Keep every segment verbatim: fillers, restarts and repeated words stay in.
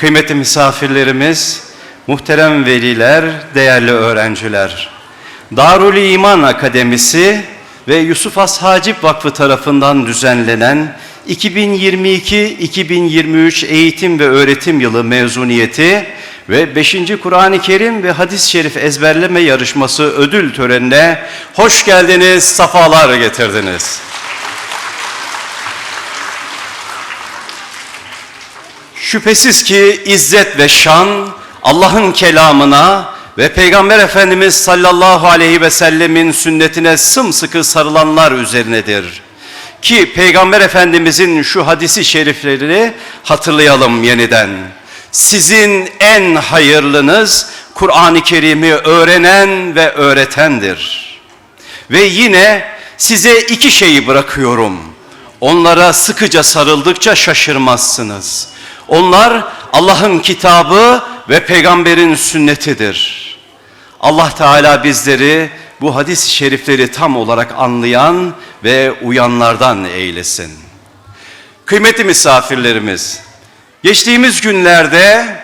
Kıymetli misafirlerimiz, muhterem veliler, değerli öğrenciler. Darül İman Akademisi ve Yusuf Has Hacip Vakfı tarafından düzenlenen iki bin yirmi iki iki bin yirmi üç eğitim ve öğretim yılı mezuniyeti ve beşinci Kur'an-ı Kerim ve Hadis-i Şerif ezberleme yarışması ödül törenine hoş geldiniz, sefalar getirdiniz. Şüphesiz ki izzet ve şan Allah'ın kelamına ve Peygamber Efendimiz sallallahu aleyhi ve sellemin sünnetine sımsıkı sarılanlar üzerinedir. Ki Peygamber Efendimizin şu hadisi şeriflerini hatırlayalım yeniden. Sizin en hayırlınız Kur'an-ı Kerim'i öğrenen ve öğretendir. Ve yine size iki şeyi bırakıyorum. Onlara sıkıca sarıldıkça şaşırmazsınız. Onlar Allah'ın kitabı ve peygamberin sünnetidir. Allah Teala bizleri bu hadis-i şerifleri tam olarak anlayan ve uyanlardan eylesin. Kıymetli misafirlerimiz, geçtiğimiz günlerde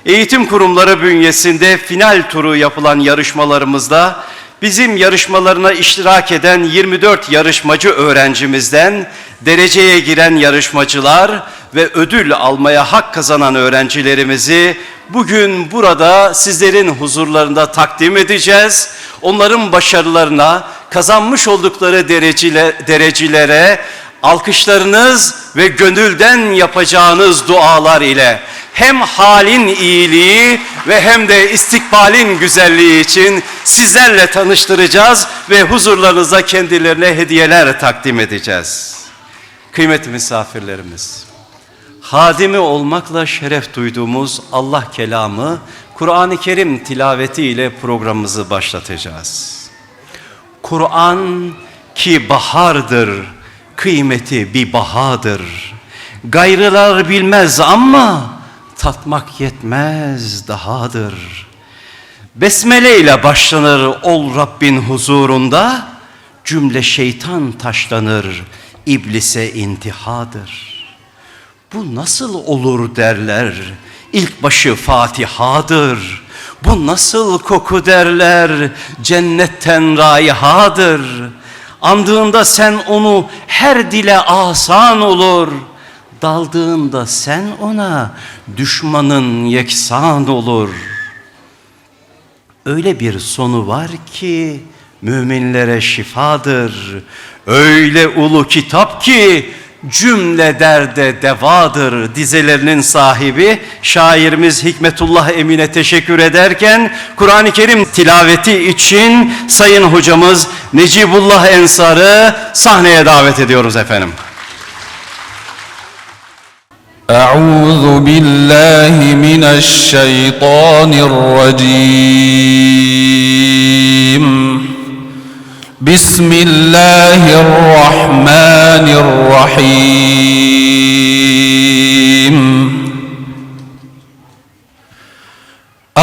eğitim kurumları bünyesinde final turu yapılan yarışmalarımızda bizim yarışmalarına iştirak eden yirmi dört yarışmacı öğrencimizden dereceye giren yarışmacılar ve ödül almaya hak kazanan öğrencilerimizi bugün burada sizlerin huzurlarında takdim edeceğiz. Onların başarılarına, kazanmış oldukları derecile-, derecelere alkışlarınız ve gönülden yapacağınız dualar ile hem halin iyiliği ve hem de istikbalin güzelliği için sizlerle tanıştıracağız ve huzurlarınıza kendilerine hediyeler takdim edeceğiz. Kıymetli misafirlerimiz, hadimi olmakla şeref duyduğumuz Allah kelamı, Kur'an-ı Kerim tilaveti ile programımızı başlatacağız. Kur'an ki bahardır, kıymeti bir bahadır. Gayrılar bilmez ama tatmak yetmez dahadır. Besmele ile başlanır ol Rabbin huzurunda, cümle şeytan taşlanır, iblise intihadır. Bu nasıl olur derler, ilk başı Fatihadır. Bu nasıl koku derler, cennetten raihadır. Andığında sen onu her dile asan olur. Daldığında sen ona düşmanın yeksan olur. Öyle bir sonu var ki müminlere şifadır. Öyle ulu kitap ki cümle derde devadır. Dizelerinin sahibi şairimiz Hikmetullah Emin'e teşekkür ederken Kur'an-ı Kerim tilaveti için Sayın Hocamız Necibullah Ensar'ı sahneye davet ediyoruz efendim. أعوذ بالله من الشيطان الرجيم. بسم الله الرحمن الرحيم.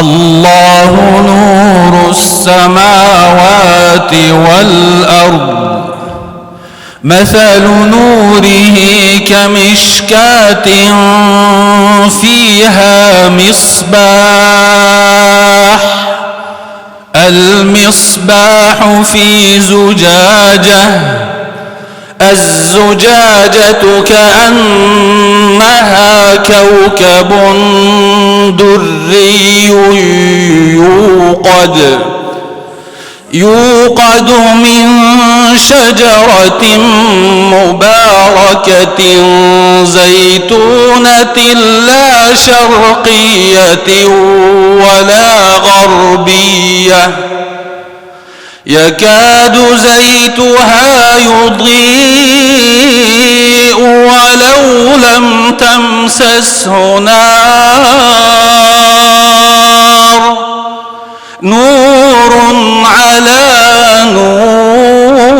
الله نور السماوات والأرض. مثل نوره كمشكاة فيها مصباح. المصباح في زجاجة. الزجاجة كأنها كوكب دري يوقد، يوقد من شجرة مباركة زيتونة لا شرقية ولا غربية يكاد زيتها يضيء ولو لم تمسسه نار. نور على نور.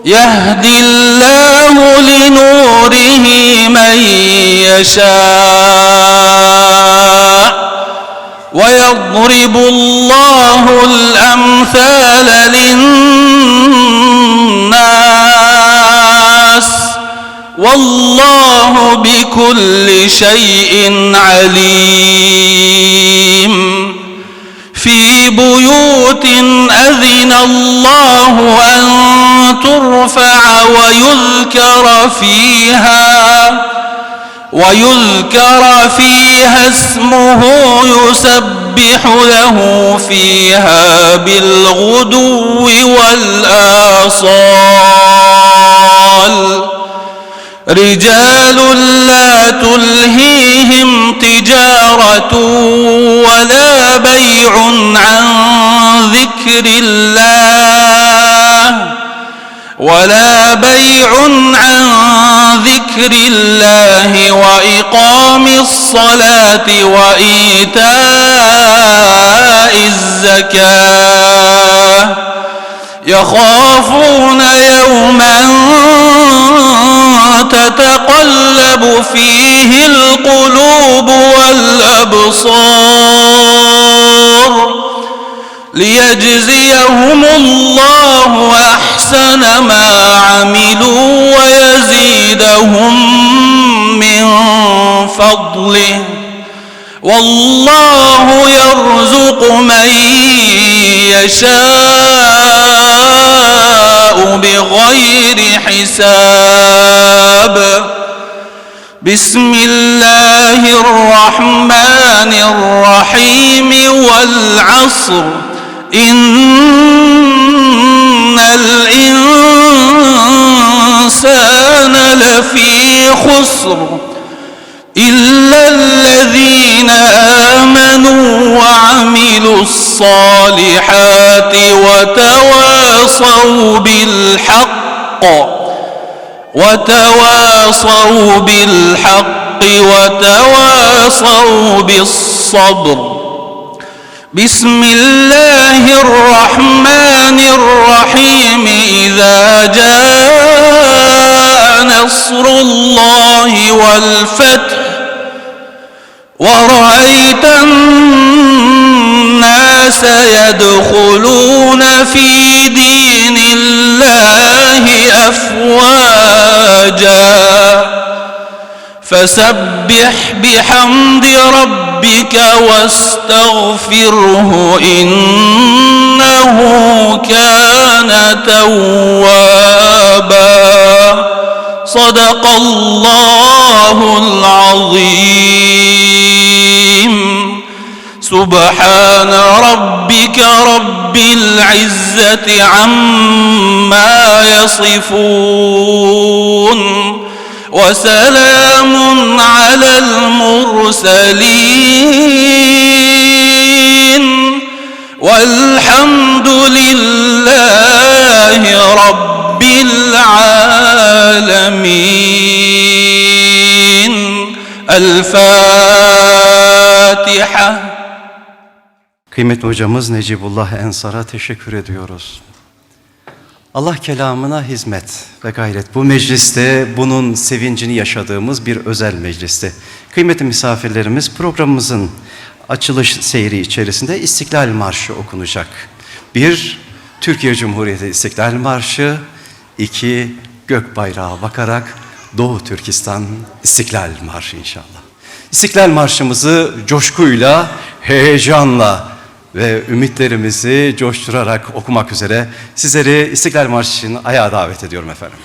يهدي الله لنوره من يشاء. ويضرب الله الأمثال للناس. والله بكل شيء عليم. في بيوت أذن الله أن ترفع ويذكر فيها، ويذكر فيها اسمه يسبح له فيها بالغدو والآصال. رجال لا تلهيهم تجارة ولا بيع عن ذكر الله، ولا بيع عن ذكر الله وإقام الصلاة وإيتاء الزكاة، يخافون يوما تتقلب فيه القلوب والأبصار، ليجزيهم الله أحسن ما عملوا ويزيدهم من فضله، والله يرزق من يشاء بغير حساب. بسم الله الرحمن الرحيم. والعصر، إن الإنسان لفي خسر، إلا الذين آمنوا وعملوا الصالحات وتواصوا بالحق، وتواصوا بالحق وتواصوا بالصبر. بسم الله الرحمن الرحيم. إذا جاء نصر الله والفتح، ورأيت الناس يدخلون في دين الله أفواجا، فسبح بحمد ربك واستغفره، إنه كان توابا. صدق الله العظيم. سبحان ربك رب العزة عما يصفون، وسلام على المرسلين، والحمد لله رب العالمين. الفاتحة. Kıymetli hocamız Necibullah Ensar'a teşekkür ediyoruz. Allah kelamına hizmet ve gayret. Bu mecliste bunun sevincini yaşadığımız bir özel meclisti. Kıymetli misafirlerimiz, programımızın açılış seyri içerisinde İstiklal Marşı okunacak. Bir, Türkiye Cumhuriyeti İstiklal Marşı, iki, gök bayrağa bakarak Doğu Türkistan İstiklal Marşı inşallah. İstiklal Marşımızı coşkuyla, heyecanla ve ümitlerimizi coşturarak okumak üzere sizleri İstiklal Marşı için ayağa davet ediyorum efendim.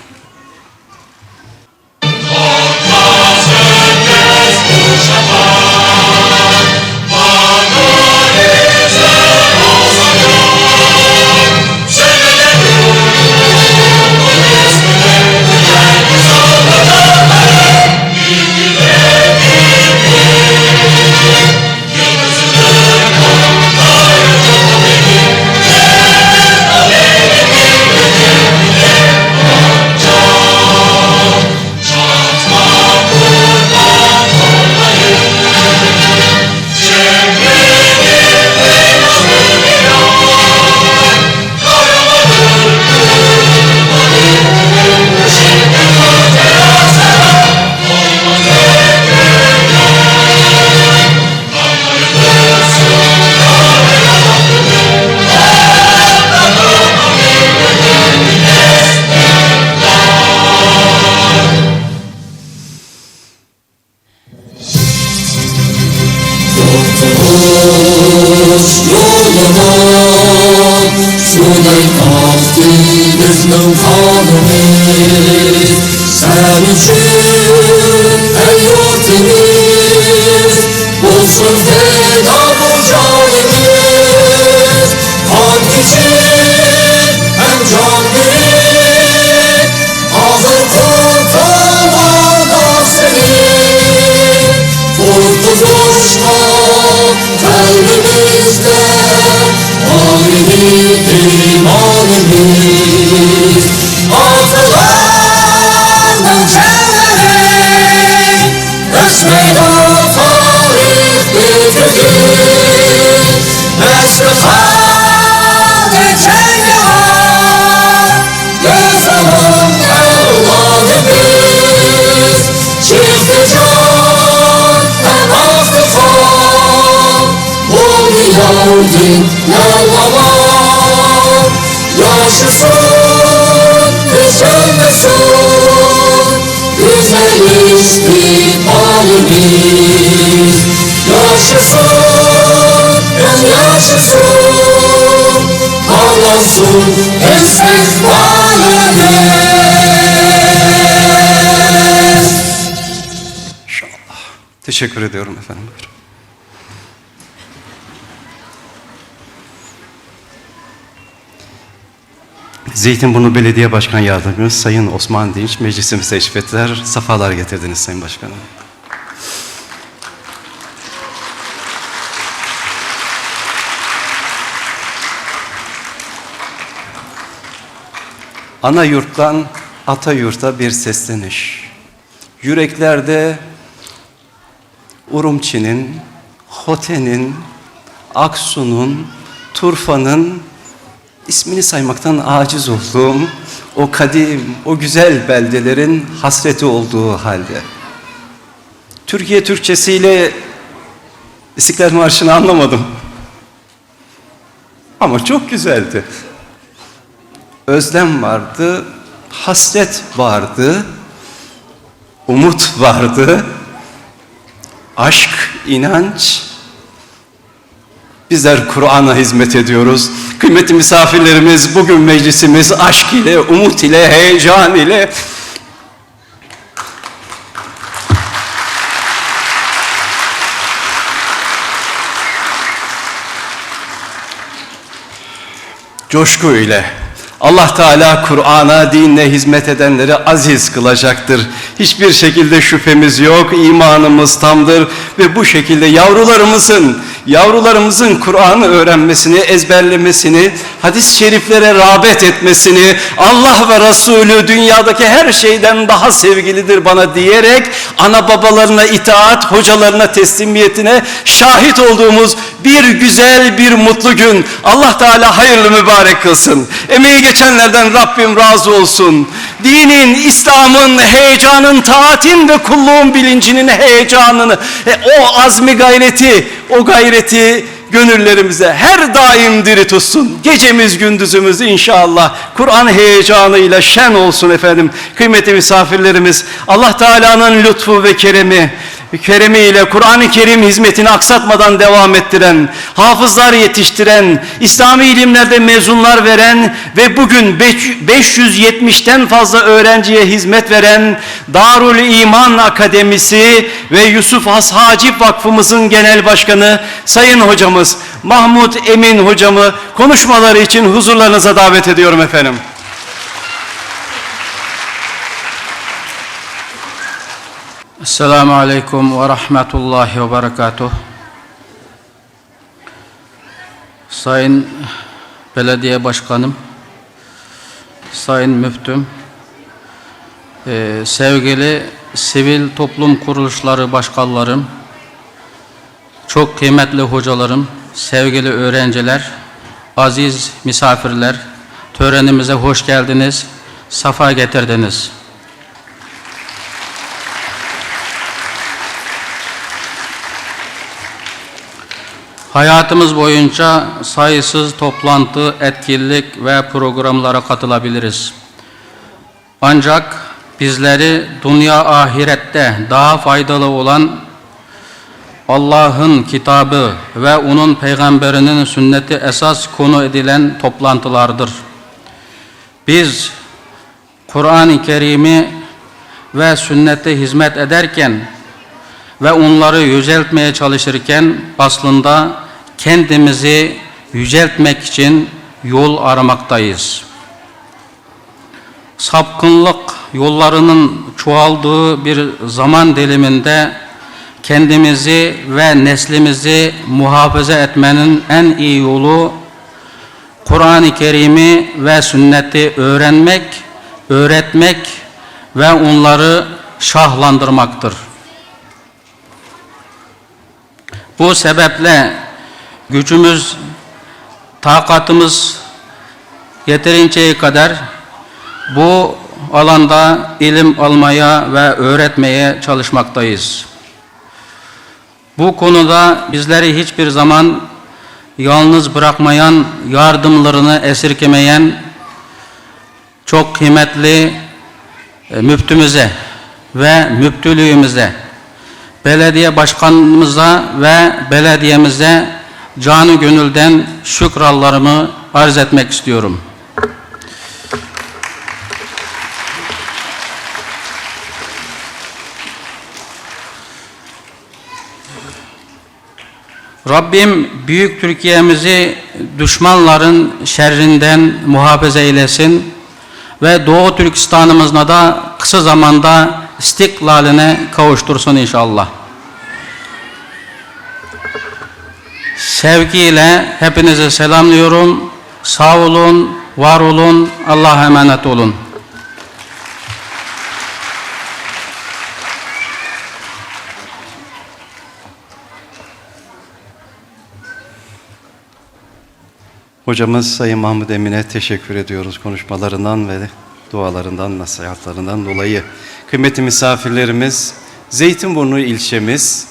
يولىدا سۇدەك ئاقتى بىزنىڭ قانىمىز. سەن ئۈچۈن ئەي يۇرتىمىز، بولسۇن پىدا بۇ جانىمىز. قان كېچىپ ھەم جان بېرىپ، ھازىر قۇتۇلغاندا سېنى قۇتقۇزۇشقا قەلبىمىزدە بار ئىدى ئىمانىمىز. ئاتىلارنىڭ جانلىرى ئۆچمەيدۇ تارىخ بېتىدىن. نەسلى قالدى جەڭگىۋار، يازغان ئەۋلادىمىز. چىقتى جان ھەم ئاقتى قان، بولدى ياۋدىن يارىلانغان. ياشىسۇن، كۆچۈرمىسۇن گۈزەل ئىستىقبالىمىز. ياشىسۇن، ياشىسۇن، پارلاسۇن ئىستىقبالىمىز. İnşallah. Teşekkür ediyorum efendim. Buyurun. Zeytinburnu Belediye Başkan Yardımcımız Sayın Osman Dinç meclisimize teşrif ettiler. Safalar getirdiniz Sayın Başkanım. Ana yurttan ata yurta bir sesleniş. Yüreklerde Urumçi'nin, Hote'nin, Aksu'nun, Turfa'nın ismini saymaktan aciz olduğum o kadim, o güzel beldelerin hasreti olduğu halde. Türkiye Türkçesiyle İstiklal Marşı'nı anlamadım. Ama çok güzeldi. Özlem vardı, hasret vardı, umut vardı, aşk, inanç. Bizler Kur'an'a hizmet ediyoruz. Kıymetli misafirlerimiz, bugün meclisimiz aşk ile, umut ile, heyecan ile Coşku ile. Allah Teala Kur'an'a, dinine hizmet edenleri aziz kılacaktır. Hiçbir şekilde şüphemiz yok, imanımız tamdır ve bu şekilde yavrularımızın, yavrularımızın Kur'an'ı öğrenmesini, ezberlemesini, hadis-i şeriflere rağbet etmesini, Allah ve Resulü dünyadaki her şeyden daha sevgilidir bana diyerek ana babalarına itaat, hocalarına teslimiyetine şahit olduğumuz bir güzel, bir mutlu gün. Allah Teala hayırlı mübarek kılsın. Emeği geçenlerden Rabbim razı olsun. Dinin, İslam'ın heyecanın, taatin ve kulluğun bilincinin heyecanını, e, o azmi gayreti, o gayreti gönüllerimize her daim diri tutsun. Gecemiz gündüzümüz inşallah Kur'an heyecanıyla şen olsun efendim. Kıymetli misafirlerimiz, Allah Teala'nın lütfu ve keremi, keremiyle Kur'an-ı Kerim hizmetini aksatmadan devam ettiren, hafızlar yetiştiren, İslami ilimlerde mezunlar veren ve bugün beş yüz yetmişten fazla öğrenciye hizmet veren Darül İman Akademisi ve Yusuf Has Hacip Vakfımızın Genel Başkanı Sayın Hocamız Mahmut Emin Hocamı konuşmaları için huzurlarınıza davet ediyorum efendim. Esselamu aleyküm ve rahmetullahi ve berekatuh. Sayın Belediye Başkanım, Sayın Müftüm, e, sevgili sivil toplum kuruluşları başkanlarım, çok kıymetli hocalarım, sevgili öğrenciler, aziz misafirler, törenimize hoş geldiniz, safa getirdiniz. Hayatımız boyunca sayısız toplantı, etkinlik ve programlara katılabiliriz. Ancak bizleri dünya ahirette daha faydalı olan Allah'ın kitabı ve onun peygamberinin sünneti esas konu edinen toplantılardır. Biz Kur'an-ı Kerim'i ve sünnete hizmet ederken ve onları yüceltmeye çalışırken aslında kendimizi yüceltmek için yol aramaktayız. Sapkınlık yollarının çoğaldığı bir zaman diliminde kendimizi ve neslimizi muhafaza etmenin en iyi yolu Kur'an-ı Kerim'i ve sünneti öğrenmek, öğretmek ve onları şahlandırmaktır. Bu sebeple gücümüz, takatımız yetirinceye kadar bu alanda ilim almaya ve öğretmeye çalışmaktayız. Bu konuda bizleri hiçbir zaman yalnız bırakmayan, yardımlarını esirgemeyen çok kıymetli, e, müftümüze ve müftülüğümüze, belediye başkanımıza ve belediyemize canı gönülden şükranlarımı arz etmek istiyorum. Rabbim büyük Türkiye'mizi düşmanların şerrinden muhafaza eylesin ve Doğu Türkistan'ımızda da kısa zamanda istiklaline kavuştursun inşallah. Sevgiyle hepinizi selamlıyorum. Sağ olun, var olun, Allah'a emanet olun. Hocamız Sayın Mahmut Emin'e teşekkür ediyoruz konuşmalarından ve dualarından, nasihatlarından dolayı. Kıymetli misafirlerimiz, Zeytinburnu ilçemiz,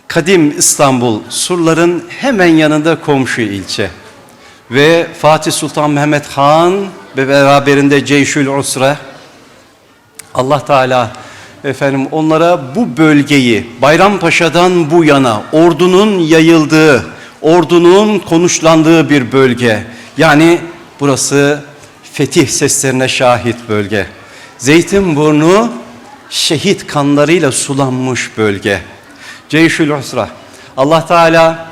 kadim İstanbul, surların hemen yanında komşu ilçe. Ve Fatih Sultan Mehmet Han ve beraberinde Ceyşül Usra, Allah Teala, efendim, onlara bu bölgeyi, Bayrampaşa'dan bu yana ordunun yayıldığı, ordunun konuşlandığı bir bölge. Yani burası fetih seslerine şahit bölge. Zeytinburnu şehit kanlarıyla sulanmış bölge. Ceyşül Usra. Allah Teala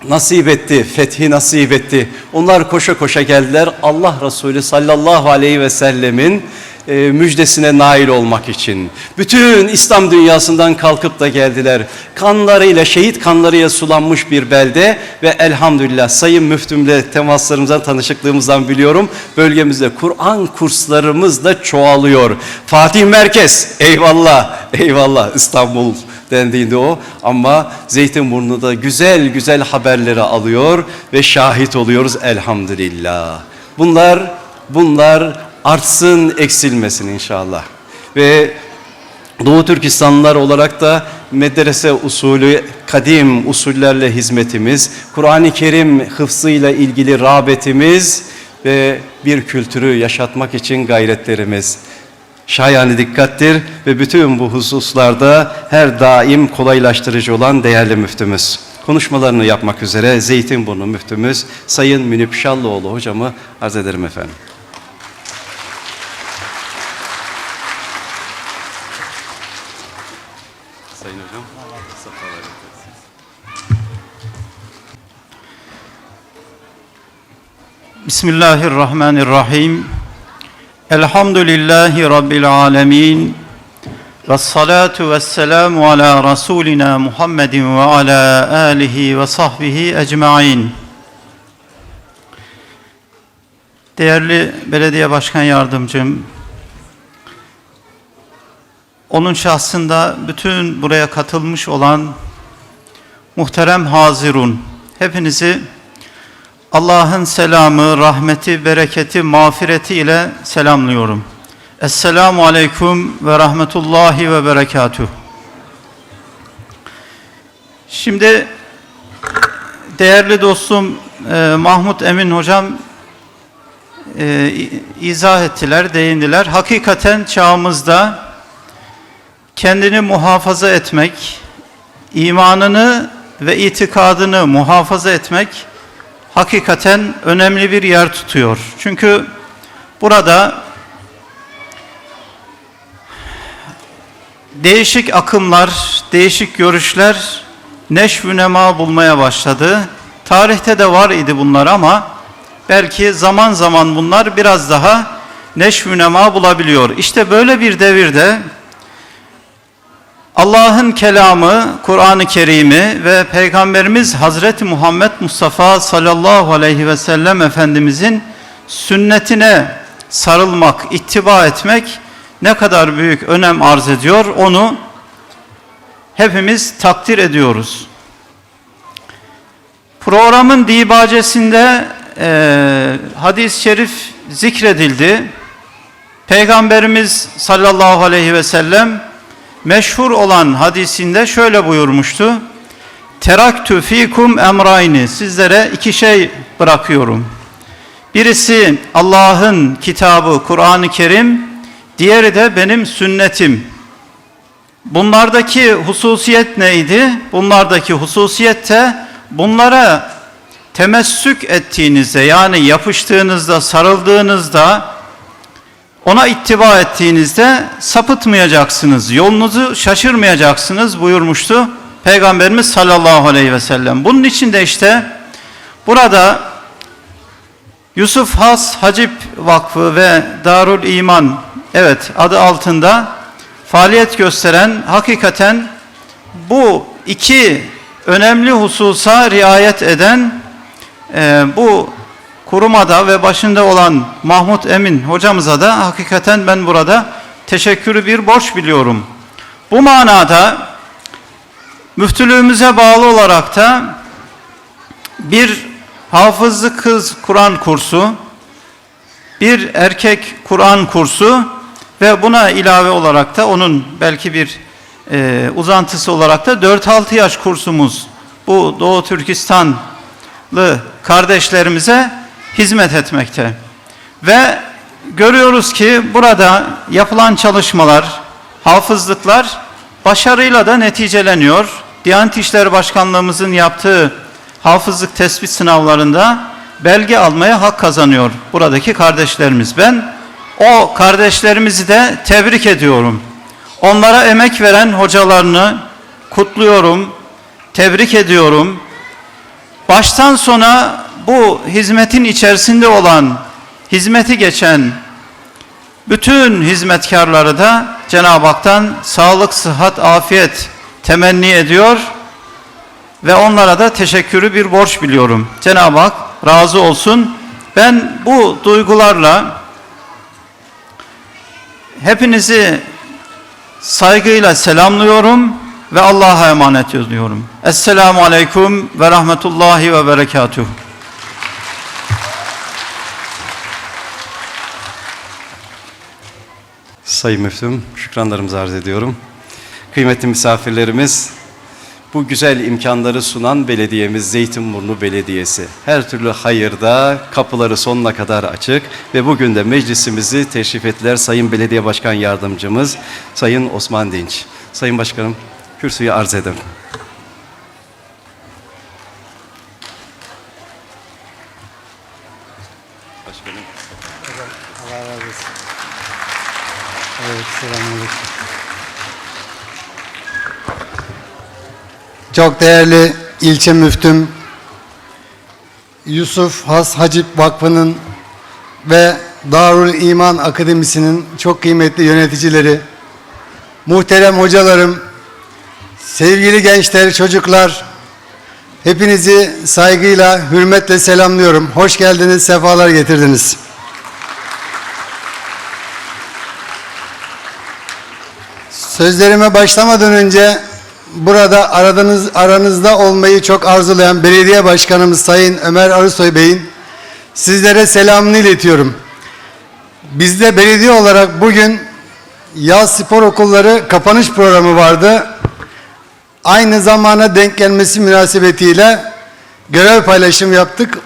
nasip etti, fethi nasip etti. Onlar koşa koşa geldiler. Allah Resulü sallallahu aleyhi ve sellemin, e, müjdesine nail olmak için. Bütün İslam dünyasından kalkıp da geldiler. Kanlarıyla, şehit kanlarıyla sulanmış bir belde ve elhamdülillah Sayın Müftümle temaslarımızdan, tanışıklığımızdan biliyorum. Bölgemizde Kur'an kurslarımız da çoğalıyor. Fatih Merkez, eyvallah, eyvallah İstanbul dendiğinde o. Ama Zeytinburnu'nda güzel güzel haberleri alıyor ve şahit oluyoruz elhamdülillah. Bunlar, bunlar artsın, eksilmesin inşallah. Ve Doğu Türkistanlılar olarak da medrese usulü, kadim usullerle hizmetimiz, Kur'an-ı Kerim hıfzıyla ilgili rağbetimiz ve bir kültürü yaşatmak için gayretlerimiz. Şayane dikkattir ve bütün bu hususlarda her daim kolaylaştırıcı olan değerli müftümüz. Konuşmalarını yapmak üzere Zeytinburnu müftümüz Sayın Münip Şallıoğlu hocamı arz ederim efendim. Sayın hocam, safalar getirdiniz. بسم الله الرحمن الرحيم. الحمد لله رب العالمين. والصلاة والسلام على رسولنا محمد وعلى آله وصحبه أجمعين. Değerli belediye başkan yardımcım, Onun şahsında bütün buraya katılmış olan muhterem hazirun, hepinizi Allah'ın selamı, rahmeti, bereketi, mağfireti ile selamlıyorum. Esselamu aleyküm ve rahmetullahi ve berekatuh. Şimdi değerli dostum, e, Mahmut Emin hocam e, i-, izah ettiler, değindiler. Hakikaten çağımızda kendini muhafaza etmek, imanını ve itikadını muhafaza etmek hakikaten önemli bir yer tutuyor. Çünkü burada değişik akımlar, değişik görüşler neşv-ü nema bulmaya başladı. Tarihte de var idi bunlar ama belki zaman zaman bunlar biraz daha neşv-ü nema bulabiliyor. İşte böyle bir devirde Allah'ın kelamı, Kur'an-ı Kerim'i ve Peygamberimiz Hazreti Muhammed Mustafa sallallahu aleyhi ve sellem Efendimizin sünnetine sarılmak, ittiba etmek ne kadar büyük önem arz ediyor, onu hepimiz takdir ediyoruz. Programın dibacesinde, e, hadis-i şerif zikredildi. Peygamberimiz sallallahu aleyhi ve sellem meşhur olan hadisinde şöyle buyurmuştu: "Teraktu fikum emrayni", sizlere iki şey bırakıyorum. Birisi Allah'ın kitabı Kur'an-ı Kerim, diğeri de benim sünnetim. Bunlardaki hususiyet neydi? Bunlardaki hususiyet de bunlara temessük ettiğinizde, yani yapıştığınızda, sarıldığınızda, ona ittiba ettiğinizde sapıtmayacaksınız, yolunuzu şaşırmayacaksınız buyurmuştu Peygamberimiz sallallahu aleyhi ve sellem. Bunun için de işte burada Yusuf Has Hacip Vakfı ve Darül İman, evet, adı altında faaliyet gösteren, hakikaten bu iki önemli hususa riayet eden, e, bu kuruma da ve başında olan Mahmut Emin hocamıza da hakikaten ben burada teşekkürü bir borç biliyorum. Bu manada müftülüğümüze bağlı olarak da bir hafızlı kız Kur'an kursu, bir erkek Kur'an kursu ve buna ilave olarak da onun belki bir, e, uzantısı olarak da dört altı yaş kursumuz bu Doğu Türkistanlı kardeşlerimize hizmet etmekte. Ve görüyoruz ki burada yapılan çalışmalar, hafızlıklar başarıyla da neticeleniyor. Diyanet İşleri Başkanlığımızın yaptığı hafızlık tespit sınavlarında belge almaya hak kazanıyor buradaki kardeşlerimiz. Ben o kardeşlerimizi de tebrik ediyorum. Onlara emek veren hocalarını kutluyorum, tebrik ediyorum. Baştan sona bu hizmetin içerisinde olan, hizmeti geçen bütün hizmetkarları da Cenab-ı Hak'tan sağlık, sıhhat, afiyet temenni ediyor ve onlara da teşekkürü bir borç biliyorum. Cenab-ı Hak razı olsun. Ben bu duygularla hepinizi saygıyla selamlıyorum ve Allah'a emanet ediyorum. Esselamu Aleyküm ve Rahmetullahi ve Berekatuhu. Sayın Müftüm, şükranlarımızı arz ediyorum. Kıymetli misafirlerimiz, bu güzel imkanları sunan belediyemiz Zeytinburnu Belediyesi. Her türlü hayırda kapıları sonuna kadar açık ve bugün de meclisimizi teşrif ettiler. Sayın Belediye Başkan Yardımcımız, Sayın Osman Dinç. Sayın Başkanım, kürsüyü arz ederim. Başkanım. Hocam, Allah razı olsun. Evet, selamünaleyküm. Çok değerli ilçe müftüm, Yusuf Has Hacip Vakfı'nın ve Darül İman Akademisi'nin çok kıymetli yöneticileri, muhterem hocalarım, sevgili gençler, çocuklar, hepinizi saygıyla, hürmetle selamlıyorum. Hoş geldiniz, sefalar getirdiniz. Sözlerime başlamadan önce burada aradınız, aranızda olmayı çok arzulayan belediye başkanımız Sayın Ömer Arısoy Bey'in sizlere selamını iletiyorum. Bizde belediye olarak bugün yaz spor okulları kapanış programı vardı. Aynı zamana denk gelmesi münasebetiyle görev paylaşımı yaptık.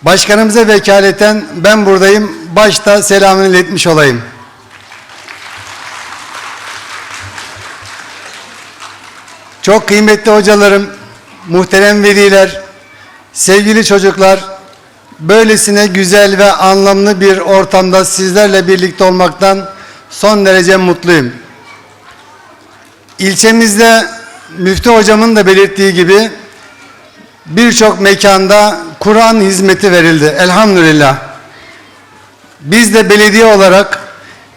Başkanımıza vekaleten ben buradayım. Başta selamını iletmiş olayım. Çok kıymetli hocalarım, muhterem veliler, sevgili çocuklar, böylesine güzel ve anlamlı bir ortamda sizlerle birlikte olmaktan son derece mutluyum. İlçemizde Müftü hocamın da belirttiği gibi birçok mekanda Kur'an hizmeti verildi. Elhamdülillah. Biz de belediye olarak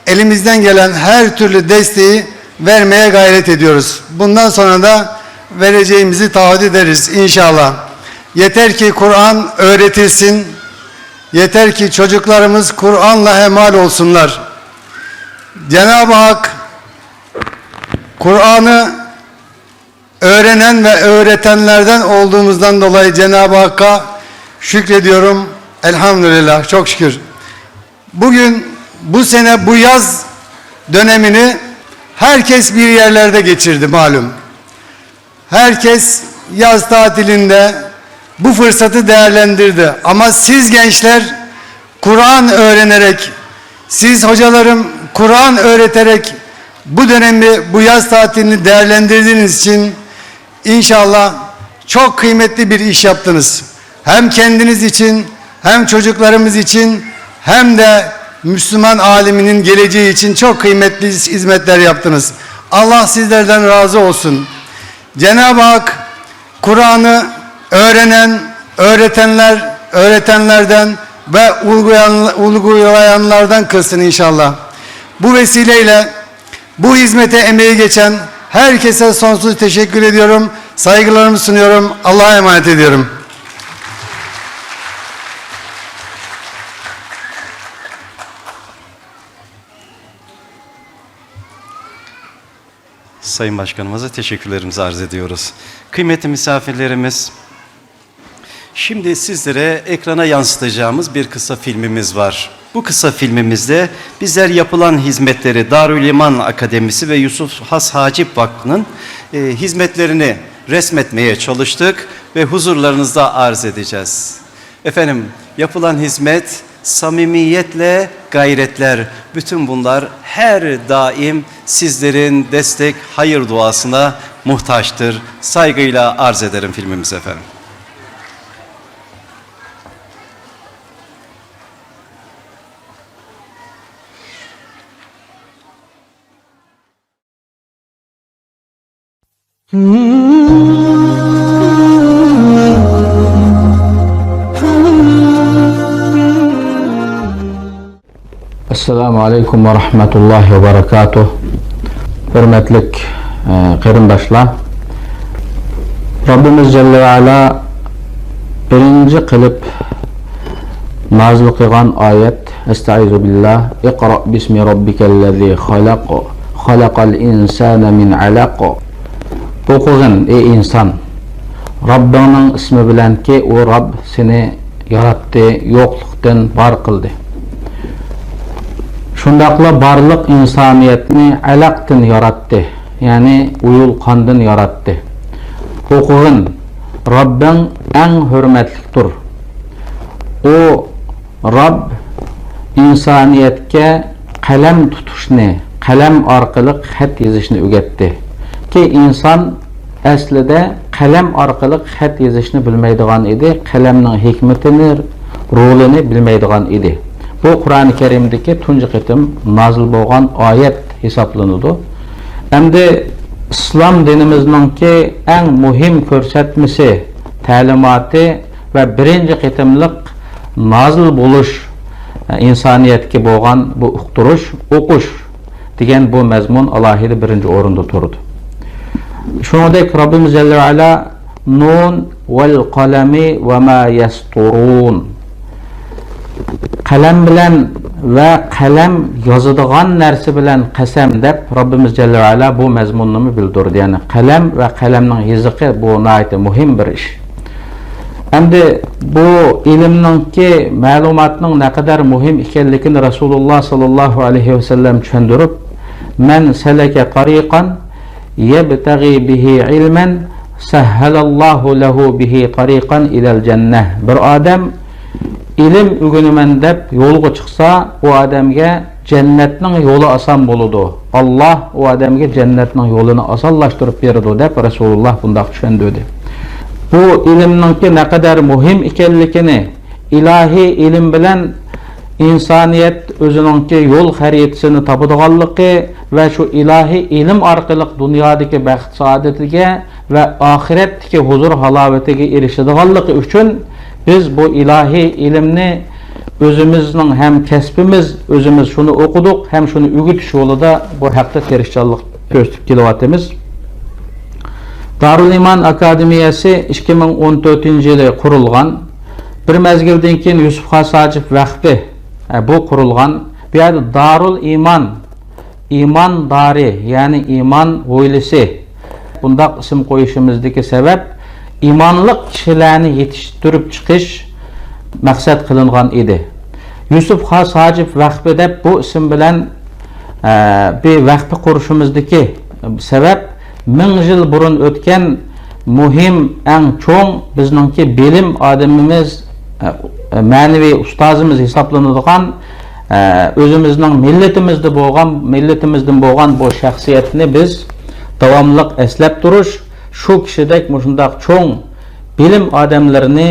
elimizden gelen her türlü desteği vermeye gayret ediyoruz. Bundan sonra da vereceğimizi taahhüt ederiz inşallah. Yeter ki Kur'an öğretilsin. Yeter ki çocuklarımız Kur'an'la hemhal olsunlar. Cenab-ı Hak Kur'an'ı öğrenen ve öğretenlerden olduğumuzdan dolayı Cenab-ı Hakk'a şükrediyorum. Elhamdülillah, çok şükür. Bugün, bu sene, bu yaz dönemini herkes bir yerlerde geçirdi malum. Herkes yaz tatilinde bu fırsatı değerlendirdi. Ama siz gençler Kur'an öğrenerek, siz hocalarım Kur'an öğreterek bu dönemi, bu yaz tatilini değerlendirdiğiniz için inşallah çok kıymetli bir iş yaptınız. Hem kendiniz için, hem çocuklarımız için, hem de Müslüman aleminin geleceği için çok kıymetli hizmetler yaptınız. Allah sizlerden razı olsun. Cenab-ı Hak Kur'an'ı öğrenen, öğretenler, öğretenlerden ve uygulayan-, uygulayanlardan kılsın inşallah. Bu vesileyle bu hizmete emeği geçen herkese sonsuz teşekkür ediyorum. Saygılarımı sunuyorum. Allah'a emanet ediyorum. Sayın Başkanımıza teşekkürlerimizi arz ediyoruz. Kıymetli misafirlerimiz, şimdi sizlere ekrana yansıtacağımız bir kısa filmimiz var. Bu kısa filmimizde bizler yapılan hizmetleri, Darül İman Akademisi ve Yusuf Has Hacip Vakfı'nın, e, hizmetlerini resmetmeye çalıştık ve huzurlarınızda arz edeceğiz. Efendim, yapılan hizmet, samimiyetle gayretler, bütün bunlar her daim sizlerin destek, hayır duasına muhtaçtır. Saygıyla arz ederim filmimizi efendim. ئەسسالامۇ ئەلەيكۇم ۋە رەھمەتۇللاھى ۋە بەرەكاتۇھ. ھۆرمەتلىك، ئە، قېرىنداشلار، رەببىمىز جەللە ۋە ئەلا بىرىنچى قىلىپ نازىل قىلغان ئايەت، ئەستەئىزۇ بىللا، اقرأ باسم ربك الذي خلق، خلق الإنسان من علق. ئوقۇغىن، ئەي ئىنسان، رەببىڭنىڭ ئىسمى بىلەنكى، ئۇ رەب سېنى ياراتتى، يوقلۇقتىن بار قىلدى. شۇنداقلا بارلىق ئىنسانىيەتنى ئەلەقتىن ياراتتى، يەنى ئۇيۇل قاندىن ياراتتى. ئوقۇغىن، رەببىڭ ئەڭ ھۆرمەتلىكتۇر. ئۇ رەب ئىنسانىيەتكە قەلەم تۇتۇشنى، قەلەم ئارقىلىق خەت يېزىشنى ئۆگەتتى. كى ئىنسان ئەسلىدە قەلەم ئارقىلىق خەت يېزىشنى بىلمەيدىغان ئىدى، قەلەمنىڭ ھېكمىتىنى، رولىنى بىلمەيدىغان ئىدى. بۇ قۇرئانى كەرىمدىكى تۇنجى قېتىم نازىل بولغان ئايەت ھېسابلىنىدۇ. ئەمدى ئىسلام دىنىمىزنىڭكى ئەڭ مۇھىم كۆرسەتمىسى، تەلىماتى ۋە بىرىنچى قېتىملىق نازىل بولۇش، ئىنسانىيەتكە بولغان بۇ ئۇقتۇرۇش، ئوقۇش دېگەن بۇ مەزمۇن ئالاھىدە بىرىنچى ئورۇندا تۇرىدۇ. شۇنىڭدەك رەببىمىز جەللە ۋە ئەلا، نۇن ۋەل قەلەمى ۋە ما يەستۇرۇن. قەلەم بىلەن ۋە قەلەم يازىدىغان نەرسە بىلەن قەسەم دەپ، رەببىمىز جەللە ۋە ئەلا بۇ مەزمۇننىمۇ بىلدۈردى. يەنى قەلەم ۋە قەلەمنىڭ يېزىقى، بۇ ناھايىتى مۇھىم بىر ئىش. ئەمدى بۇ ئىلىمنىڭكى، مەلۇماتنىڭ نەقەدەر مۇھىم ئىكەنلىكىنى رەسۇلۇللا ساللاللاھۇ ئەلەيھى ۋەسەللەم چۈشەندۈرۈپ، مەن سەلەكە تەرىقەن يەبتەغى بىھى ئىلمەن سەھھەلەللاھۇ لەھۇ بىھى تەرىقەن ئىلەل جەننە. بىر ئادەم ئىلىم ئۆگىنىمەن دەپ يولغا چىقسا، ئۇ ئادەمگە جەننەتنىڭ يولى ئاسان بولىدۇ. ئاللا ئۇ ئادەمگە جەننەتنىڭ يولىنى ئاسانلاشتۇرۇپ بېرىدۇ، دەپ رەسۇلۇللا بۇنداق چۈشەندۈردى. بۇ ئىلىمنىڭكى نەقەدەر مۇھىم ئىكەنلىكىنى، ئىلاھىي ئىلىم بىلەن ئىنسانىيەت ئۆزىنىڭكى يول خەرىتىسىنى تاپىدىغانلىقى ۋە شۇ ئىلاھىي ئىلىم ئارقىلىق دۇنيادىكى بەخت سائادىتىگە ۋە ئاخىرەتتىكى ھۇزۇر ھالاۋىتىگە ئېرىشىدىغانلىقى ئۈچۈن، بىز بۇ ئىلاھىي ئىلىمنى ئۆزىمىزنىڭ ھەم كەسپىمىز، ئۆزىمىز شۇنى ئوقۇدۇق ھەم شۇنى ئۆگىتىش يولىدا بۇ ھەقتە تىرىشچانلىق كۆرسىتىپ كېلىۋاتىمىز. دارۇل ئىمان ئاكادېمىيەسى ئىككى مىڭ ئون تۆتىنچى يىلى قۇرۇلغان. بىر مەزگىلدىن كېيىن يۈسۈپ خاس ھاجىپ ۋەقپى، ئە، بۇ قۇرۇلغان. بۇ يەردە دارۇل ئىمان، ئىمان دارى، يەنى ئىمان ھويلىسى، بۇنداق ئىسىم قويۇشىمىزدىكى سەۋەب، ئىمانلىق كىشىلەرنى يېتىشتۈرۈپ چىقىش مەقسەت قىلىنغان ئىدى. يۈسۈپ خاس ھاجىپ ۋەقپى دەپ بۇ ئىسىم بىلەن، ئە، بىر ۋەقپە قۇرۇشىمىزدىكى سەۋەب، مىڭ يىل بۇرۇن ئۆتكەن مۇھىم، ئەڭ چوڭ بىزنىڭكى بىلىم ئادىمىمىز، ئە، مەنىۋى ئۇستازىمىز ھېسابلىنىدىغان، ئە، ئۆزىمىزنىڭ مىللىتىمىزدە بولغان، مىللىتىمىزدىن بولغان بۇ شەخسىيەتنى بىز داۋاملىق ئەسلەپ تۇرۇش، شۇ كىشىدەك مۇشۇنداق چوڭ بىلىم ئادەملىرىنى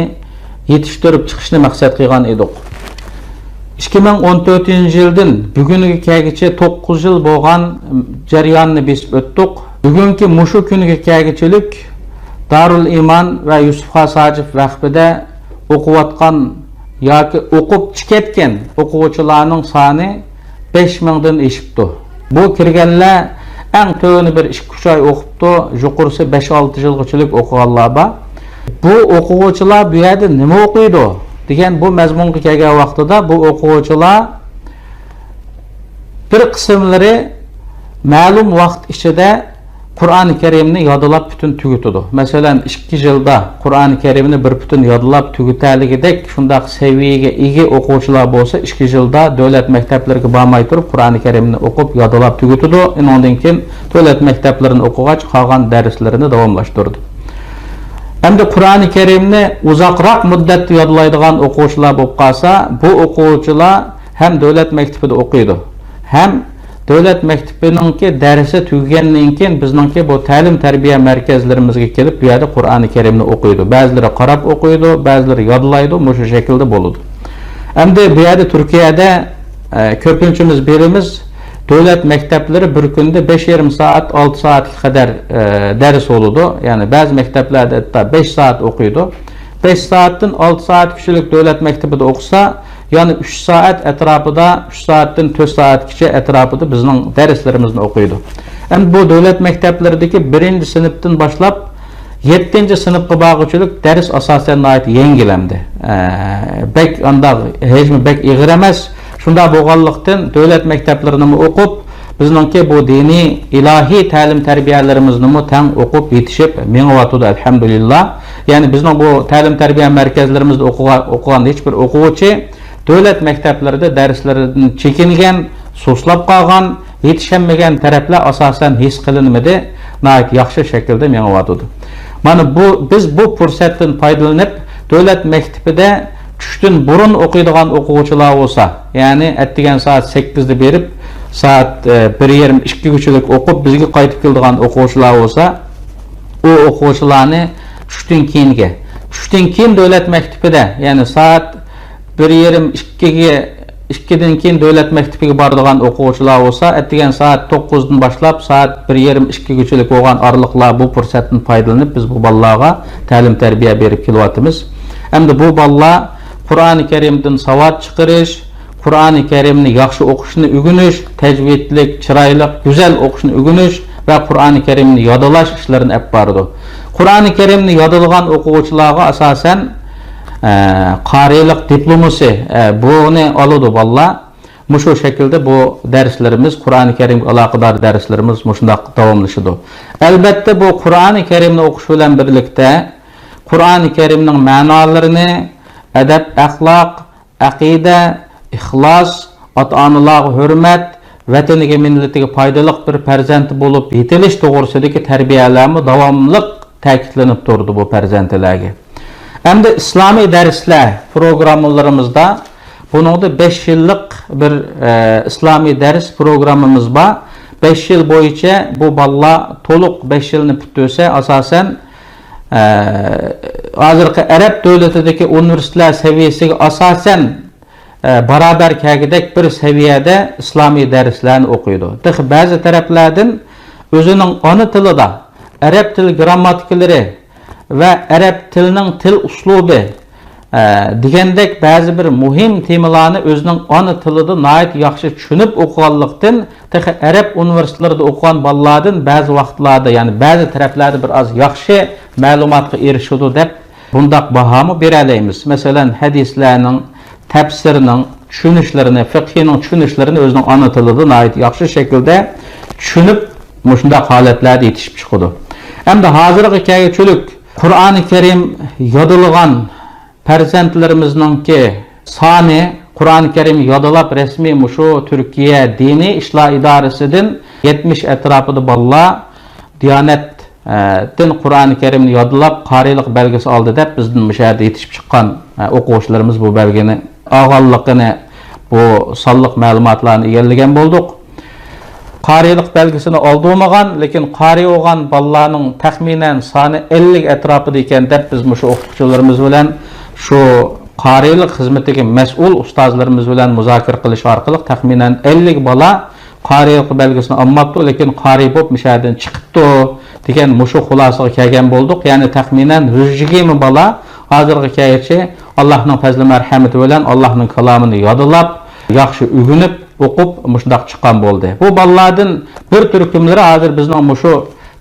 يېتىشتۈرۈپ چىقىشنى مەقسەت قىلغان ئىدۇق. ئىككى مىڭ ئون تۆتىنچى يىلدىن بۈگۈنگە كەلگۈچە توققۇز يىل بولغان جەرياننى بېسىپ ئۆتتۇق. بۈگۈنكى مۇشۇ كۈنگە كەلگۈچىلىك دارۇل ئىمان ۋە يۈسۈپ خاس ھاجىپ ۋەقپىدە ئوقۇۋاتقان ياكى ئوقۇپ چىقىۋەتكەن ئوقۇغۇچىلارنىڭ سانى بەش مىڭدىن ئېشىپتۇ. بۇ كىرگەنلەر ئەڭ تۆۋىنى بىر ئىككى-ئۈچ ئاي ئوقۇپتۇ، يۇقىرىسى بەش-ئالتە يىلغىچىلىك ئوقۇغانلار بار. بۇ ئوقۇغۇچىلار بۇ يەردە نېمە ئوقۇيدۇ دېگەن بۇ مەزمۇنغا كەلگەن ۋاقتىدا، بۇ ئوقۇغۇچىلار بىر قىسىملىرى مەلۇم ۋاقىت ئىچىدە قۇرئانى كەرىمنى يادلاپ پۈتۈن تۈگىتىدۇ. مەسىلەن، ئىككى يىلدا قۇرئانى كەرىمنى بىر پۈتۈن يادلاپ تۈگىتەلىگۈدەك شۇنداق سەۋىيەگە ئىگە ئوقۇغۇچىلار بولسا، ئىككى يىلدا دۆلەت مەكتەپلىرىگە بارماي تۇرۇپ قۇرئانى كەرىمنى ئوقۇپ يادلاپ تۈگىتىدۇ. ئۇنىڭدىن كېيىن دۆلەت مەكتەپلىرىنى ئوقۇغاچ، قالغان دەرسلىرىنى داۋاملاشتۇرىدۇ. ئەمدى قۇرئانى كەرىمنى ئۇزاقراق مۇددەتتە يادلايدىغان ئوقۇغۇچىلار بولۇپ قالسا، بۇ ئوقۇغۇچىلار ھەم دۆلەت مەكتىپىدە ئوقۇيدۇ، ھەم دۆلەت مەكتىپىنىڭكى دەرسى تۈگىگەندىن كېيىن بىزنىڭكى بۇ تەلىم-تەربىيە مەركەزلىرىمىزگە كېلىپ، بۇ يەردە قۇرئانى كەرىمنى ئوقۇيدۇ. بەزىلىرى قاراپ ئوقۇيدۇ، بەزىلىرى يادلايدۇ، مۇشۇ شەكىلدە بولىدۇ. ئەمدى بۇ يەردە تۈركىيەدە، ئە، كۆپىنچىمىز بىلىمىز، دۆلەت مەكتەپلىرى بىر كۈندە بەش يېرىم سائەت، ئالتە سائەتكە قەدەر، ئە، دەرس بولىدۇ. يەنى بەزى مەكتەپلەردە ھەتتا بەش سائەت ئوقۇيدۇ. بەش سائەتتىن ئالتە سائەتكىچىلىك دۆلەت مەكتىپىدە ئوقۇسا، يەنى ئۈچ سائەت ئەتراپىدا، ئۈچ سائەتتىن تۆت سائەتكىچە ئەتراپىدا بىزنىڭ دەرسلىرىمىزنى ئوقۇيدۇ. ئەمدى بۇ دۆلەت مەكتەپلىرىدىكى بىرىنچى سىنىپتىن باشلاپ يەتتىنچى سىنىپقا بارغۇچىلىك دەرس ئاساسەن ناھايىتى يەڭگىل ئەمدى. ئە، بەك ئانداق ھەجمى بەك ئېغىر ئەمەس. شۇنداق بولغانلىقتىن، دۆلەت مەكتەپلىرىنىمۇ ئوقۇپ، بىزنىڭكى بۇ دىنىي، ئىلاھىي تەلىم-تەربىيەلىرىمىزنىمۇ تەڭ ئوقۇپ يېتىشىپ مېڭىۋاتىدۇ، ئەلھەمدۇلىللا. يەنى بىزنىڭ بۇ تەلىم-تەربىيە مەركەزلىرىمىزدە ئوقۇغا-، ئوقۇغان ھېچ بىر ئوقۇغۇچى دۆلەت مەكتەپلىرىدە دەرسلىرىدىن چېكىنگەن، سۇسلاپ قالغان، يېتىشەلمىگەن تەرەپلەر ئاساسەن ھېس قىلىنمىدى، ناھايىتى ياخشى شەكىلدە مېڭىۋاتىدۇ. مانا بۇ، بىز بۇ پۇرسەتتىن پايدىلىنىپ، دۆلەت مەكتىپىدە چۈشتىن بۇرۇن ئوقۇيدىغان ئوقۇغۇچىلار بولسا، يەنى ئەتىگەن سائەت سەككىزدە بېرىپ، سائەت، ئە، بىر يېرىم، ئىككىگىچىلىك ئوقۇپ، بىزگە قايتىپ كېلىدىغان ئوقۇغۇچىلار بولسا، ئۇ ئوقۇغۇچىلارنى چۈشتىن كېيىنگە، چۈشتىن كېيىن دۆلەت مەكتىپىدە، يەنى سائەت بىر يېرىم، ئىككىگە، ئىككىدىن كېيىن دۆلەت مەكتىپىگە بارىدىغان ئوقۇغۇچىلار بولسا، ئەتىگەن سائەت توققۇزدىن باشلاپ سائەت بىر يېرىم، ئىككىگىچىلىك بولغان ئارىلىقلار، بۇ پۇرسەتتىن پايدىلىنىپ، بىز بۇ بالىلارغا تەلىم-تەربىيە بېرىپ كېلىۋاتىمىز. ئەمدى بۇ بالىلار قۇرئانى كەرىمدىن ساۋات چىقىرىش، قۇرئانى كەرىمنى ياخشى ئوقۇشنى ئۆگىنىش، تەجۋىدلىك، چىرايلىق، گۈزەل ئوقۇشنى ئۆگىنىش ۋە قۇرئانى كەرىمنى يادلاش ئىشلىرىنى ئەپ بارىدۇ. قۇرئانى كەرىمنى يادلىغان ئوقۇغۇچىلارغا ئاساسەن، ئە، قارىيلىق دىپلومىسى، ئە، بۇنى ئالىدۇ بالىلار. مۇشۇ شەكىلدە بۇ دەرسلىرىمىز، قۇرئانى كەرىمگە ئالاقىدار دەرسلىرىمىز مۇشۇنداق داۋاملىشىدۇ. ئەلبەتتە، بۇ قۇرئانى كەرىمنى ئوقۇش بىلەن بىرلىكتە، قۇرئانى كەرىمنىڭ مەنالىرىنى، ئەدەپ-ئەخلاق، ئەقىدە، ئىخلاس، ئاتا-ئانىلارغا ھۆرمەت، ۋەتىنىگە، مىللىتىگە پايدىلىق بىر پەرزەنت بولۇپ يېتىلىش توغرىسىدىكى تەربىيەلەرمۇ داۋاملىق تەكىتلىنىپ تۇرىدۇ بۇ پەرزەنتلەرگە. ئەمدى ئىسلامىي دەرسلەر پروگراممىلىرىمىزدا بۇنىڭدا بەش يىللىق بىر، ئە، ئىسلامىي دەرس پروگراممىمىز بار. بەش يىل بويىچە بۇ بالىلار تولۇق بەش يىلنى پۈتتۈرسە، ئاساسەن، ئە، ھازىرقى ئەرەب دۆلىتىدىكى ئۇنىۋېرسىتېتلار سەۋىيەسىگە ئاساسەن، ئە، باراۋەر كەلگۈدەك بىر سەۋىيەدە ئىسلامىي دەرسلەرنى ئوقۇيدۇ. تېخى بەزى تەرەپلەردىن ئۆزىنىڭ ئانا تىلىدا ئەرەب تىل گىرامماتىكىلىرى ۋە ئەرەب تىلىنىڭ تىل ئۇسلۇبى، ئە، دېگەندەك بەزى بىر مۇھىم تېمىلارنى ئۆزىنىڭ ئانا تىلىدا ناھايىتى ياخشى چۈشىنىپ ئوقۇغانلىقتىن، تېخى ئەرەب ئۇنىۋېرسىتېتلىرىدا ئوقۇغان بالىلاردىن بەزى ۋاقىتلاردا، يەنى بەزى تەرەپلەردە بىر ئاز ياخشى مەلۇماتقا ئېرىشىدۇ دەپ بۇنداق باھامۇ بېرەلەيمىز. مەسىلەن، ھەدىسلەرنىڭ، تەپسىرنىڭ چۈشىنىشلىرىنى، فىقھىنىڭ چۈشىنىشلىرىنى ئۆزىنىڭ ئانا تىلىدا ناھايىتى ياخشى شەكىلدە چۈشىنىپ، مۇشۇنداق ھالەتلەردە يېتىشىپ چىقىدۇ. ئەمدى ھازىرغا كەلگۈچىلىك قۇرئانى كەرىم يادلىغان پەرزەنتلىرىمىزنىڭكى سانى، قۇرئانى كەرىم يادلاپ رەسمىي مۇشۇ تۈركىيە دىنىي ئىشلار ئىدارىسىدىن يەتمىش ئەتراپىدا بالىلار دىيانەت، ئە، تىن قۇرئانى كەرىمنى يادلاپ، قارىيلىق بەلگىسى ئالدى دەپ بىزدىن مۇشۇ يەردە يېتىشىپ چىققان، ئە، ئوقۇغۇچىلىرىمىز بۇ بەلگىنى ئالغانلىقىنى، بۇ سانلىق مەلۇماتلارنى ئىگىلىگەن بولدۇق. قارىيلىق بەلگىسىنى ئالدۇرمىغان، لېكىن قارىي بولغان بالىلارنىڭ تەخمىنەن سانى ئەللىك ئەتراپىدا ئىكەن دەپ، بىز مۇشۇ ئوقۇتقۇچىلىرىمىز بىلەن شۇ قارىيلىق خىزمىتىگە مەسئۇل ئۇستازلىرىمىز بىلەن مۇزاكىرە قىلىش ئارقىلىق تەخمىنەن ئەللىك بالا قارىيلىق بەلگىسىنى ئالماپتۇ، لېكىن قارىي بولۇپ مۇشۇ يەردىن چىقىپتۇ دېگەن مۇشۇ خۇلاسىگە كەلگەن بولدۇق. يەنى تەخمىنەن يۈز يىگىرمە بالا ھازىرغا كەلگۈچە ئاللاھنىڭ پەزلى مەرھەمىتى بىلەن ئاللاھنىڭ كالامىنى يادلاپ، ياخشى ئۆگىنىپ، ئوقۇپ، مۇشۇنداق چىققان بولدى. بۇ بالىلاردىن بىر تۈركۈملىرى ھازىر بىزنىڭ مۇشۇ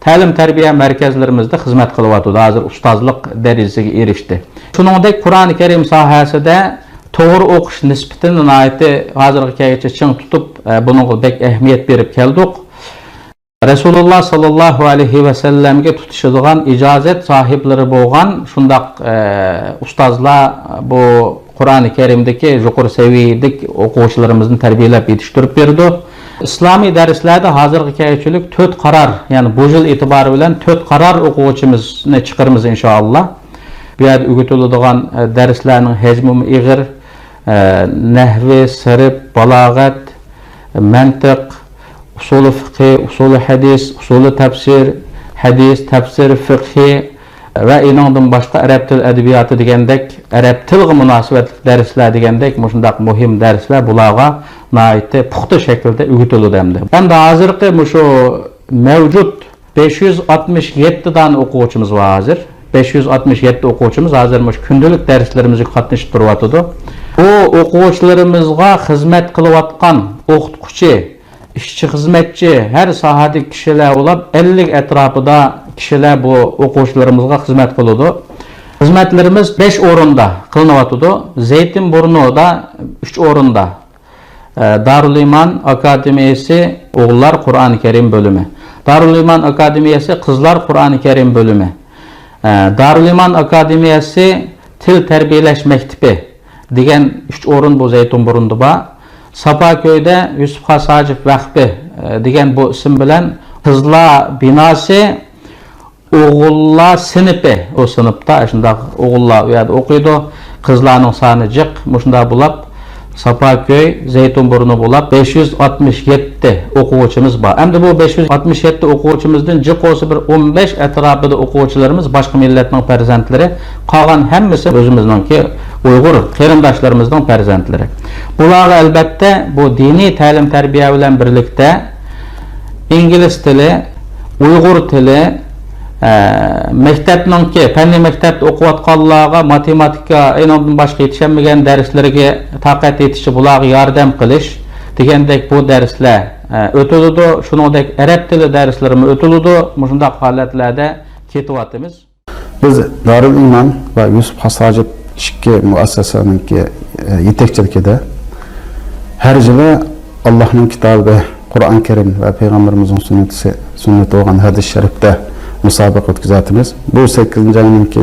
تەلىم-تەربىيە مەركەزلىرىمىزدە خىزمەت قىلىۋاتىدۇ، ھازىر ئۇستازلىق دەرىجىسىگە ئېرىشتى. شۇنىڭدەك قۇرئانى كەرىم ساھەسىدە توغرا ئوقۇش نىسبىتىنى ناھايىتى ھازىرغا كەلگۈچە چىڭ تۇتۇپ، ئە، بۇنىڭغا بەك ئەھمىيەت بېرىپ كەلدۇق. رەسۇلۇللا ساللاللاھۇ ئەلەيھى ۋەسەللەمگە تۇتىشىدىغان ئىجازەت ساھىبلىرى بولغان شۇنداق، ئە، ئۇستازلار بۇ قۇرئانى كەرىمدىكى يۇقىرى سەۋىيەلىك ئوقۇغۇچىلىرىمىزنى تەربىيەلەپ يېتىشتۈرۈپ بېرىدۇ. ئىسلامىي دەرسلەردە ھازىرغا كەلگۈچىلىك تۆت قارار، يەنى بۇ يىل ئېتىبارى بىلەن تۆت قارار ئوقۇغۇچىمىزنى چىقىرىمىز ئىنشائاللا. بۇ يەردە ئۆگىتىلىدىغان، ئە، دەرسلەرنىڭ ھەجمىمۇ ئېغىر، ئە، نەھۋى، سەرپ، بالاغەت، مەنتىق، ئۇسۇلى فىقھى، ئۇسۇلى ھەدىس، ئۇسۇلى تەپسىر، ھەدىس، تەپسىر، فىقھى ۋە ئېنىڭدىن باشقا ئەرەب تىل ئەدەبىياتى دېگەندەك، ئەرەب تىلغا مۇناسىۋەتلىك دەرسلەر دېگەندەك مۇشۇنداق مۇھىم دەرسلەر بۇلارغا ناھايىتى پۇختا شەكىلدە ئۆگىتىلىدۇ ئەمدى. ئەمدى ھازىرقى مۇشۇ مەۋجۇت بەش يۈز ئاتمىش يەتتە دانە ئوقۇغۇچىمىز بار ھازىر. بەش يۈز ئاتمىش يەتتە ئوقۇغۇچىمىز ھازىر مۇشۇ كۈندىلىك دەرسلىرىمىزگە قاتنىشىپ تۇرۇۋاتىدۇ. بۇ ئوقۇغۇچىلىرىمىزغا خىزمەت قىلىۋاتقان ئوقۇتقۇچى، ئىشچى، خىزمەتچى، ھەر ساھەدىكى كىشىلەر بولۇپ، ئەللىك ئەتراپىدا كىشىلەر بۇ ئوقۇغۇچىلىرىمىزغا خىزمەت قىلىدۇ. خىزمەتلىرىمىز بەش ئورۇندا قىلىنىۋاتىدۇ. زەيتىن بۇرنۇدا ئۈچ ئورۇندا، ئە، دارۇل ئىمان ئاكادېمىيەسى ئوغۇللار قۇرئانى كەرىم بۆلۈمى، دارۇل ئىمان ئاكادېمىيەسى قىزلار قۇرئانى كەرىم بۆلۈمى، ئە، دارۇل ئىمان ئاكادېمىيەسى تىل تەربىيەلەش مەكتىپى دېگەن ئۈچ ئورۇن بۇ زەيتۇن بۇرنىدا بار. ساپاكۆيدە يۈسۈپ خاس ھاجىپ ۋەقپى، ئە، دېگەن بۇ ئىسىم بىلەن قىزلار بىناسى، ئوغۇللار سىنىپى، ئۇ سىنىپتا شۇنداق ئوغۇللار ئۇ يەردە ئوقۇيدۇ، قىزلارنىڭ سانى جىق، مۇشۇنداق بولۇپ، ساپاكۆي، زەيتۇن بۇرنى بولۇپ، بەش يۈز ئاتمىش يەتتە ئوقۇغۇچىمىز بار. ئەمدى بۇ بەش يۈز ئاتمىش يەتتە ئوقۇغۇچىمىزدىن جىق بولسا بىر ئون بەش ئەتراپىدا ئوقۇغۇچىلىرىمىز باشقا مىللەتنىڭ پەرزەنتلىرى، قالغان ھەممىسى ئۆزىمىزنىڭكى ئۇيغۇر قېرىنداشلىرىمىزنىڭ پەرزەنتلىرى. بۇلارغا ئەلۋەتتە بۇ دىنىي تەلىم-تەربىيە بىلەن بىرلىكتە ئىنگلىز تىلى، ئۇيغۇر تىلى، ئە، مەكتەپنىڭكى، پەننىي مەكتەپتە ئوقۇۋاتقانلارغا ماتېماتىكا، ئېنىڭدىن باشقا يېتىشەلمىگەن دەرسلىرىگە تاقەت يېتىشىچە بۇلارغا ياردەم قىلىش دېگەندەك بۇ دەرسلەر، ئە، ئۆتۈلىدۇ. شۇنىڭدەك ئەرەب تىلى دەرسلىرىمۇ ئۆتۈلىدۇ. مۇشۇنداق ھالەتلەردە كېتىۋاتىمىز. بىز دارۇل ئىمان ۋە يۈسۈپ خاس ھاجىپ ئىككى مۇئەسسەسەنىڭكى، ئە، يېتەكچىلىكىدە ھەر يىلى ئاللاھنىڭ كىتابى قۇرئان كەرىم ۋە پەيغەمبىرىمىزنىڭ سۈننىتى، سۈننىتى بولغان ھەدىس شەرىپتە مۇسابىقە ئۆتكۈزۈۋاتىمىز. بۇ سەككىزىنچى ئاينىڭكى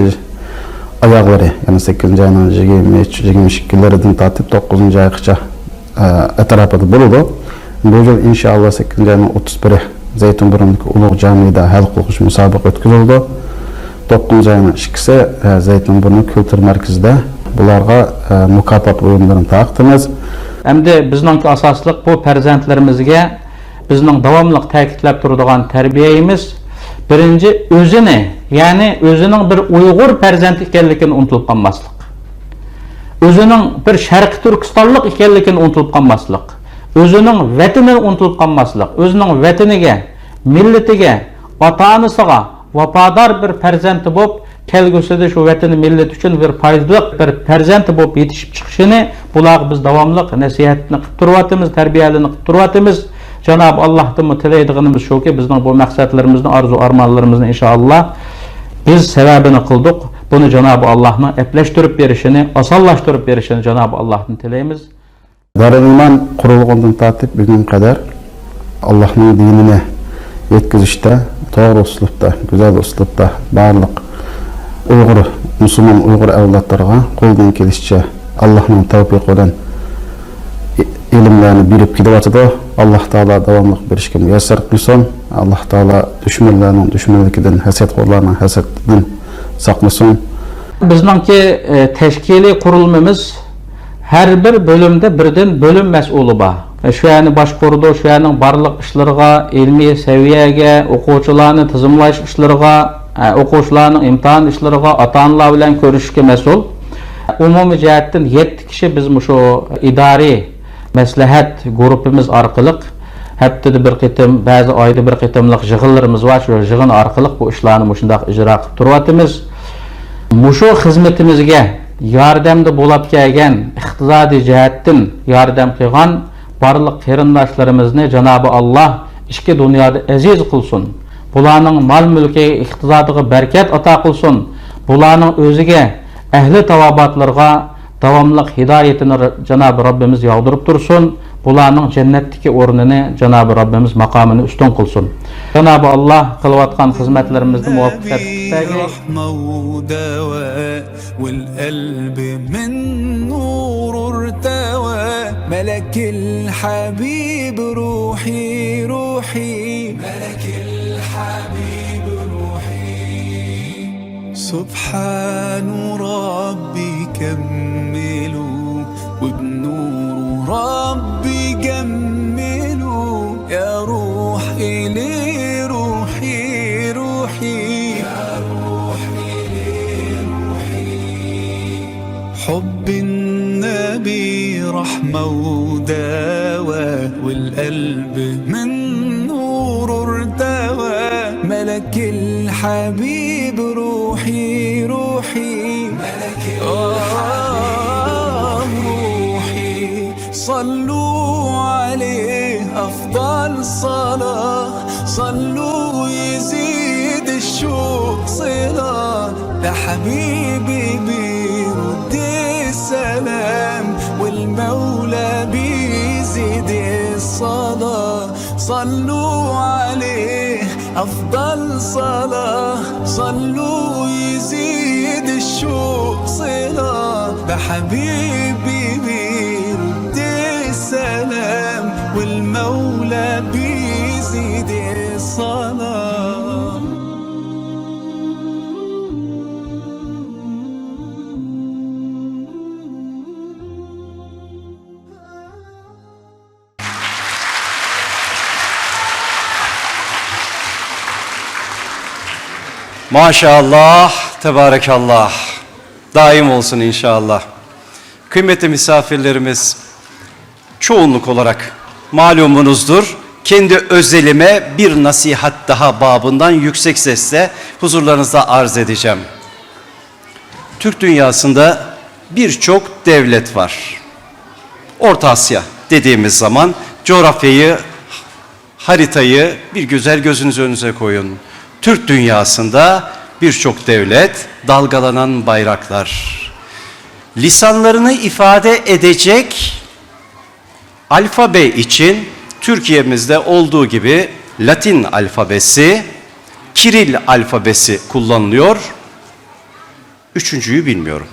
ئاياغلىرى، يەنى سەككىزىنچى ئاينىڭ يىگىرمە ئۈچ، يىگىرمە ئىككى كۈنلىرىدىن تارتىپ توققۇزىنچى ئايغىچە، ئە، ئەتراپىدا بولىدۇ. بۇ يىل ئىنشائاللا سەككىزىنچى ئاينىڭ ئوتتۇز بىرى زەيتۇن بۇرنىدىكى ئۇلۇغ جامىدا ھەل قىلغۇچ مۇسابىقە ئۆتكۈزۈلىدۇ. توققۇزىنچى ئاينىڭ ئىككىسى، ئە، زەيتۇن بۇرنى كۈلتۈر مەركىزىدە بۇلارغا، ئە، مۇكاپات ئويۇنلىرىنى تارقىتىمىز. ئەمدى بىزنىڭكى ئاساسلىق بۇ پەرزەنتلىرىمىزگە بىزنىڭ داۋاملىق تەكىتلەپ تۇرىدىغان تەربىيەمىز، بىرىنچى، ئۆزىنى، يەنى ئۆزىنىڭ بىر ئۇيغۇر پەرزەنتى ئىكەنلىكىنى ئۇنتۇلۇپ قالماسلىق. ئۆزىنىڭ بىر شەرقىي تۈركىستانلىق ئىكەنلىكىنى ئۇنتۇلۇپ قالماسلىق. ئۆزىنىڭ ۋەتىنىنى ئۇنتۇلۇپ قالماسلىق. ئۆزىنىڭ ۋەتىنىگە، مىللىتىگە، ئاتا-ئانىسىغا ۋاپادار بىر پەرزەنتى بولۇپ، كەلگۈسىدە شۇ ۋەتىنى، مىللىتى ئۈچۈن بىر پايدىلىق بىر پەرزەنتى بولۇپ يېتىشىپ چىقىشىنى بۇلارغا بىز داۋاملىق نەسىھەتنى قىلىپ تۇرۇۋاتىمىز، تەربىيەلىرىنى قىلىپ تۇرۇۋاتىمىز. جانابى ئاللاھتىنمۇ تىلەيدىغىنىمىز شۇكى، بىزنىڭ بۇ مەقسەتلىرىمىزنى، ئارزۇ-ئارمانلىرىمىزنى ئىنشائاللا بىز سەۋەبىنى قىلدۇق. بۇنى جانابى ئاللاھنىڭ ئەپلەشتۈرۈپ بېرىشىنى، ئاسانلاشتۇرۇپ بېرىشىنى جانابى ئاللاھتىن تىلەيمىز. دارۇل ئىمان قۇرۇلغاندىن تارتىپ بۈگۈنگە قەدەر ئاللاھنىڭ دىنىنى يەتكۈزۈشتە توغرا ئۇسلۇبتا، گۈزەل ئۇسلۇبتا بارلىق ئۇيغۇر، مۇسۇلمان ئۇيغۇر ئەۋلادلىرىغا قولىدىن كېلىشىچە ئاللاھنىڭ تەۋپىقى بىلەن ئىلىملەرنى بېرىپ كېلىۋاتىدۇ. ئاللاھ تائالا داۋاملىق بېرىشكە مۇيەسسەر قىلسۇن. ئاللاھ تائالا دۈشمەنلەرنىڭ دۈشمەنلىكىدىن، ھەسەتخورلارنىڭ ھەسەتىدىن ساقلىسۇن. بىزنىڭكى، ئە، تەشكىلىي قۇرۇلمىمىز ھەر بىر بۆلۈمدە بىردىن بۆلۈم مەسئۇلى بار. ئە، شۇ يەرنى باشقۇرىدۇ، شۇ يەرنىڭ بارلىق ئىشلىرىغا، ئىلمىي سەۋىيەگە، ئوقۇغۇچىلارنى تىزىملاش ئىشلىرىغا، ئە، ئوقۇغۇچىلارنىڭ ئىمتىھان ئىشلىرىغا، ئاتا-ئانىلار بىلەن كۆرۈشۈشكە مەسئۇل. ئومۇمىي جەھەتتىن يەتتە كىشى بىز مۇشۇ ئىدارىي مەسلىھەت گۇرۇپپىمىز ئارقىلىق ھەپتىدە بىر قېتىم، بەزى ئايدا بىر قېتىملىق يىغىنلىرىمىز بار. شۇ يىغىن ئارقىلىق بۇ ئىشلارنى مۇشۇنداق ئىجرا قىلىپ تۇرۇۋاتىمىز. مۇشۇ خىزمىتىمىزگە ياردەمدە بولاپ كەلگەن، ئىقتىسادىي جەھەتتىن ياردەم قىلغان بارلىق قېرىنداشلىرىمىزنى جانابى ئاللا ئىككى دۇنيادا ئەزىز قىلسۇن. بۇلارنىڭ مال-مۈلكىگە، ئىقتىسادىغا بەرىكەت ئاتا قىلسۇن. بۇلارنىڭ ئۆزىگە، ئەھلى تاۋابىئاتلىرىغا داۋاملىق ھىدايىتىنى ر-، جانابى رەببىمىز ياغدۇرۇپ تۇرسۇن. بۇلارنىڭ جەننەتتىكى ئورنىنى جانابى رەببىمىز ماقامىنى ئۈستۈن قىلسۇن. جانابى ئاللا قىلىۋاتقان خىزمەتلىرىمىزنى مۇۋەپپەقىيەتلىك قىلسۇن. والقلب من نور ارتوى، ملك الحبيب روحي، روحي، ملك الحبيب روحي. سبحان ربي كملوا، وبنور ربي جملوا. يا روحي لروحي، روحي، يا روحي لروحي. حب النبي رحمة ودواء، والقلب من نور ارتوى. ملك الحبيب روحي، روحي، ملك الحبيب روحي. صلوا عليه أفضل صلاة، صلوا يزيد الشوق صلة، ده حبيبي بيرد السلام، والمولى بيزيد الصلاة. صلوا عليه أفضل صلاة، صلوا يزيد الشوق صلة، بحبيبي بيرد السلام، والمولى بيزيد الصلاة. Maşallah, tebarekallah. Daim olsun inşallah. Kıymetli misafirlerimiz, çoğunluk olarak malumunuzdur. Kendi özelime bir nasihat daha babından yüksek sesle huzurlarınızda arz edeceğim. Türk dünyasında birçok devlet var. Orta Asya dediğimiz zaman coğrafyayı, haritayı bir güzel gözünüz önünüze koyun. Türk dünyasında birçok devlet, dalgalanan bayraklar. Lisanlarını ifade edecek alfabe için Türkiye'mizde olduğu gibi Latin alfabesi, Kiril alfabesi kullanılıyor. Üçüncüyü bilmiyorum.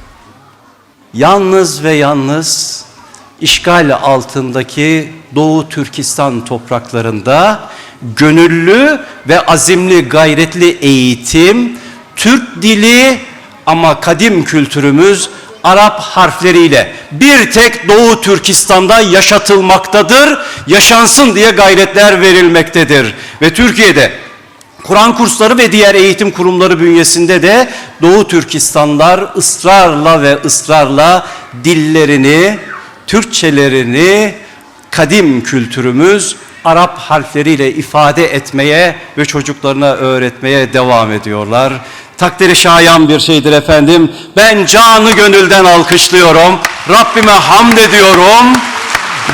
Yalnız ve yalnız işgal altındaki Doğu Türkistan topraklarında gönüllü ve azimli, gayretli eğitim, Türk dili, ama kadim kültürümüz Arap harfleriyle bir tek Doğu Türkistan'da yaşatılmaktadır, yaşansın diye gayretler verilmektedir. Ve Türkiye'de Kur'an kursları ve diğer eğitim kurumları bünyesinde de Doğu Türkistanlar ısrarla ve ısrarla dillerini, Türkçelerini, kadim kültürümüz Arap harfleriyle ifade etmeye ve çocuklarına öğretmeye devam ediyorlar. Takdiri şayan bir şeydir efendim. Ben canı gönülden alkışlıyorum. Rabbime hamd ediyorum.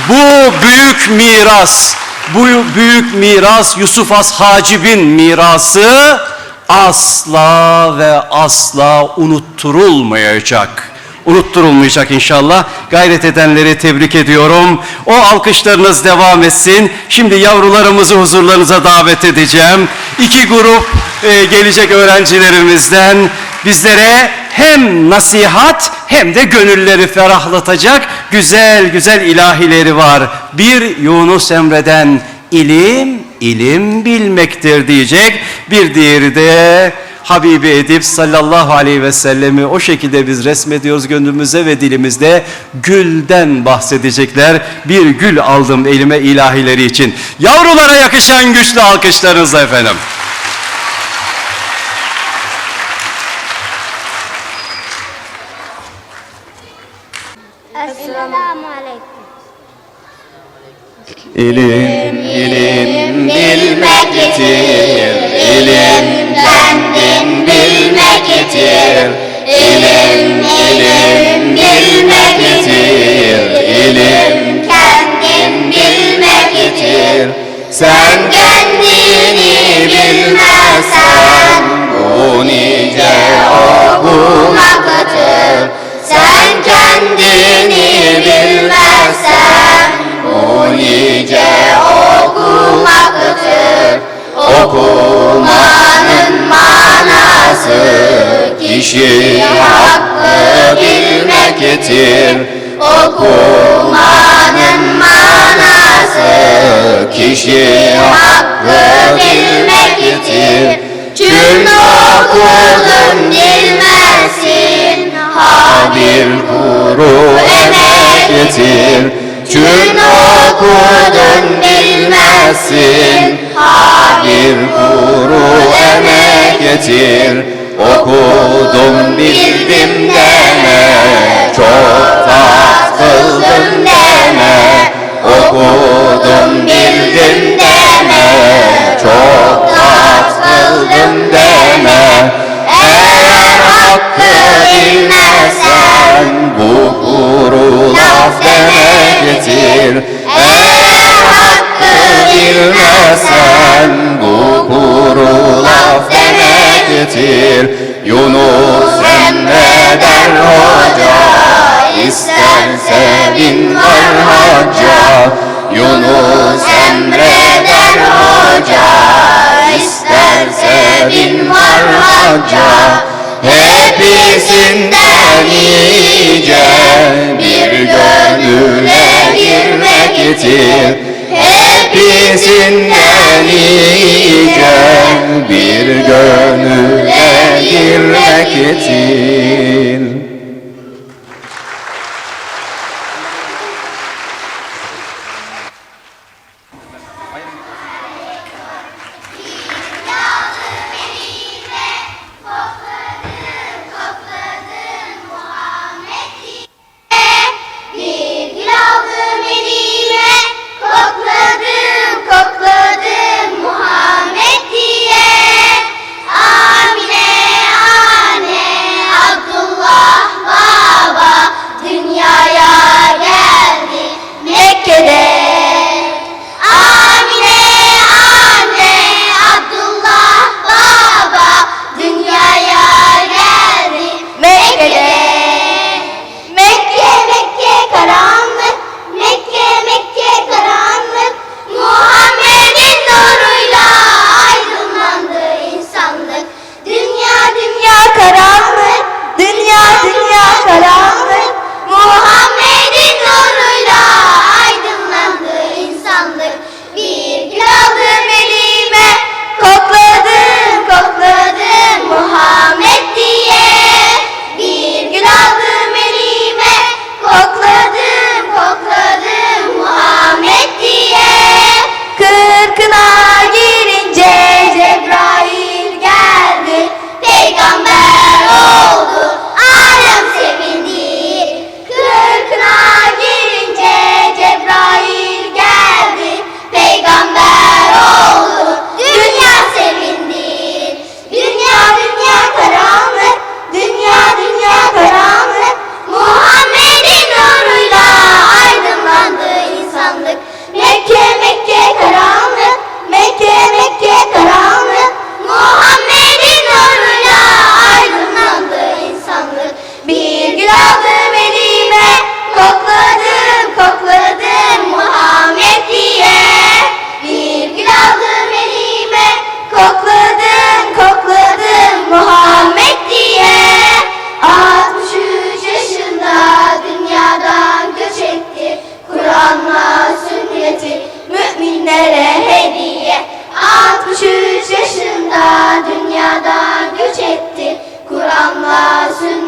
Bu büyük miras, bu büyük miras Yusuf Has Hacib'in mirası asla ve asla unutturulmayacak. Unutturulmayacak inşallah. Gayret edenleri tebrik ediyorum. O alkışlarınız devam etsin. Şimdi yavrularımızı huzurlarınıza davet edeceğim. İki grup e, gelecek öğrencilerimizden bizlere hem nasihat hem de gönülleri ferahlatacak güzel güzel ilahileri var. Bir Yunus Emre'den ilim, ilim bilmektir diyecek. Bir diğeri de Habibi Edip sallallahu aleyhi ve sellemi o şekilde biz resmediyoruz gönlümüzde ve dilimizde, gülden bahsedecekler. Bir gül aldım elime ilahileri için. Yavrulara yakışan güçlü alkışlarınızla efendim. Esselamu aleyküm. İlim, ilim bilmektir, ilim kendin bilmektir. İlim, ilim bilmektir, ilim kendin bilmektir. Sen kendini bilmezsen, bu nice okumaktır. Sen kendini bilmezsen, bu nice okumaktır. Okumanın manası kişi hakkı bilmektir. Okumanın manası kişi hakkı bilmektir. Kün okudun bilmezsin, ha bir kuru emektir. Kün okudun bilmezsin, ha bir kuru emektir. Okudum bildim deme, çok taat kıldım deme. Okudum bildim deme, çok taat kıldım deme. Eğer hakkı bilmezsen, bu kuru laf demektir. Eğer hakkı bilmezsen, bu kuru laf demektir. Yunus Emre der hoca, isterse bin var hacca. Yunus Emre der hoca, isterse bin var hacca. Hepsinden iyice bir gönüle girmektir. Hepsinden iyice bir gönüle girmek için. Bir gül aldım elime, kokladım, kokladım Muhammed diye. Amine, anne, Abdullah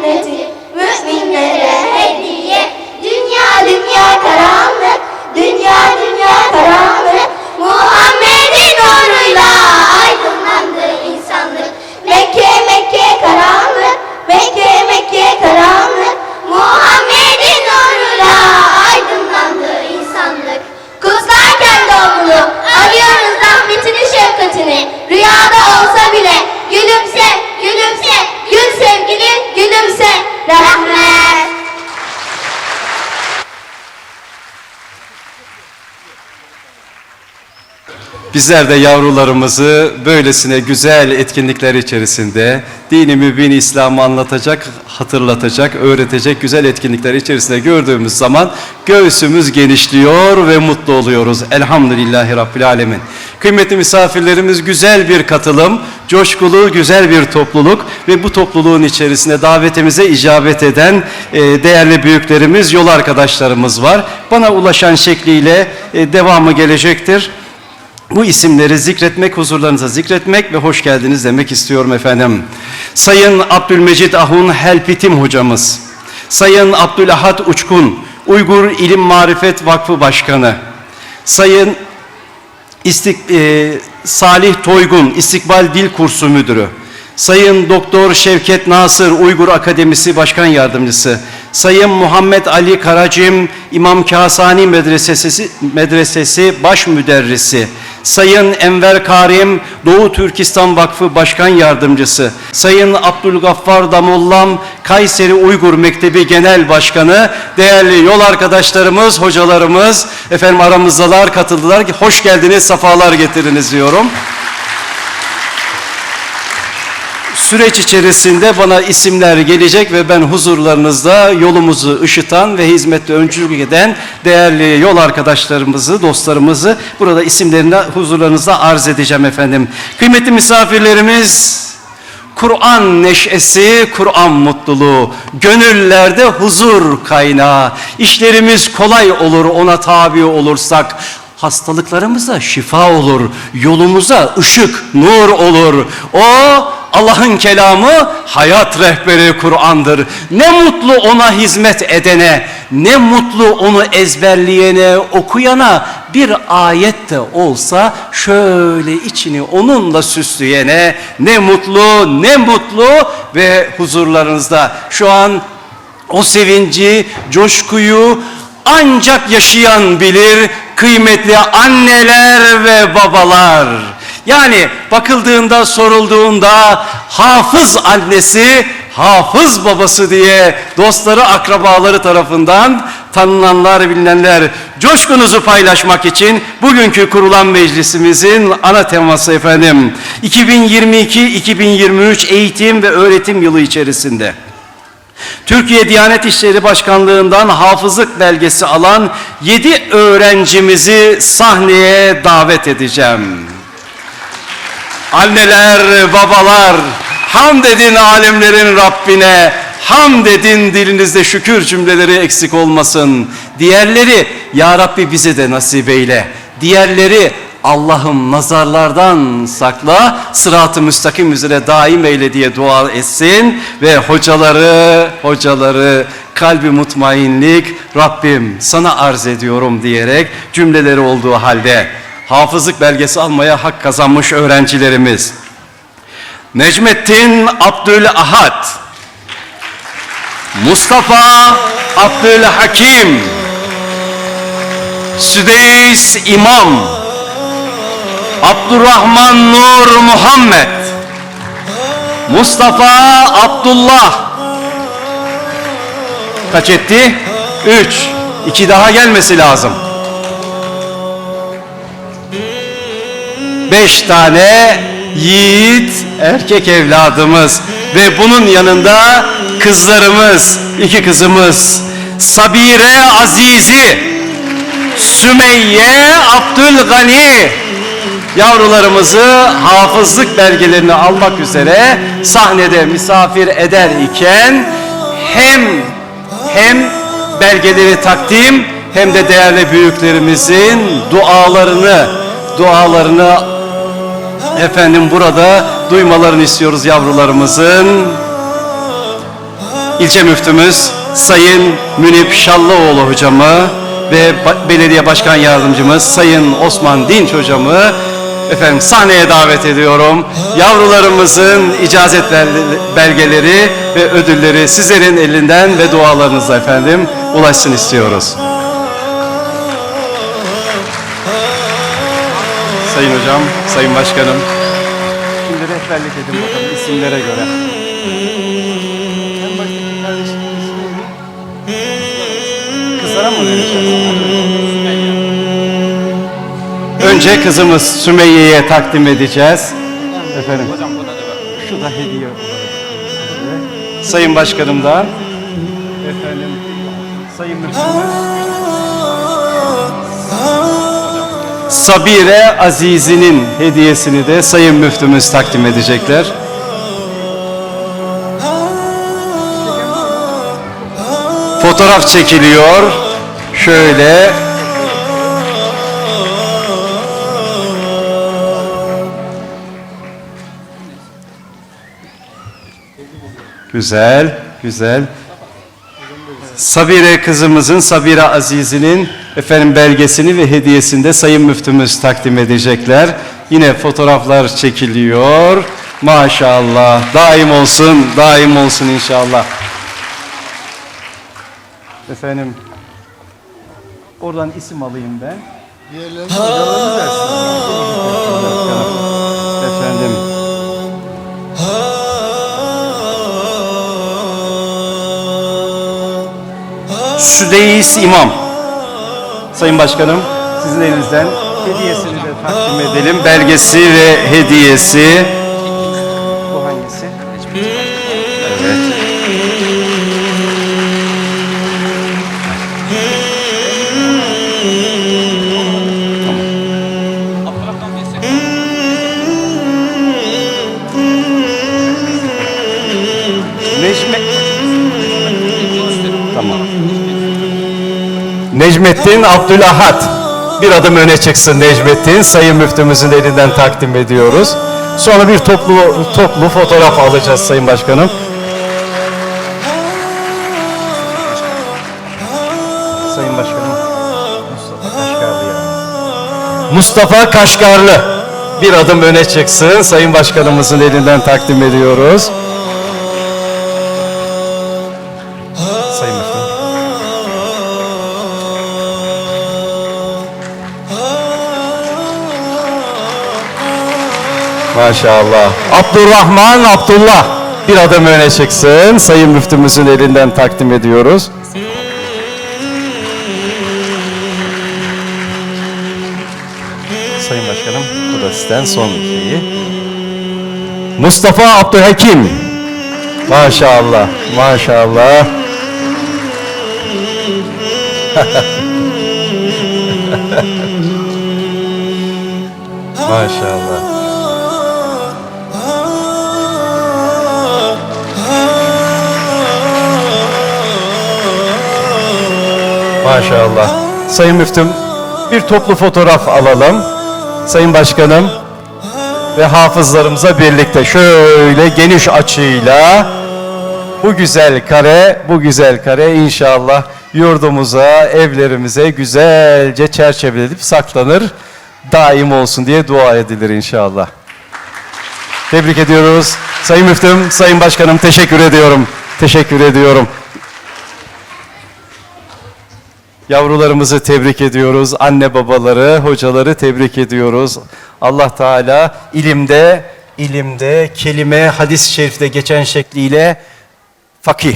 Müminlere hediye. Dünya dünya karanlık, dünya dünya karanlık. Muhammed'in nuruyla aydınlandı insanlık. Mekke Mekke karanlık, Mekke Mekke karanlık. Muhammed'in nuruyla aydınlandı insanlık. Kutlarken doğumunu, arıyoruz rahmetini, şefkatini. Rüyada olsa bile gülümse, gülümse, gül sevgilim, gülümse. Rahmet. Bizler de yavrularımızı böylesine güzel etkinlikler içerisinde, dini mübin İslam'ı anlatacak, hatırlatacak, öğretecek güzel etkinlikler içerisinde gördüğümüz zaman göğsümüz genişliyor ve mutlu oluyoruz. Elhamdülillahi Rabbil Alemin. Kıymetli misafirlerimiz, güzel bir katılım, coşkulu, güzel bir topluluk ve bu topluluğun içerisinde davetimize icabet eden e, değerli büyüklerimiz, yol arkadaşlarımız var. Bana ulaşan şekliyle e, devamı gelecektir. Bu isimleri zikretmek, huzurlarınıza zikretmek ve hoş geldiniz demek istiyorum efendim. Sayın Abdülmecit Ahun Helpitim hocamız, Sayın Abdülahad Uçkun, Uygur İlim Marifet Vakfı Başkanı, Sayın İstik- e, Salih Toygun, İstikbal Dil Kursu Müdürü, Sayın Doktor Şevket Nasır, Uygur Akademisi Başkan Yardımcısı, Sayın Muhammed Ali Karacim, İmam Kasani Medresesi, Medresesi Baş Müderrisi, Sayın Enver Karim, Doğu Türkistan Vakfı Başkan Yardımcısı, Sayın Abdülgaffar Damollam, Kayseri Uygur Mektebi Genel Başkanı, değerli yol arkadaşlarımız, hocalarımız, efendim aramızdalar, katıldılar. Hoş geldiniz, sefalar getirdiniz diyorum. Süreç içerisinde bana isimler gelecek ve ben huzurlarınızda yolumuzu ışıtan ve hizmette öncülük eden değerli yol arkadaşlarımızı, dostlarımızı burada isimlerini huzurlarınızda arz edeceğim efendim. Kıymetli misafirlerimiz, Kur'an neşesi, Kur'an mutluluğu, gönüllerde huzur kaynağı. İşlerimiz kolay olur ona tabi olursak. Hastalıklarımıza şifa olur, yolumuza ışık, nur olur. O, Allah'ın kelamı, hayat rehberi Kur'an'dır. Ne mutlu ona hizmet edene, ne mutlu onu ezberleyene, okuyana, bir ayet de olsa şöyle içini onunla süsleyene ne mutlu, ne mutlu ve huzurlarınızda şu an o sevinci, coşkuyu ancak yaşayan bilir, kıymetli anneler ve babalar. Yani bakıldığında, sorulduğunda hafız annesi, hafız babası diye dostları, akrabaları tarafından tanınanlar, bilinenler, coşkunuzu paylaşmak için bugünkü kurulan meclisimizin ana teması efendim, iki bin yirmi iki iki bin yirmi üç eğitim ve öğretim yılı içerisinde Türkiye Diyanet İşleri Başkanlığı'ndan hafızlık belgesi alan yedi öğrencimizi sahneye davet edeceğim. Anneler, babalar, hamd edin alemlerin Rabbine, hamd edin, dilinizde şükür cümleleri eksik olmasın. Diğerleri, Ya Rabbi bize de nasip eyle. Diğerleri, Allah'ım nazarlardan sakla, sırat-ı müstakim üzere daim eyle diye dua etsin ve hocaları, hocaları, kalbi mutmainlik, Rabbim sana arz ediyorum diyerek cümleleri olduğu halde hafızlık belgesi almaya hak kazanmış öğrencilerimiz. Necmettin Abdülahad, Mustafa Abdülhakim, Südeys İmam, Abdurrahman Nur Muhammed, Mustafa Abdullah. Kaç etti? Üç. İki daha gelmesi lazım. Beş tane yiğit erkek evladımız ve bunun yanında kızlarımız, iki kızımız Sabire Azizi, Sümeyye Abdülgani yavrularımızı hafızlık belgelerini almak üzere sahnede misafir eder iken hem hem belgeleri takdim hem de değerli büyüklerimizin dualarını, dualarını efendim burada duymalarını istiyoruz yavrularımızın. Müftümüz Sayın Münip Şallıoğlu hocamı ve ba-, belediye başkan yardımcımız Sayın Osman Dinç hocamı efendim sahneye davet ediyorum. Yavrularımızın icazet bel-, belgeleri ve ödülleri sizlerin elinden ve dualarınızla efendim ulaşsın istiyoruz. Sayın hocam, sayın başkanım. Şimdi rehberlik edin bakalım isimlere göre. En baştaki kardeşimizin ismi neydi? Kızlara mı vereceğiz? Önce kızımız Sümeyye'ye takdim edeceğiz. Efendim. Hocam, buna da ver. Şu da hediye olarak. Sayın Başkanım da. Efendim. Sayın Müftümüz. Sabire Azizi'nin hediyesini de Sayın Müftümüz takdim edecekler. Fotoğraf çekiliyor. Şöyle. Güzel, güzel. Sabire kızımızın, Sabire Azizi'nin efendim belgesini ve hediyesini de Sayın Müftümüz takdim edecekler. Yine fotoğraflar çekiliyor. Maşallah. Daim olsun, daim olsun inşallah. Efendim, oradan isim alayım ben. Diğerlerini hocalarımız versin. Efendim. Südeyiz İmam. Sayın Başkanım, sizin elinizden hediyesini de takdim edelim. Belgesi ve hediyesi. Bu hangisi? Evet. Necmi. Tamam. Necmettin Abdülahad. Bir adım öne çıksın Necmettin. Sayın Müftümüzün elinden takdim ediyoruz. Sonra bir toplu, toplu fotoğraf alacağız Sayın Başkanım. Sayın Başkanım, Mustafa Kaşgarlı ya. Mustafa Kaşgarlı. Bir adım öne çıksın. Sayın Başkanımızın elinden takdim ediyoruz. Sayın Müftüm. Maşallah. Abdurrahman Abdullah. Bir adım öne çıksın. Sayın Müftümüzün elinden takdim ediyoruz. Sayın Başkanım, bu da sizden son şeyi. Mustafa Abdülhakim. Maşallah, maşallah. Maşallah. Maşallah. Sayın Müftüm, bir toplu fotoğraf alalım. Sayın Başkanım ve hafızlarımıza birlikte şöyle geniş açıyla bu güzel kare, bu güzel kare inşallah yurdumuza, evlerimize güzelce çerçevelenip saklanır. Daim olsun diye dua edilir inşallah. Tebrik ediyoruz. Sayın Müftüm, Sayın Başkanım, teşekkür ediyorum. Teşekkür ediyorum. Yavrularımızı tebrik ediyoruz. Anne babaları, hocaları tebrik ediyoruz. Allah Teala ilimde, ilimde, kelime hadis-i şerifte geçen şekliyle fakih.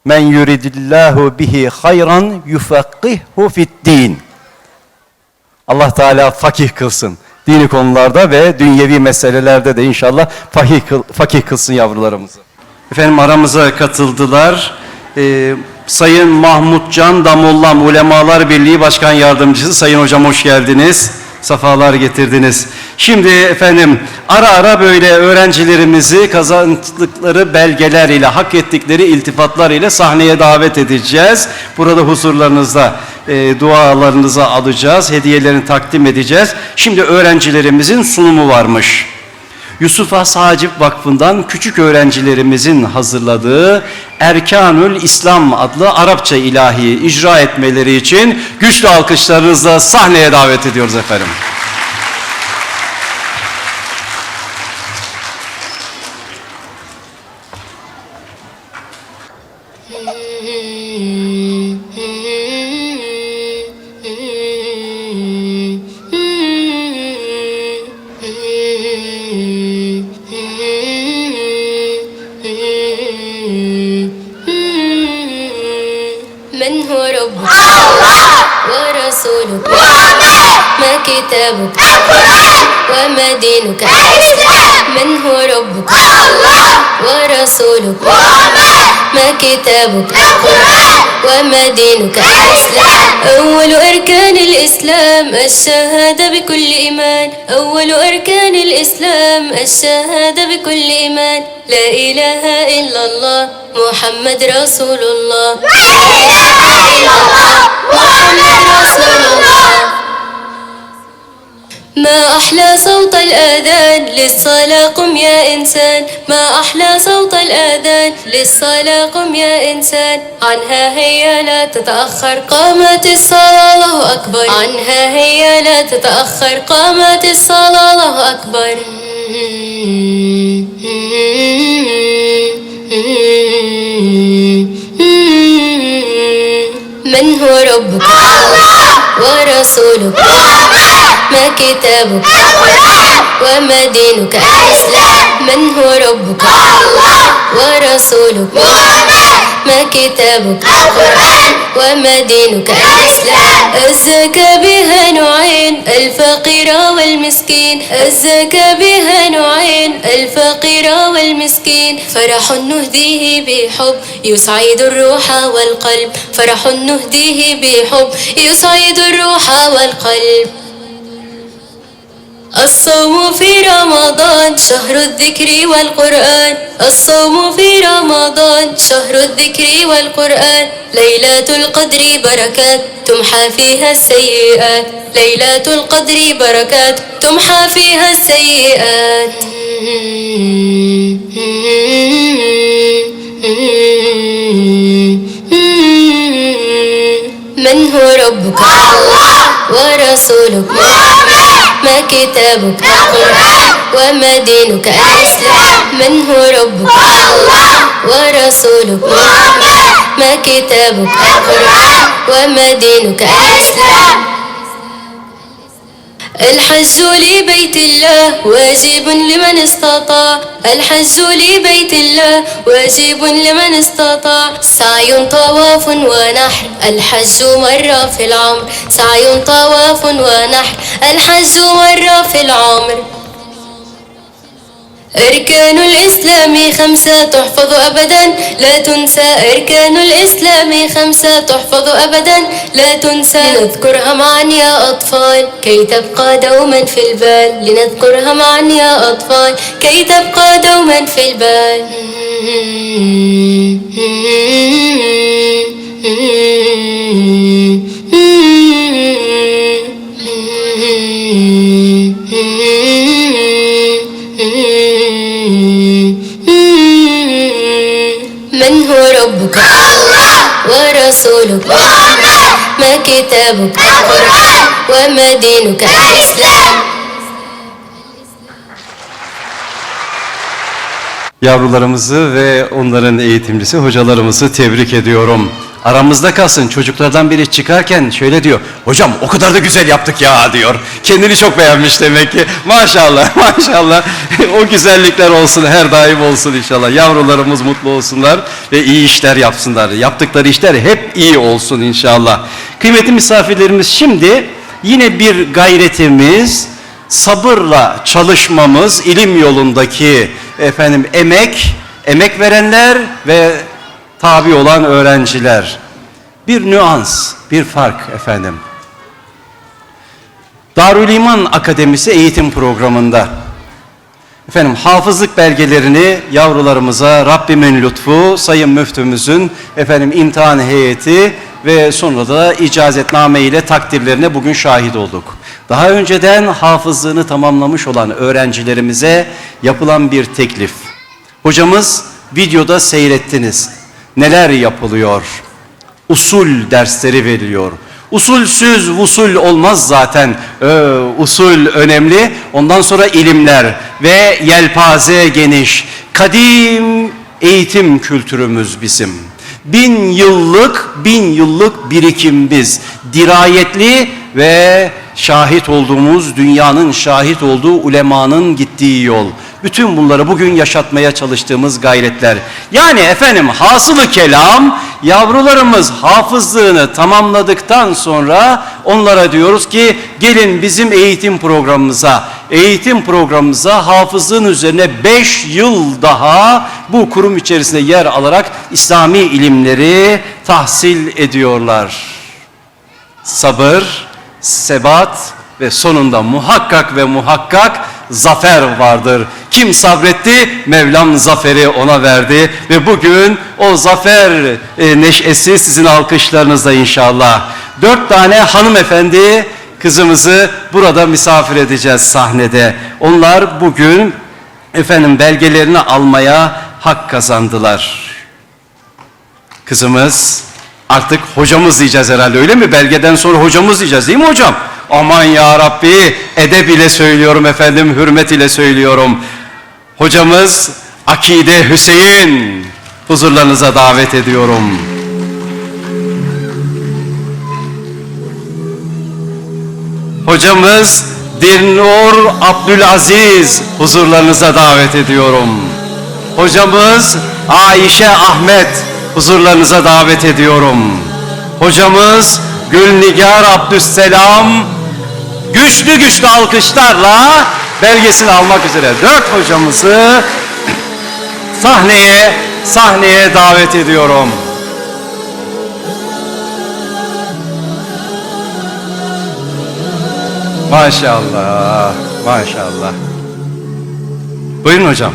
"Men yuridillahu bihi hayran yufakkihhu fid-din." Allah Teala fakih kılsın. Dini konularda ve dünyevi meselelerde de inşallah fakih, kıl, fakih kılsın yavrularımızı. Efendim, aramıza katıldılar. Ee, Sayın Mahmutcan Damollam, Ulemalar Birliği Başkan Yardımcısı. Sayın hocam, hoş geldiniz. Safalar getirdiniz. Şimdi efendim, ara ara böyle öğrencilerimizi kazandıkları belgeler ile, hak ettikleri iltifatlar ile sahneye davet edeceğiz. Burada huzurlarınızda, e, dualarınızı alacağız, hediyelerini takdim edeceğiz. Şimdi öğrencilerimizin sunumu varmış. Yusuf Has Hacip Vakfı'ndan küçük öğrencilerimizin hazırladığı Erkanül İslam adlı Arapça ilahiyi icra etmeleri için güçlü alkışlarınızla sahneye davet ediyoruz efendim. من هو ربك؟ الله. ورسولك؟ محمد. ما كتابك؟ القرآن. وما دينك؟ الإسلام. من هو ربك؟ الله. ورسولك؟ محمد. ما كتابك؟ القرآن. وما دينك؟ الإسلام. أول أركان الإسلام الشهادة بكل إيمان. أول أركان الإسلام الشهادة بكل إيمان. لا إله إلا الله محمد رسول الله. لا إله إلا الله محمد رسول الله. ما أحلى صوت الأذان، للصلاة قم يا إنسان. ما أحلى صوت الأذان، للصلاة قم يا إنسان. عنها هيا لا تتأخر، قامت الصلاة الله أكبر. عنها هيا لا تتأخر، قامت الصلاة الله أكبر. من هو ربك؟ الله. ورسولك؟ محمد. ما كتابك؟ القرآن. وما دينك؟ الإسلام. من هو ربك؟ الله. ورسولك؟ محمد. ما كتابك؟ القرآن. وما دينك؟ الإسلام. الزكاة بها نوعين، الفقير والمسكين. الزكاة بها نوعين، الفقير والمسكين. فرح نهديه بحب، يسعد الروح والقلب. فرح نهديه بحب، يسعد الروح والقلب. الصوم في رمضان شهر الذكر والقرآن. الصوم في رمضان شهر الذكر والقرآن. ليلة القدر بركات تمحى فيها السيئات. ليلة القدر بركات تمحى فيها السيئات. من هو ربك؟ الله. ورسولك؟ محمد. ما كتابك؟ القرآن. وما دينك؟ الإسلام. من هو ربك؟ الله. ورسولك؟ محمد. ما كتابك؟ القرآن. وما دينك؟ الإسلام. الحج لبيت الله واجب لمن استطاع. الحج لبيت الله واجب لمن استطاع. سعي طواف ونحر، الحج مرة في العمر. سعي طواف ونحر، الحج مرة في العمر. أركان الإسلام خمسة تحفظ أبدا لا تنسى. أركان الإسلام خمسة تحفظ أبدا لا تنسى. لنذكرها معا يا أطفال كي تبقى دوما في البال. لنذكرها معا يا أطفال كي تبقى دوما في البال. من هو ربك؟ الله. ورسولك؟ محمد. ما كتابك؟ القرآن. وما دينك؟ الإسلام. Yavrularımızı ve onların eğitimcisi hocalarımızı tebrik ediyorum. Aramızda kalsın, çocuklardan biri çıkarken şöyle diyor: "Hocam, o kadar da güzel yaptık ya," diyor. Kendini çok beğenmiş demek ki. Maşallah, maşallah. O güzellikler olsun, her daim olsun inşallah. Yavrularımız mutlu olsunlar ve iyi işler yapsınlar. Yaptıkları işler hep iyi olsun inşallah. Kıymetli misafirlerimiz, şimdi yine bir gayretimiz, sabırla çalışmamız, ilim yolundaki, efendim, emek, emek verenler ve tabi olan öğrenciler. Bir nüans, bir fark efendim. Darül İman Akademisi eğitim programında, efendim, hafızlık belgelerini yavrularımıza Rabbimin lütfu, Sayın Müftümüzün, efendim, imtihan heyeti ve sonra da icazetname ile takdirlerine bugün şahit olduk. Daha önceden hafızlığını tamamlamış olan öğrencilerimize Yapılan bir teklif. Hocamız, videoda seyrettiniz. Neler yapılıyor? Usul dersleri veriliyor. Usulsüz vusul olmaz zaten. Ee, usul önemli. Ondan sonra ilimler ve yelpaze geniş. Kadim eğitim kültürümüz bizim. Bin yıllık, bin yıllık birikimimiz. Dirayetli ve şahit olduğumuz, dünyanın şahit olduğu ulemanın gittiği yol. Bütün bunları bugün yaşatmaya çalıştığımız gayretler. Yani efendim, hasılı kelam, yavrularımız hafızlığını tamamladıktan sonra onlara diyoruz ki, "Gelin bizim eğitim programımıza." Eğitim programımıza hafızlığın üzerine beş yıl daha bu kurum içerisinde yer alarak İslami ilimleri tahsil ediyorlar. Sabır, sebat ve sonunda muhakkak ve muhakkak zafer vardır. Kim sabretti, Mevlam zaferi ona verdi ve bugün o zafer, e, neşesi sizin alkışlarınızda inşallah. Dört tane hanımefendi kızımızı burada misafir edeceğiz sahnede. Onlar bugün, efendim, belgelerini almaya hak kazandılar. Kızımız, artık hocamız diyeceğiz herhalde, öyle mi? Belgeden sonra hocamız diyeceğiz, değil mi hocam? Aman ya Rabbi, edep ile söylüyorum efendim, hürmet ile söylüyorum. Hocamız Akide Hüseyin, huzurlarınıza davet ediyorum. Hocamız Dilnur Abdülaziz, huzurlarınıza davet ediyorum. Hocamız Ayşe Ahmet, huzurlarınıza davet ediyorum. Hocamız Gülnigar Abdüsselam, güçlü güçlü alkışlarla belgesini almak üzere dört hocamızı sahneye, sahneye davet ediyorum. Maşallah, maşallah. Buyurun hocam.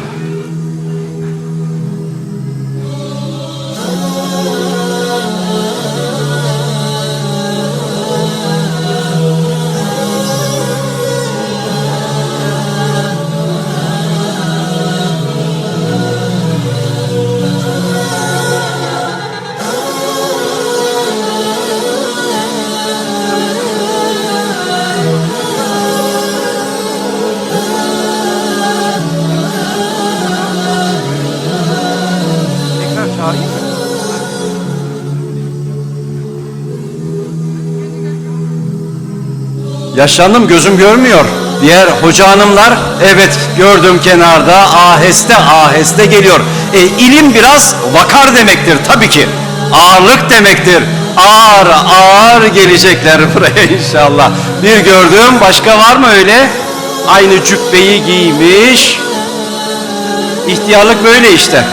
Tekrar çağırayım mı? Yaşlandım, gözüm görmüyor. Diğer hoca hanımlar, evet, gördüm kenarda, aheste aheste geliyor. E, ilim biraz vakar demektir tabii ki. Ağırlık demektir. Ağır ağır gelecekler buraya inşallah. Bir gördüm, başka var mı öyle? Aynı cübbeyi giymiş. İhtiyarlık böyle işte.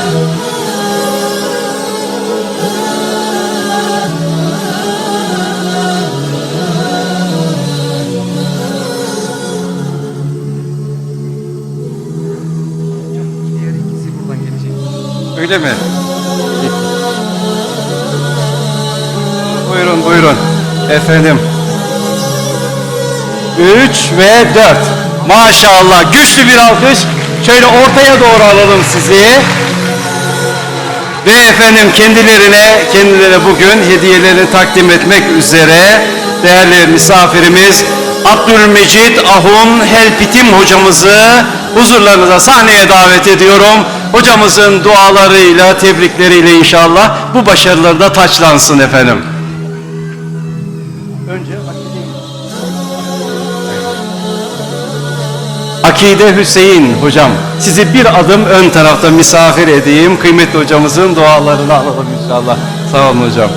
Öyle mi? Buyurun, buyurun. Efendim. Üç ve dört. Maşallah. Güçlü bir alkış. Şöyle ortaya doğru alalım sizi. Ve efendim, kendilerine, kendilerine bugün hediyelerini takdim etmek üzere değerli misafirimiz Abdülmecit Ahun Helpitim hocamızı huzurlarınıza, sahneye davet ediyorum. Hocamızın dualarıyla, tebrikleriyle inşallah bu başarıları da taçlansın efendim. Önce Akide Hüseyin hocam, sizi bir adım ön tarafta misafir edeyim. Kıymetli hocamızın dualarını alalım inşallah. Sağ olun hocam.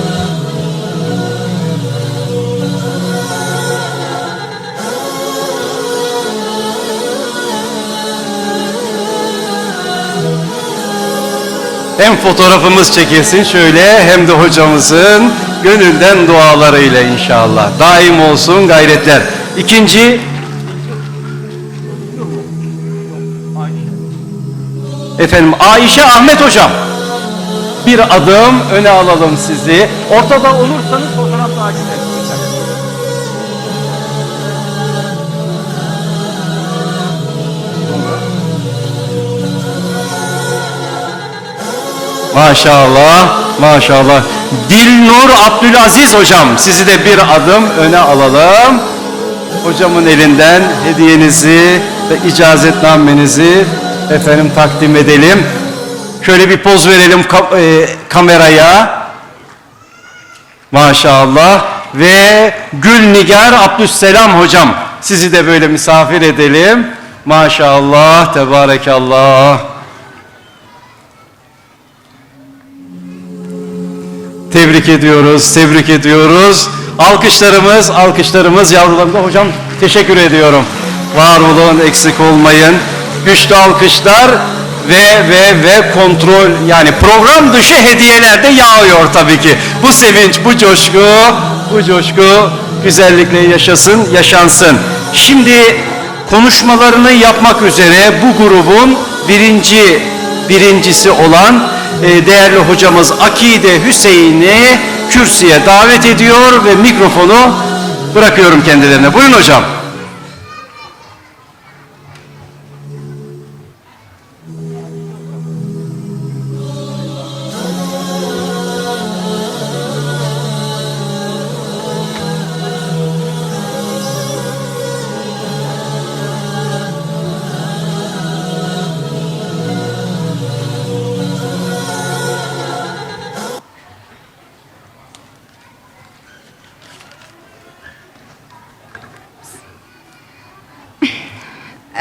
Hem fotoğrafımız çekilsin şöyle, hem de hocamızın gönülden dualarıyla inşallah. Daim olsun gayretler. İkinci, efendim, Ayşe Ahmet hocam. Bir adım öne alalım sizi. Ortada olursanız fotoğraf daha güzel. Maşallah, maşallah. Dilnur Abdülaziz hocam, sizi de bir adım öne alalım. Hocamın elinden hediyenizi ve icazetnamenizi efendim takdim edelim. Şöyle bir poz verelim ka- e, kameraya. Maşallah. Ve Gülnigar Abdüsselam hocam, sizi de böyle misafir edelim. Maşallah, tebarekallah. Tebrik ediyoruz, tebrik ediyoruz. Alkışlarımız, alkışlarımız yavrularımıza. Hocam, teşekkür ediyorum. Var olun, eksik olmayın. Güçlü alkışlar ve, ve, ve kontrol, yani program dışı hediyeler de yağıyor tabii ki. Bu sevinç, bu coşku, bu coşku güzellikle yaşasın, yaşansın. Şimdi konuşmalarını yapmak üzere bu grubun birinci, birincisi olan, e, değerli hocamız Akide Hüseyin'i kürsüye davet ediyor ve mikrofonu bırakıyorum kendilerine. Buyurun hocam.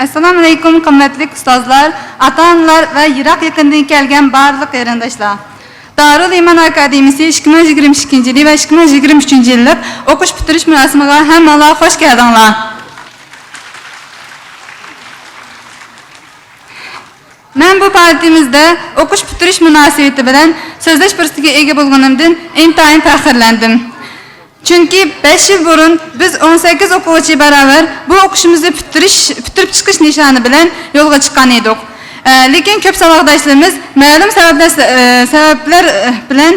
ئەسسالامۇئەلەيكۇم، قىممەتلىك ئۇستازلار، ئاتا-ئانىلار ۋە يىراق-يېقىندىن كەلگەن بارلىق قېرىنداشلار! دارۇل ئىمان ئاكادېمىيىسى ئىككى مىڭ يىگىرمە ئىككىنچى يىلى ۋە ئىككى مىڭ يىگىرمە ئۈچىنچى يىللىق ئوقۇش پۈتتۈرۈش مۇراسىمىغا ھەممىڭلار خوش كەلدىڭلار! مەن بۇ پائالىيىتىمىزدە ئوقۇش پۈتتۈرۈش مۇناسىۋىتى بىلەن سۆزلەش پۇرسىتىگە ئىگە بولغىنىمدىن ئىنتايىن پەخىرلەندىم. چۈنكى بەش يىل بۇرۇن بىز ئون سەككىز ئوقۇغۇچى باراۋەر بۇ ئوقۇشىمىزنى پۈتتۈرۈش، پۈتتۈرۈپ چىقىش نىشانى بىلەن يولغا چىققان ئىدۇق. ئە، لېكىن كۆپ ساۋاقداشلىرىمىز مەلۇم سەۋەبلەر، ئە، سەۋەبلەر، ئە، بىلەن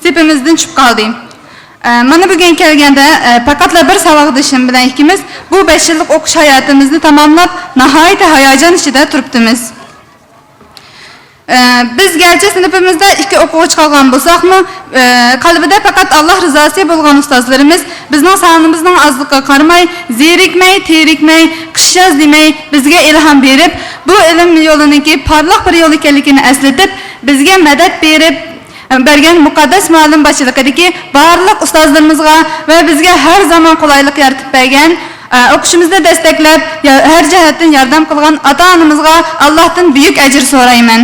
سېپىمىزدىن چۈشۈپ قالدى. ئە، مانا بۈگۈن كەلگەندە، ئە، پەقەتلا بىر ساۋاقدىشىم بىلەن ئىككىمىز بۇ بەش يىللىق ئوقۇش ھاياتىمىزنى تاماملاپ، ناھايىتى ھاياجان ئىچىدە تۇرۇپتىمىز. ئە، بىز گەرچە سىنىپىمىزدا ئىككى ئوقۇغۇچى قالغان بولساقمۇ، ئە، قەلبىدە پەقەت ئاللا رىزاسى بولغان ئۇستازلىرىمىز بىزنىڭ سانىمىزنىڭ ئازلىقىغا قارىماي، زېرىكمەي، تېرىكمەي، قىش ياز دېمەي بىزگە ئىلھام بېرىپ، بۇ ئىلىم يولىنىڭكى پارلاق بىر يول ئىكەنلىكىنى ئەسلىتىپ، بىزگە مەدەت بېرىپ، بەرگەن مۇقەددەس مۇئەللىم باشچىلىقىدىكى بارلىق ئۇستازلىرىمىزغا ۋە بىزگە ھەر زامان قولايلىق يارىتىپ بەرگەن، ئە، ئوقۇشىمىزنى دەستەكلەپ، يا-، ھەر جەھەتتىن ياردەم قىلغان ئاتا-ئانىمىزغا ئاللاھتىن بۈيۈك ئەجىر سورايمەن.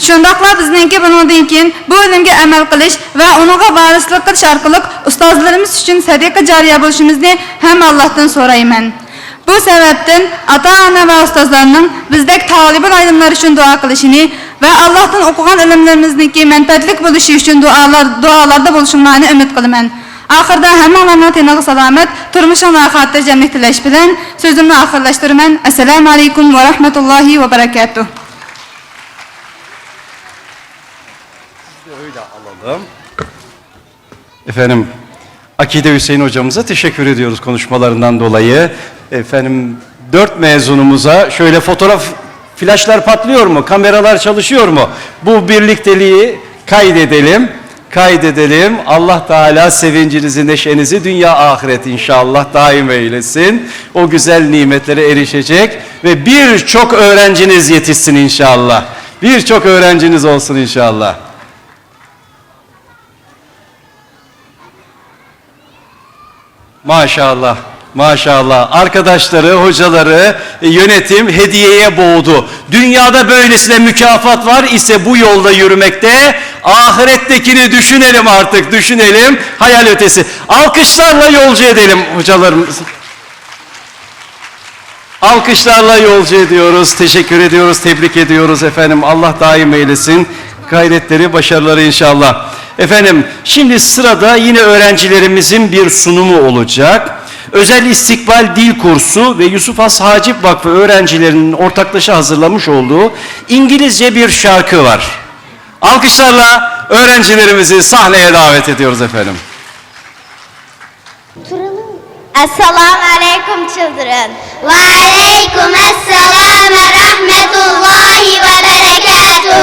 شۇنداقلا بىزنىڭكى بۇنىڭدىن كېيىن بۇ ئىلىمگە ئەمەل قىلىش ۋە ئۇنىڭغا ۋارىسلىق قىلىش ئارقىلىق ئۇستازلىرىمىز ئۈچۈن سەدىقە جارىيە بولۇشىمىزنى ھەم ئاللاھتىن سورايمەن. بۇ سەۋەبتىن ئاتا-ئانا ۋە ئۇستازلارنىڭ بىزدەك تالىبۇل ئىلىملار ئۈچۈن دۇئا قىلىشىنى ۋە ئاللاھتىن ئوقۇغان ئىلىملىرىمىزنىڭكى مەنپەئەتلىك بولۇشى ئۈچۈن دۇئالار، دۇئالاردا بولۇشۇڭلارنى ئۈمىد قىلىمەن. ئاخىرىدا ھەممىڭلارنىڭ تېنىغا سالامەت، تۇرمۇشۇڭلارغا خاتىرجەملىك تىلەش بىلەن سۆزۈمنى ئاخىرلاشتۇرىمەن. ئەسسالامۇ ئەلەيكۇم ۋە رەھمەتۇللاھى ۋە بەرەكاتۇھ. Sizi de öyle alalım. Efendim, Akide Hüseyin hocamıza teşekkür ediyoruz konuşmalarından dolayı. Efendim, dört mezunumuza şöyle fotoğraf, flaşlar patlıyor mu? Kameralar çalışıyor mu? Bu birlikteliği kaydedelim. Kaydedelim. Allah Teala sevincinizi, neşenizi dünya ahiret inşallah daim eylesin. O güzel nimetlere erişecek ve birçok öğrenciniz yetişsin inşallah. Birçok öğrenciniz olsun inşallah. Maşallah, maşallah. Arkadaşları, hocaları, e, yönetim hediyeye boğdu. Dünyada böylesine mükafat var ise bu yolda yürümekte, ahirettekini düşünelim artık, düşünelim. Hayal ötesi. Alkışlarla yolcu edelim hocalarımızı. Alkışlarla yolcu ediyoruz, teşekkür ediyoruz, tebrik ediyoruz efendim. Allah daim eylesin gayretleri, başarıları inşallah. Efendim, şimdi sırada yine öğrencilerimizin bir sunumu olacak. Özel İstikbal Dil Kursu ve Yusuf Has Hacip Vakfı öğrencilerinin ortaklaşa hazırlamış olduğu İngilizce bir şarkı var. Alkışlarla öğrencilerimizi sahneye davet ediyoruz efendim. Turalım. Assalamu alaikum, children. وعليكم السلام ورحمة الله وبركاته.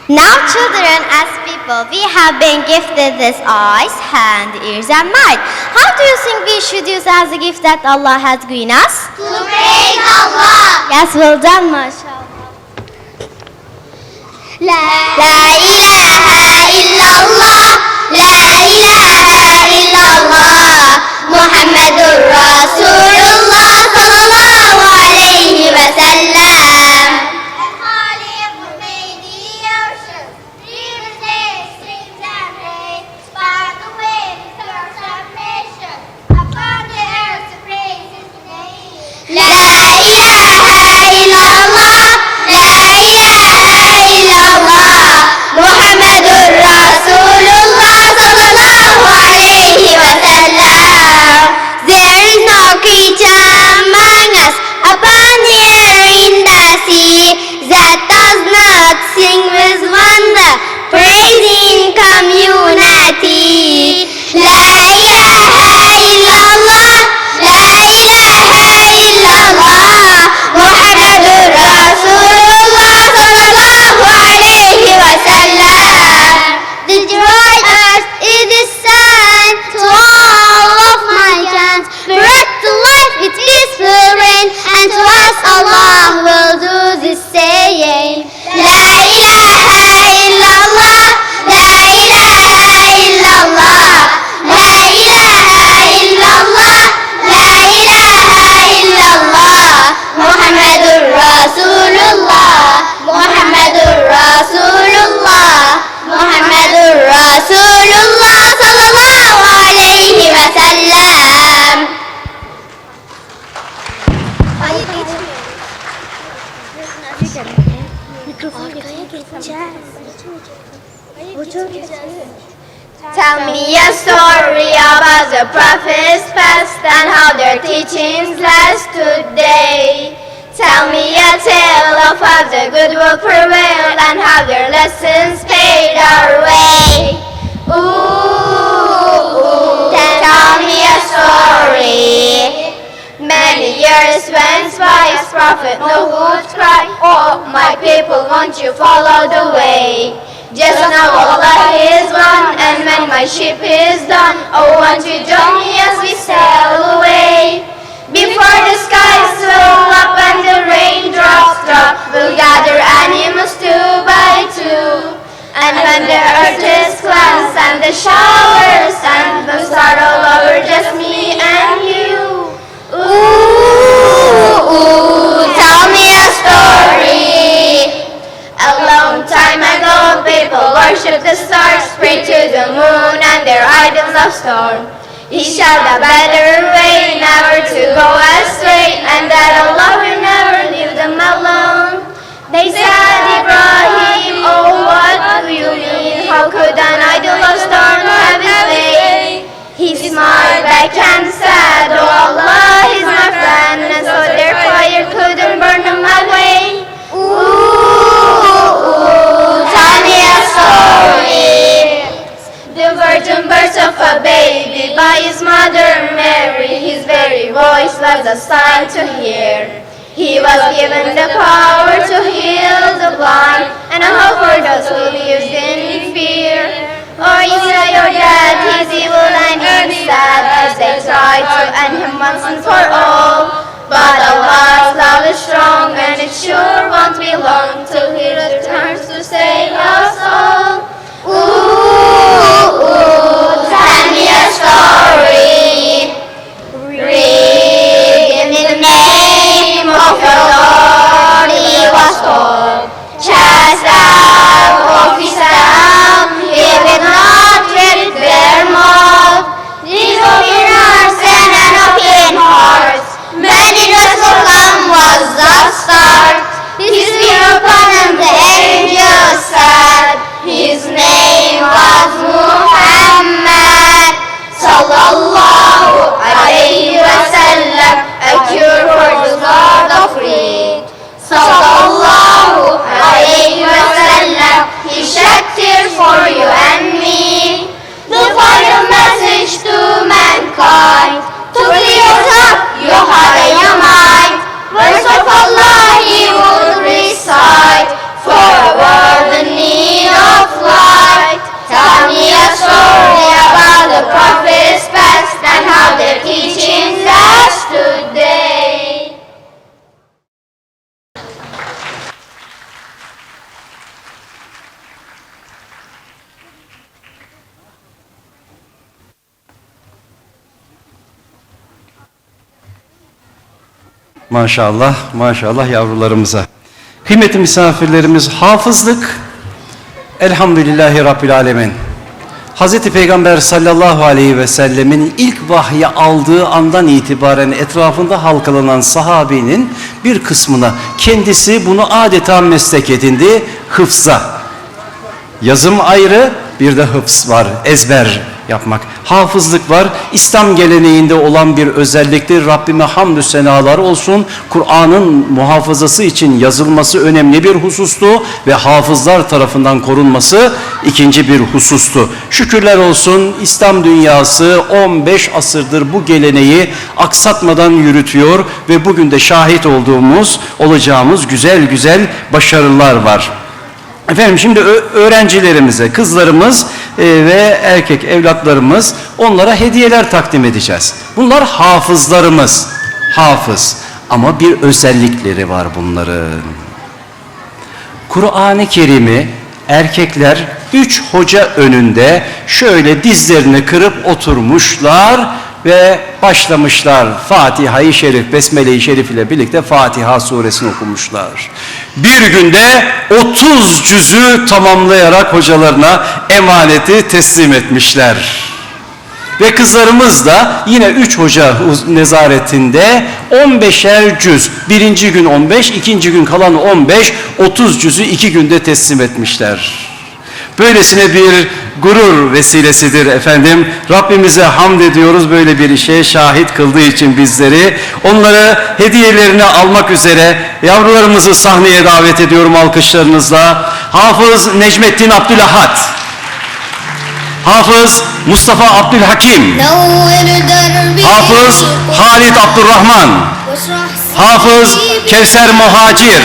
Now, children, as people, we have been gifted this eyes, hand, ears, and mind. How do you think we should use as a gift that Allah has given us? To praise Allah. Yes, well done, mashallah. لا إله إلا الله، لا إله إلا الله، محمد رسول الله صلى الله عليه وسلم. The Khaliq made the ocean, rivers, lakes, streams, and rain. By the way, the transformation upon the earth to praise His name. لا إله إلا الله، لا إله إلا الله، محمد رسول الله صلى الله عليه وسلم. There is no creature among us, upon the air, in the sea, that does not sing with wonder, praising community. لا إله إلا الله، لا إله إلا الله، محمد رسول الله صلى الله عليه وسلم. The dry earth is the sand to all of my chants. Breath to life with peaceful rain, and to us Allah will do the same. لا إله إلا الله، لا إله إلا الله، لا إله إلا الله، لا إله إلا الله، محمد رسول الله، محمد رسول الله، محمد رسول الله صلى الله عليه وسلم. Tell me a story about the prophets past and how their teachings last today. Tell me a tale of how the good will prevail and how their lessons paid our way. Ooh, ooh, tell me a story. Many years went by as Prophet Nuh would cry, "Oh, my people, won't you follow the way? Just now Allah is one, and when my ship is done, oh, won't you join me as we sail away?" Before the skies fill up and the raindrops drop, we'll gather animals two by two. And when the earth is cleansed and the showers end, we'll start all over, just me and you. Ooh, ooh, tell me a story. A long time ago, people worshipped the stars, prayed to the moon and their idols of stone. He showed a better way, never to go astray, and that Allah will never leave them alone. They said, "Ibrahim, oh, what do you mean? How could an idol of stone have his way?" He smiled back and said, "Oh, Allah is my friend, and so their fire couldn't burn them away." Ooh, ooh, tell me a story. The virgin birth of a baby by his mother Mary, his very voice was a sign to hear. He was given the power to heal the blind and a hope for those who lived in fear. Or Isa, your dad, he's evil and he's sad, as they tried to end him once and for all. But Allah's love is strong and it sure won't be long till he returns to save us all. Ooh, ooh, tell me a story. Read, in the name of your Lord, he was told. Cast out of his town, he would not treat their mold. These open arms and an open heart, many just for come was the start. His fear upon him the angels said, his name was Muhammad, sallallahu alayhi wa sallam, a cure for the Lord of greed. Sallallahu alayhi wa Maşallah, maşallah yavrularımıza. Kıymetli misafirlerimiz, hafızlık, Elhamdülillahi Rabbil Alemin. Hazreti Peygamber sallallahu aleyhi ve sellemin ilk vahyi aldığı andan itibaren etrafında halkalanan sahabenin bir kısmına kendisi bunu adeta meslek edindi, hıfza. Yazım ayrı, bir de hıfz var, ezber yapmak. Hafızlık var, İslam geleneğinde olan bir özelliktir. Rabbime hamdü senalar olsun. Kur'an'ın muhafazası için yazılması önemli bir husustu ve hafızlar tarafından korunması ikinci bir husustu. Şükürler olsun, İslam dünyası on beş asırdır bu geleneği aksatmadan yürütüyor ve bugün de şahit olduğumuz, olacağımız güzel güzel başarılar var. Efendim, şimdi ö-, öğrencilerimize, kızlarımız, e, ve erkek evlatlarımız, onlara hediyeler takdim edeceğiz. Bunlar hafızlarımız, hafız. Ama bir özellikleri var bunların. Kur'an-ı Kerim'i erkekler üç hoca önünde şöyle dizlerini kırıp oturmuşlar ve başlamışlar Fatiha-i Şerif, Besmele-i Şerif ile birlikte Fatiha suresini okumuşlar. Bir günde otuz cüzü tamamlayarak hocalarına emaneti teslim etmişler. Ve kızlarımız da yine üç hoca uz-, nezaretinde on beşer cüz, birinci gün on beş, ikinci gün kalan on beş, otuz cüzü iki günde teslim etmişler. Böylesine bir gurur vesilesidir efendim. Rabbimize hamd ediyoruz böyle bir işe şahit kıldığı için bizleri. Onları hediyelerini almak üzere yavrularımızı sahneye davet ediyorum alkışlarınızla. Hafız Necmettin Abdülahad, Hafız Mustafa Abdülhakim, Hafız Halid Abdurrahman, Hafız Kevser Muhacir,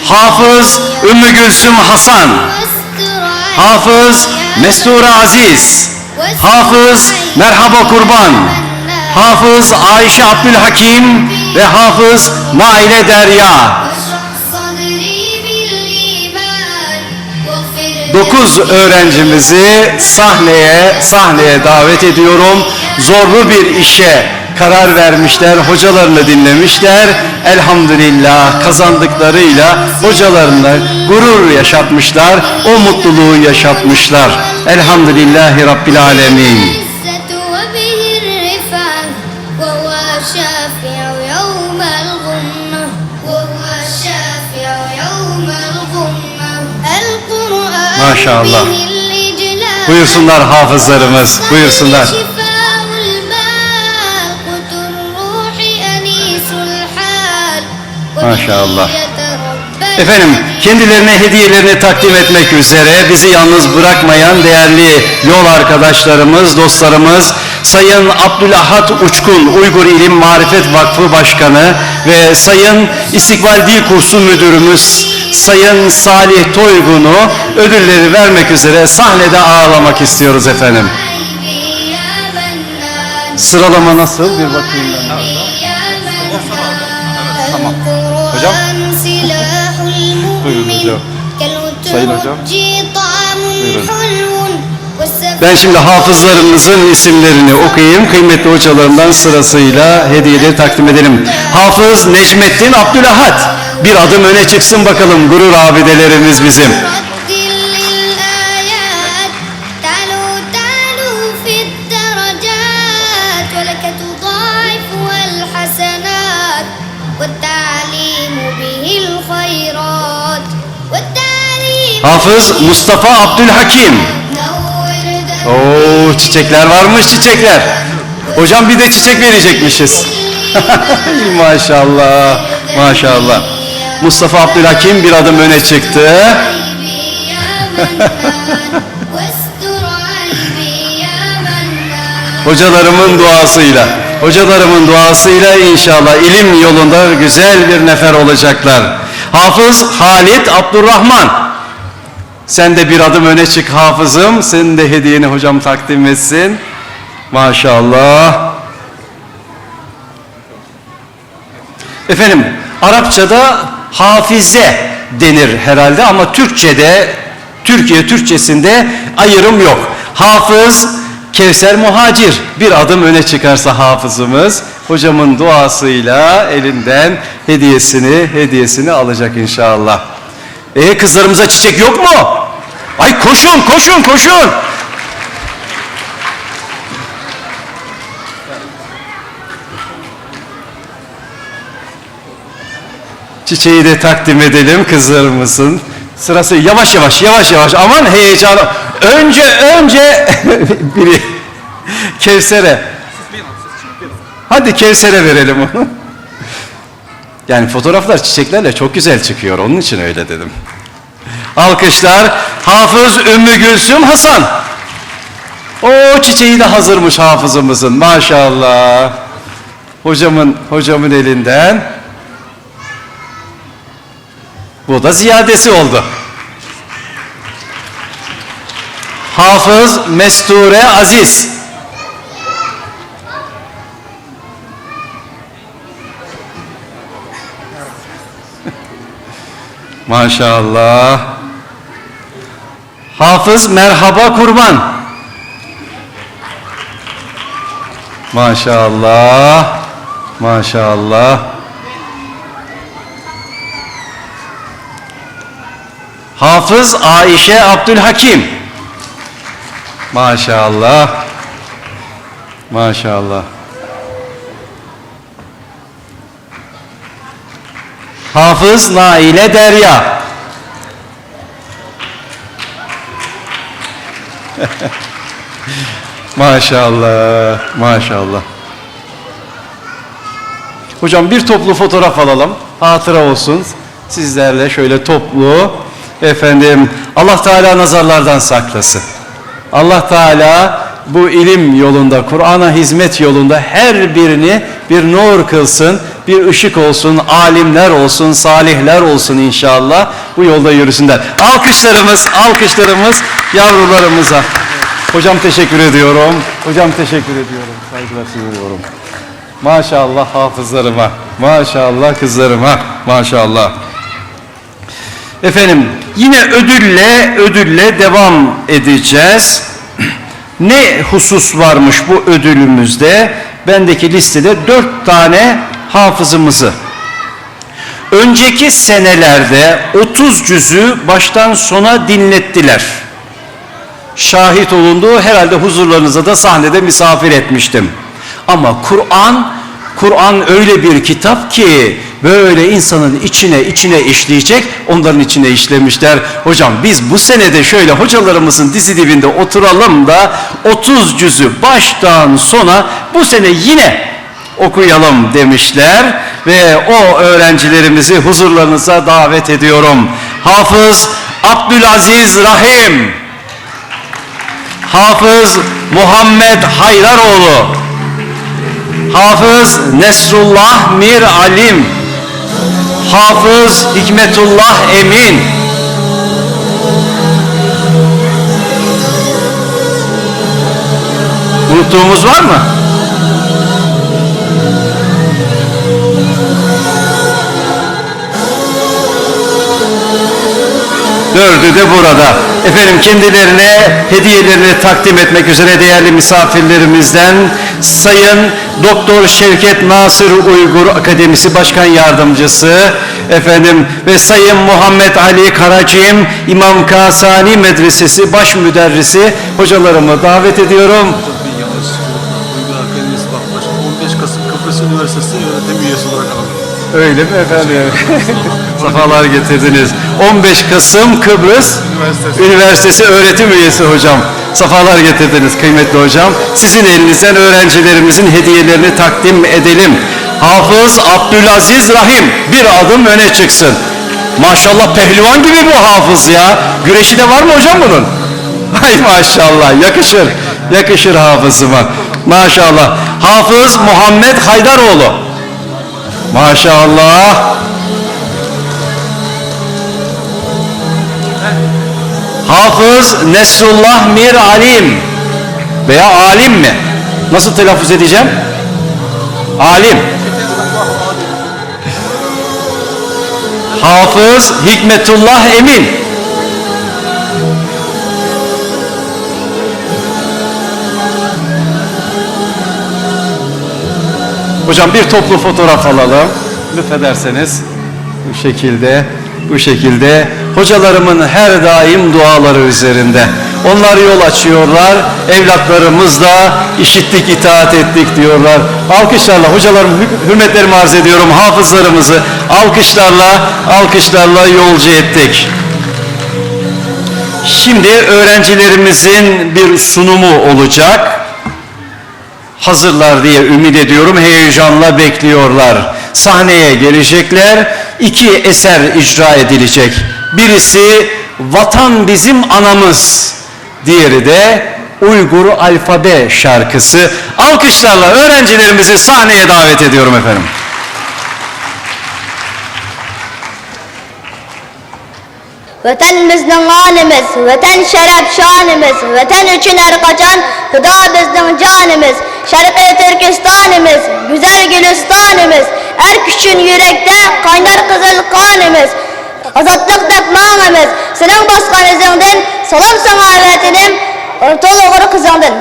Hafız Ümmü Gülsüm Hasan, Hafız Mestura Aziz, Hafız Merhaba Kurban, Hafız Ayşe Abdülhakim ve Hafız Naile Derya. Dokuz öğrencimizi sahneye, sahneye davet ediyorum. Zorlu bir işe karar vermişler, hocalarını dinlemişler. Elhamdülillah, kazandıklarıyla hocalarına gurur yaşatmışlar, o mutluluğu yaşatmışlar. Elhamdülillahi Rabbil Alemin. Maşallah. Buyursunlar hafızlarımız, buyursunlar. Maşallah. Efendim, kendilerine hediyelerini takdim etmek üzere bizi yalnız bırakmayan değerli yol arkadaşlarımız, dostlarımız, Sayın Abdülahad Uçkun, Uygur İlim Marifet Vakfı Başkanı ve Sayın İstikbal Dil Kursu Müdürümüz Sayın Salih Toygun'u ödülleri vermek üzere sahnede ağırlamak istiyoruz efendim. Sıralama nasıl? Bir bakayım ben. Tamam. Hocam. Buyurun hocam. Sayın hocam. Buyurun. Ben şimdi hafızlarımızın isimlerini okuyayım. Kıymetli hocalarımdan sırasıyla hediyeleri takdim edelim. Hafız Necmettin Abdülahad. Bir adım öne çıksın bakalım gurur abidelerimiz bizim. Hafız Mustafa Abdülhakim. Oo, çiçekler varmış, çiçekler. Hocam, bir de çiçek verecekmişiz. Maşallah, maşallah. Mustafa Abdülhakim bir adım öne çıktı. Hocalarımın duasıyla, hocalarımın duasıyla inşallah ilim yolunda güzel bir nefer olacaklar. Hafız Halit Abdurrahman. Sen de bir adım öne çık hafızım. Senin de hediyeni hocam takdim etsin. Maşallah. Efendim, Arapçada hafize denir herhalde ama Türkçe'de, Türkiye Türkçesinde ayrım yok. Hafız Kevser Muhacir, bir adım öne çıkarsa hafızımız. Hocamın duasıyla elinden hediyesini, hediyesini alacak inşallah. E, kızlarımıza çiçek yok mu? Ay, koşun, koşun, koşun. Çiçeği de takdim edelim kızlarımızın. Sırası yavaş yavaş, yavaş yavaş. Aman heyecanı. Önce, önce biri. Kevser'e. Hadi Kevser'e verelim onu. Yani fotoğraflar çiçeklerle çok güzel çıkıyor. Onun için öyle dedim. Alkışlar. Hafız Ümmü Gülsüm Hasan. O çiçeği de hazırmış hafızımızın. Maşallah. Hocamın, hocamın elinden. Bu da ziyadesi oldu. Hafız Mesture Aziz. Maşallah. Hafız Merhaba Kurban. Maşallah. Maşallah. Hafız Ayşe Abdülhakim. Maşallah. Maşallah. Hafız Naile Derya. Maşallah, maşallah. Hocam, bir toplu fotoğraf alalım. Hatıra olsun. Sizlerle şöyle toplu. Efendim, Allah Teala nazarlardan saklasın. Allah Teala bu ilim yolunda, Kur'an'a hizmet yolunda her birini bir nur kılsın, bir ışık olsun, alimler olsun, salihler olsun inşallah. Bu yolda yürüsünler. Alkışlarımız, alkışlarımız yavrularımıza. Hocam, teşekkür ediyorum. Hocam, teşekkür ediyorum. Saygılar sunuyorum. Maşallah hafızlarıma, maşallah kızlarıma, maşallah. Efendim, yine ödülle, ödülle devam edeceğiz. Ne husus varmış bu ödülümüzde? Bendeki listede dört tane hafızımızı. Önceki senelerde otuz cüzü baştan sona dinlettiler. Şahit olundu. Herhalde huzurlarınıza da sahnede misafir etmiştim. Ama Kur'an, Kur'an öyle bir kitap ki böyle insanın içine, içine işleyecek, onların içine işlemişler. Hocam, biz bu sene de şöyle hocalarımızın dizi dibinde oturalım da otuz cüzü baştan sona bu sene yine okuyalım demişler ve o öğrencilerimizi huzurlarınıza davet ediyorum. Hafız Abdülaziz Rahim, Hafız Muhammed Haydaroğlu, Hafız Nesrullah Mir Alim, Hafız Hikmetullah Emin. Unuttuğumuz var mı? Dördü de burada. Efendim, kendilerine hediyelerini takdim etmek üzere değerli misafirlerimizden Sayın Doktor Şevket Nasır Uygur Akademisi Başkan Yardımcısı, efendim, ve Sayın Muhammed Ali Karacığım İmam Kasani Medresesi Baş Müderrisi hocalarımı davet ediyorum. Hocam, bir yanlışlık oldu. Uygur Akademisi bakmış. on beş Kasım Kıbrıs Üniversitesi öğretim üyesi olarak alındı. Öyle mi efendim? Sefalar getirdiniz. on beş Kasım Kıbrıs Üniversitesi. Üniversitesi öğretim üyesi hocam. Sefalar getirdiniz kıymetli hocam. Sizin elinizden öğrencilerimizin hediyelerini takdim edelim. Hafız Abdülaziz Rahim bir adım öne çıksın. Maşallah, pehlivan gibi bu hafız ya. Güreşi de var mı hocam bunun? Ay maşallah, yakışır. Yakışır hafızıma. Maşallah. Hafız Muhammed Haydaroğlu. Maşallah. Hafız Nesrullah Mir Alim veya Alim mi? Nasıl telaffuz edeceğim? Alim. Hafız Hikmetullah Emin. Hocam, bir toplu fotoğraf alalım. Lütfederseniz. Bu şekilde, bu şekilde. Hocalarımın her daim duaları üzerinde. Onlar yol açıyorlar. Evlatlarımız da "işittik, itaat ettik" diyorlar. Alkışlarla hocalarım, hü-, hürmetlerimi arz ediyorum. Hafızlarımızı alkışlarla, alkışlarla yolcu ettik. Şimdi öğrencilerimizin bir sunumu olacak. Hazırlar diye ümit ediyorum, heyecanla bekliyorlar. Sahneye gelecekler, iki eser icra edilecek. Birisi "Vatan bizim anamız", diğeri de Uygur alfabe şarkısı. Alkışlarla öğrencilerimizi sahneye davet ediyorum efendim. ۋەتەن بىزنىڭ ئانىمىز، ۋەتەن شەرەپ شانىمىز، ۋەتەن ئۈچۈن ھەر قاچان پىدا بىزنىڭ جانىمىز. شەرقىي تۈركىستانىمىز، گۈزەل گۈلىستانىمىز، ئەرك ئۈچۈن يۈرەكتە قاينار قىزىل قانىمىز. ئازادلىق دەپ ماڭىمىز سېنىڭ باسقان ئىزىڭدىن، سالام ساڭا ۋەتىنىم، تولا ئوغرى قىزىڭدىن.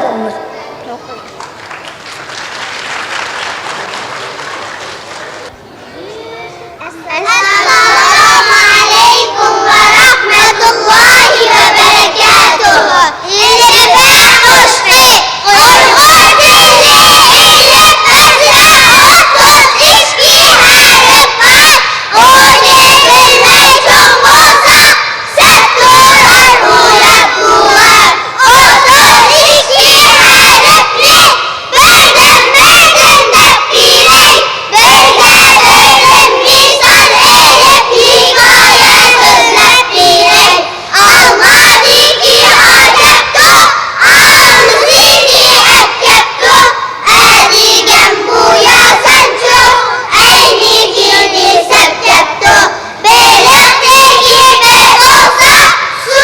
ئەسسالامۇ ئەلەيكۇم ۋە رەھمەتۇللاھى ۋە بەرەكاتۇھۇ. ئىلىپە قوشىقى. ئۇيغۇر تىلى ئىلىپ بەزمە ئوتتۇز ئىككى ھەرپ بار. ئۇنى بىلمەي چوڭ بولساق، سەت تۇرار ئۇ ياپۇلار. ئوتتۇز ئىككى ھەرپنى بىردىن، بىردىن دەپ بېرەي، بىرگە بىردىن مىسال ئېلىپ، ھېكايە سۆزلەپ بېرەي. ئالمادىكى ئا كەپتۇ، ئالمىسىنى ئەپ كەپتۇ. ئە دېگەن بۇ يا سەنچۇ، ئەينىكىنى سەپ كەپتۇ. بېلىقتىكى بەك بولسا، سۇ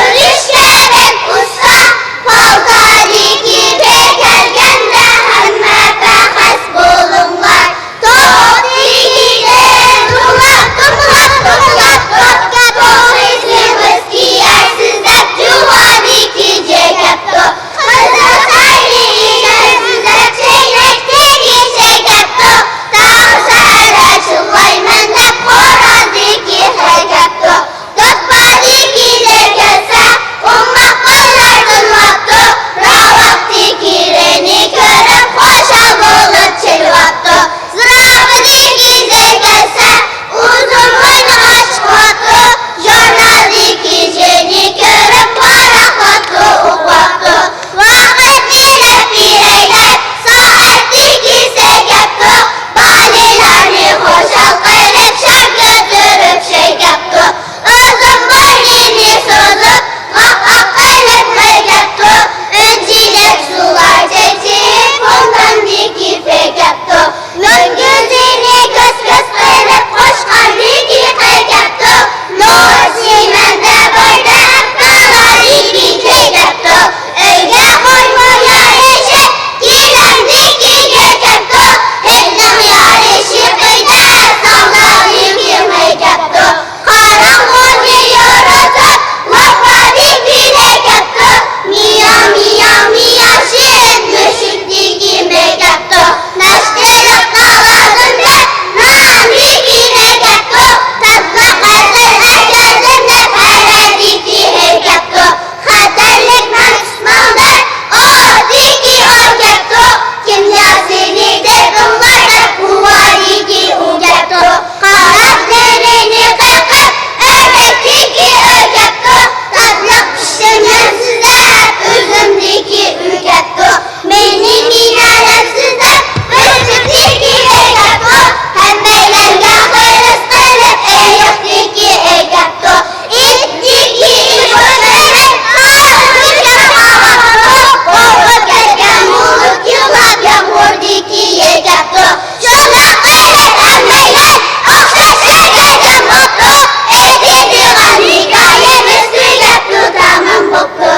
ئۈزۈشكە بەك ئۇستا. پالتادىكى پېي كەلگەندە ھەممە پەخەس بولۇڭلار. توپتىكى دېرەك توڭلاپ، توڭلاپ، توڭلاپ، توپ كەپتۇ. توخۇ سېغىز كىيەرسىز دەپ جۇۋادىكى جەي كەپتۇ. قىزىل ساينى ئىچەرسىز دەپ چەينەكتىكى شەي كەپتۇ. تاغ سەھەردە چىللايمەن دەپ خورازدىكى خەي كەپتۇ. دوپپادىكى جەي كەلسە، ئوماق بالىلار تىللاپتۇ. راۋاقتىكى رېنى كۆرۈپ خۇشال بولۇپ چېلىۋاپتۇ. زىراپىدىكى زەي كەلسە، ئۇزۇن بوينىغا چىقىۋاپتۇ. ژۇرنالدىكى جېنى كۆرۈپ ۋاراقلاپتۇ، ئوقۇۋاپتۇ. ۋاقىتنى دەپ بېرەي دەپ، سائەتتىكى سەي كەپتۇ. بالىلارنى خۇشال قىلىپ، شام كۆتۈرۈپ شەي كەپتۇ. ئۇزۇن بوينىنى سوزۇپ، ۋاق-ۋاق قىلىپ غەي كەپتۇ. ئۈنچىدەك سۇلار چېچىپ، فونتاندىكى پېي كەپتۇ. مۈڭگۈزىنى كۆس-كۆس قىلىپ، قوچقاردىكى قېي كەپتۇ. نوچى مەندە بار دەپ، تالادىكى كېي كەپتۇ. ئۆيگە قويمۇ يارىشىپ، گىلەمدىكى گەي كەپتۇ. ھېيتنىڭ يارىشى قىيدا، ساڭزادىكى مەي كەپتۇ. قاراڭغۇنى يورۇتۇپ، لاپادىكى لەي كەپتۇ. مىياڭ، مىياڭ، مىياڭ، شېرىن مۈشۈكتىكى مەي كەپتۇ. ناشتىلىققا لازىم دەپ، ناندىكى لەي كەپتۇ. تاتلىق ھەسەل ئەكەلدىم دەپ، ھەرەدىكى ھەي كەپتۇ. خەتەرلىك مەن ئۇسمان دەپ، ئوتتىكى ئو كەپتۇ. كىمياسىنى تېپىڭلار دەپ، ھۇۋادىكى ئۇ كەپتۇ. قاراپ تېرىنى قېقىپ، ئۆربەكتىكى ئۆ كەپتۇ. تاتلىق پىشتىم مەن سىزدە دەپ، ئۈزۈمدىكى ئۈ كەپتۇ. مېنى مىنە دەپسىز دەپ، ئۈزۈمدىكى ئۆ كەپتۇ. ھەممەيلەنگە خىرىس قىلىپ، ئېيىقتىكى ئۆ كەپتۇ. ئىتتىكى ئىشقىلىپ، قارىمىزغا قاۋاپتۇ. قوپۇپ كەتكەن بۇلۇت يىغلاپ، يامغۇردىكى يەي كەپتۇ. شۇنداق قىلىپ ھەممەيلەن ئوخشاش يەرگە جەم بوپتۇ. ئېيتىدىغان ھېكايىمىز تۈگەپتۇ، تامام بوپتۇ.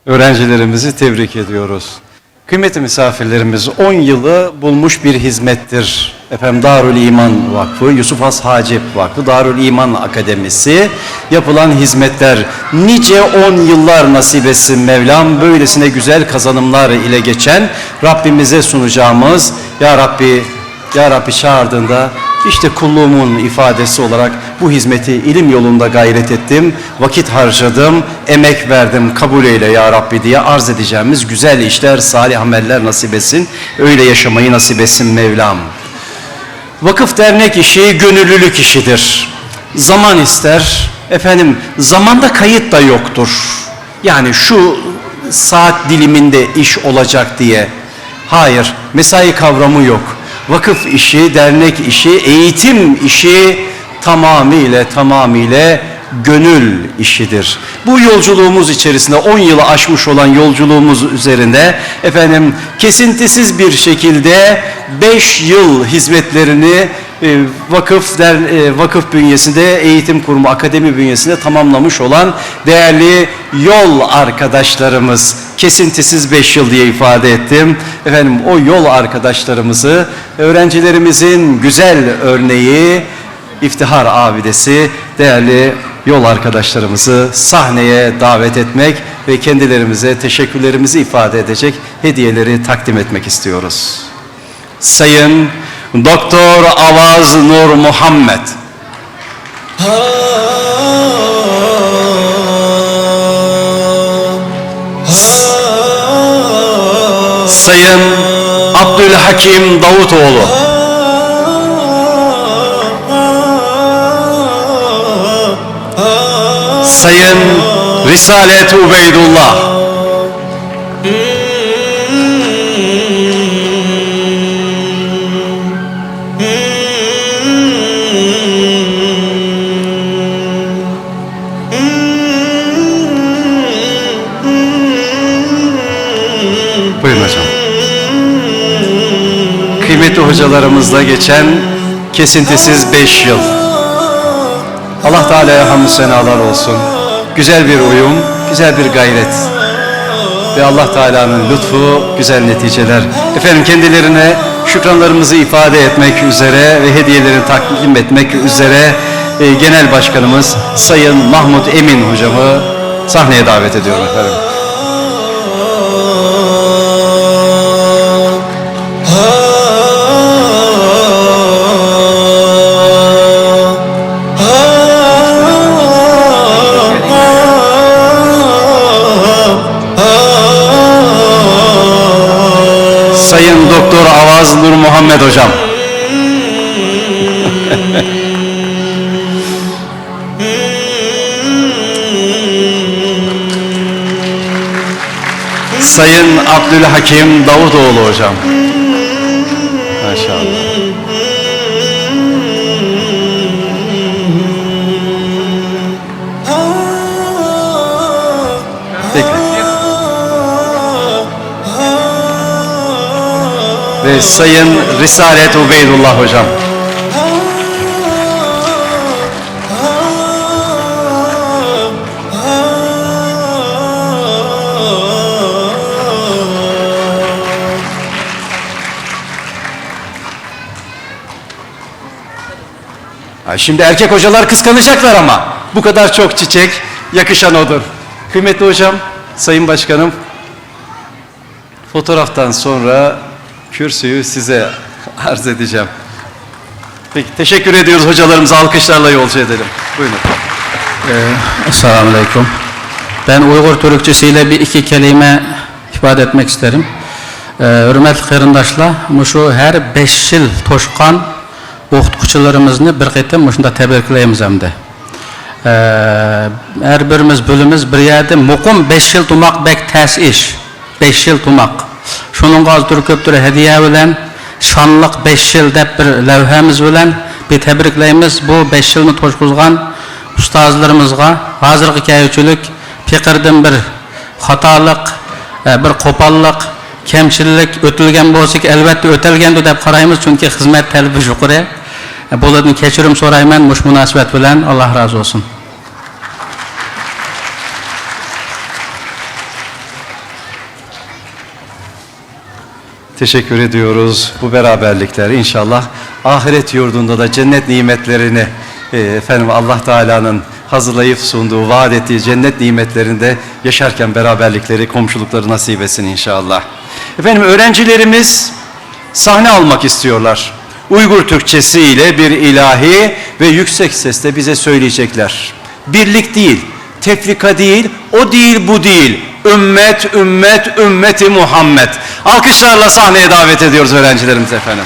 Öğrencilerimizi tebrik ediyoruz. Kıymetli misafirlerimiz, on yılı bulmuş bir hizmettir. Efendim, Darül İman Vakfı, Yusuf Has Hacip Vakfı, Darül İman Akademisi, yapılan hizmetler, nice on yıllar nasip etsin Mevlam. Böylesine güzel kazanımlar ile geçen Rabbimize sunacağımız, Ya Rabbi, Ya Rabbi çağırdığında işte kulluğumun ifadesi olarak bu hizmeti, ilim yolunda gayret ettim, vakit harcadım, emek verdim, kabul eyle Ya Rabbi diye arz edeceğimiz güzel işler, salih ameller nasip etsin. Öyle yaşamayı nasip etsin Mevlam. Vakıf dernek işi gönüllülük işidir. Zaman ister. Efendim, zamanda kayıt da yoktur. Yani şu saat diliminde iş olacak diye. Hayır, mesai kavramı yok. Vakıf işi, dernek işi, eğitim işi tamamıyla, tamamıyla gönül işidir. Bu yolculuğumuz içerisinde, on yılı aşmış olan yolculuğumuz üzerinde, efendim, kesintisiz bir şekilde beş yıl hizmetlerini, e, vakıf der-, e, vakıf bünyesinde, eğitim kurumu, akademi bünyesinde tamamlamış olan değerli yol arkadaşlarımız, kesintisiz beş yıl diye ifade ettim. Efendim, o yol arkadaşlarımızı, öğrencilerimizin güzel örneği, İftihar abidesi, değerli yol arkadaşlarımızı sahneye davet etmek ve kendilerimize teşekkürlerimizi ifade edecek hediyeleri takdim etmek istiyoruz. Sayın Doktor Avaz Nur Muhammed. Sayın Abdülhakim Davutoğlu. Sayın Risalet Ubeydullah. Buyurun hocam. Kıymetli hocalarımızla geçen kesintisiz beş yıl. Allah Teala'ya hamdü senalar olsun. Güzel bir uyum, güzel bir gayret. Ve Allah Teala'nın lütfu, güzel neticeler. Efendim, kendilerine şükranlarımızı ifade etmek üzere ve hediyelerini takdim etmek üzere, e, Genel Başkanımız Sayın Mahmut Emin hocamı sahneye davet ediyorum efendim. Sayın Doktor Avaz Nur Muhammed hocam. Sayın Abdülhakim Davutoğlu hocam. Maşallah. Peki. Ve Sayın Risalet Ubeydullah hocam. Ha, şimdi erkek hocalar kıskanacaklar ama. Bu kadar çok çiçek, yakışan odur. Kıymetli hocam, Sayın Başkanım, fotoğraftan sonra kürsüyü size arz edeceğim. Peki, teşekkür ediyoruz hocalarımıza, alkışlarla yolcu edelim. Buyurun. Ee, Esselamu Aleyküm. Ben Uygur Türkçesiyle bir iki kelime ifade etmek isterim. Ee, hürmetli قېرىنداشلار، مۇشۇ ھەر بەش يىل توشقان ئوقۇتقۇچىلىرىمىزنى بىر قېتىم مۇشۇنداق تەبرىكلەيمىز ئەمدى. ئەە، ھەر بىرىمىز بىلىمىز، بىر يەردە مۇقىم بەش يىل تۇرماق بەك تەس ئىش. بەش يىل تۇرماق. شۇنىڭغا ئازدۇر كۆپتۇر ھەدىيە بىلەن شانلىق بەش يىل دەپ بىر لەۋھەمىز بىلەن بىر تەبرىكلەيمىز. بۇ بەش يىلنى توشقۇزغان ئۇستازلىرىمىزغا ھازىرغا كەلگۈچىلىك پېقىردىن بىر خاتالىق، ئە، بىر قوپاللىق، كەمچىللىك ئۆتۈلگەن بولسىكى، ئەلۋەتتە ئۆتەلگەندۇ دەپ قارايمىز، چۈنكى خىزمەت تەلىپى يۇقىرى. ئە، بۇلاردىن كەچۈرۈم سورايمەن مۇشۇ مۇناسىۋەت بىلەن. ئاللا رازى بولسۇن. Teşekkür ediyoruz. Bu beraberlikler inşallah Ahiret yurdunda da cennet nimetlerini, e, efendim, Allah Teala'nın hazırlayıp sunduğu, vaat ettiği cennet nimetlerinde yaşarken beraberlikleri, komşulukları nasip etsin inşallah. Efendim, öğrencilerimiz sahne almak istiyorlar. Uygur Türkçesiyle bir ilahi ve yüksek sesle bize söyleyecekler. Birlik değil, tefrika değil, o değil, bu değil. Ümmet, ümmet, ümmeti Muhammed. Alkışlarla sahneye davet ediyoruz öğrencilerimizi efendim.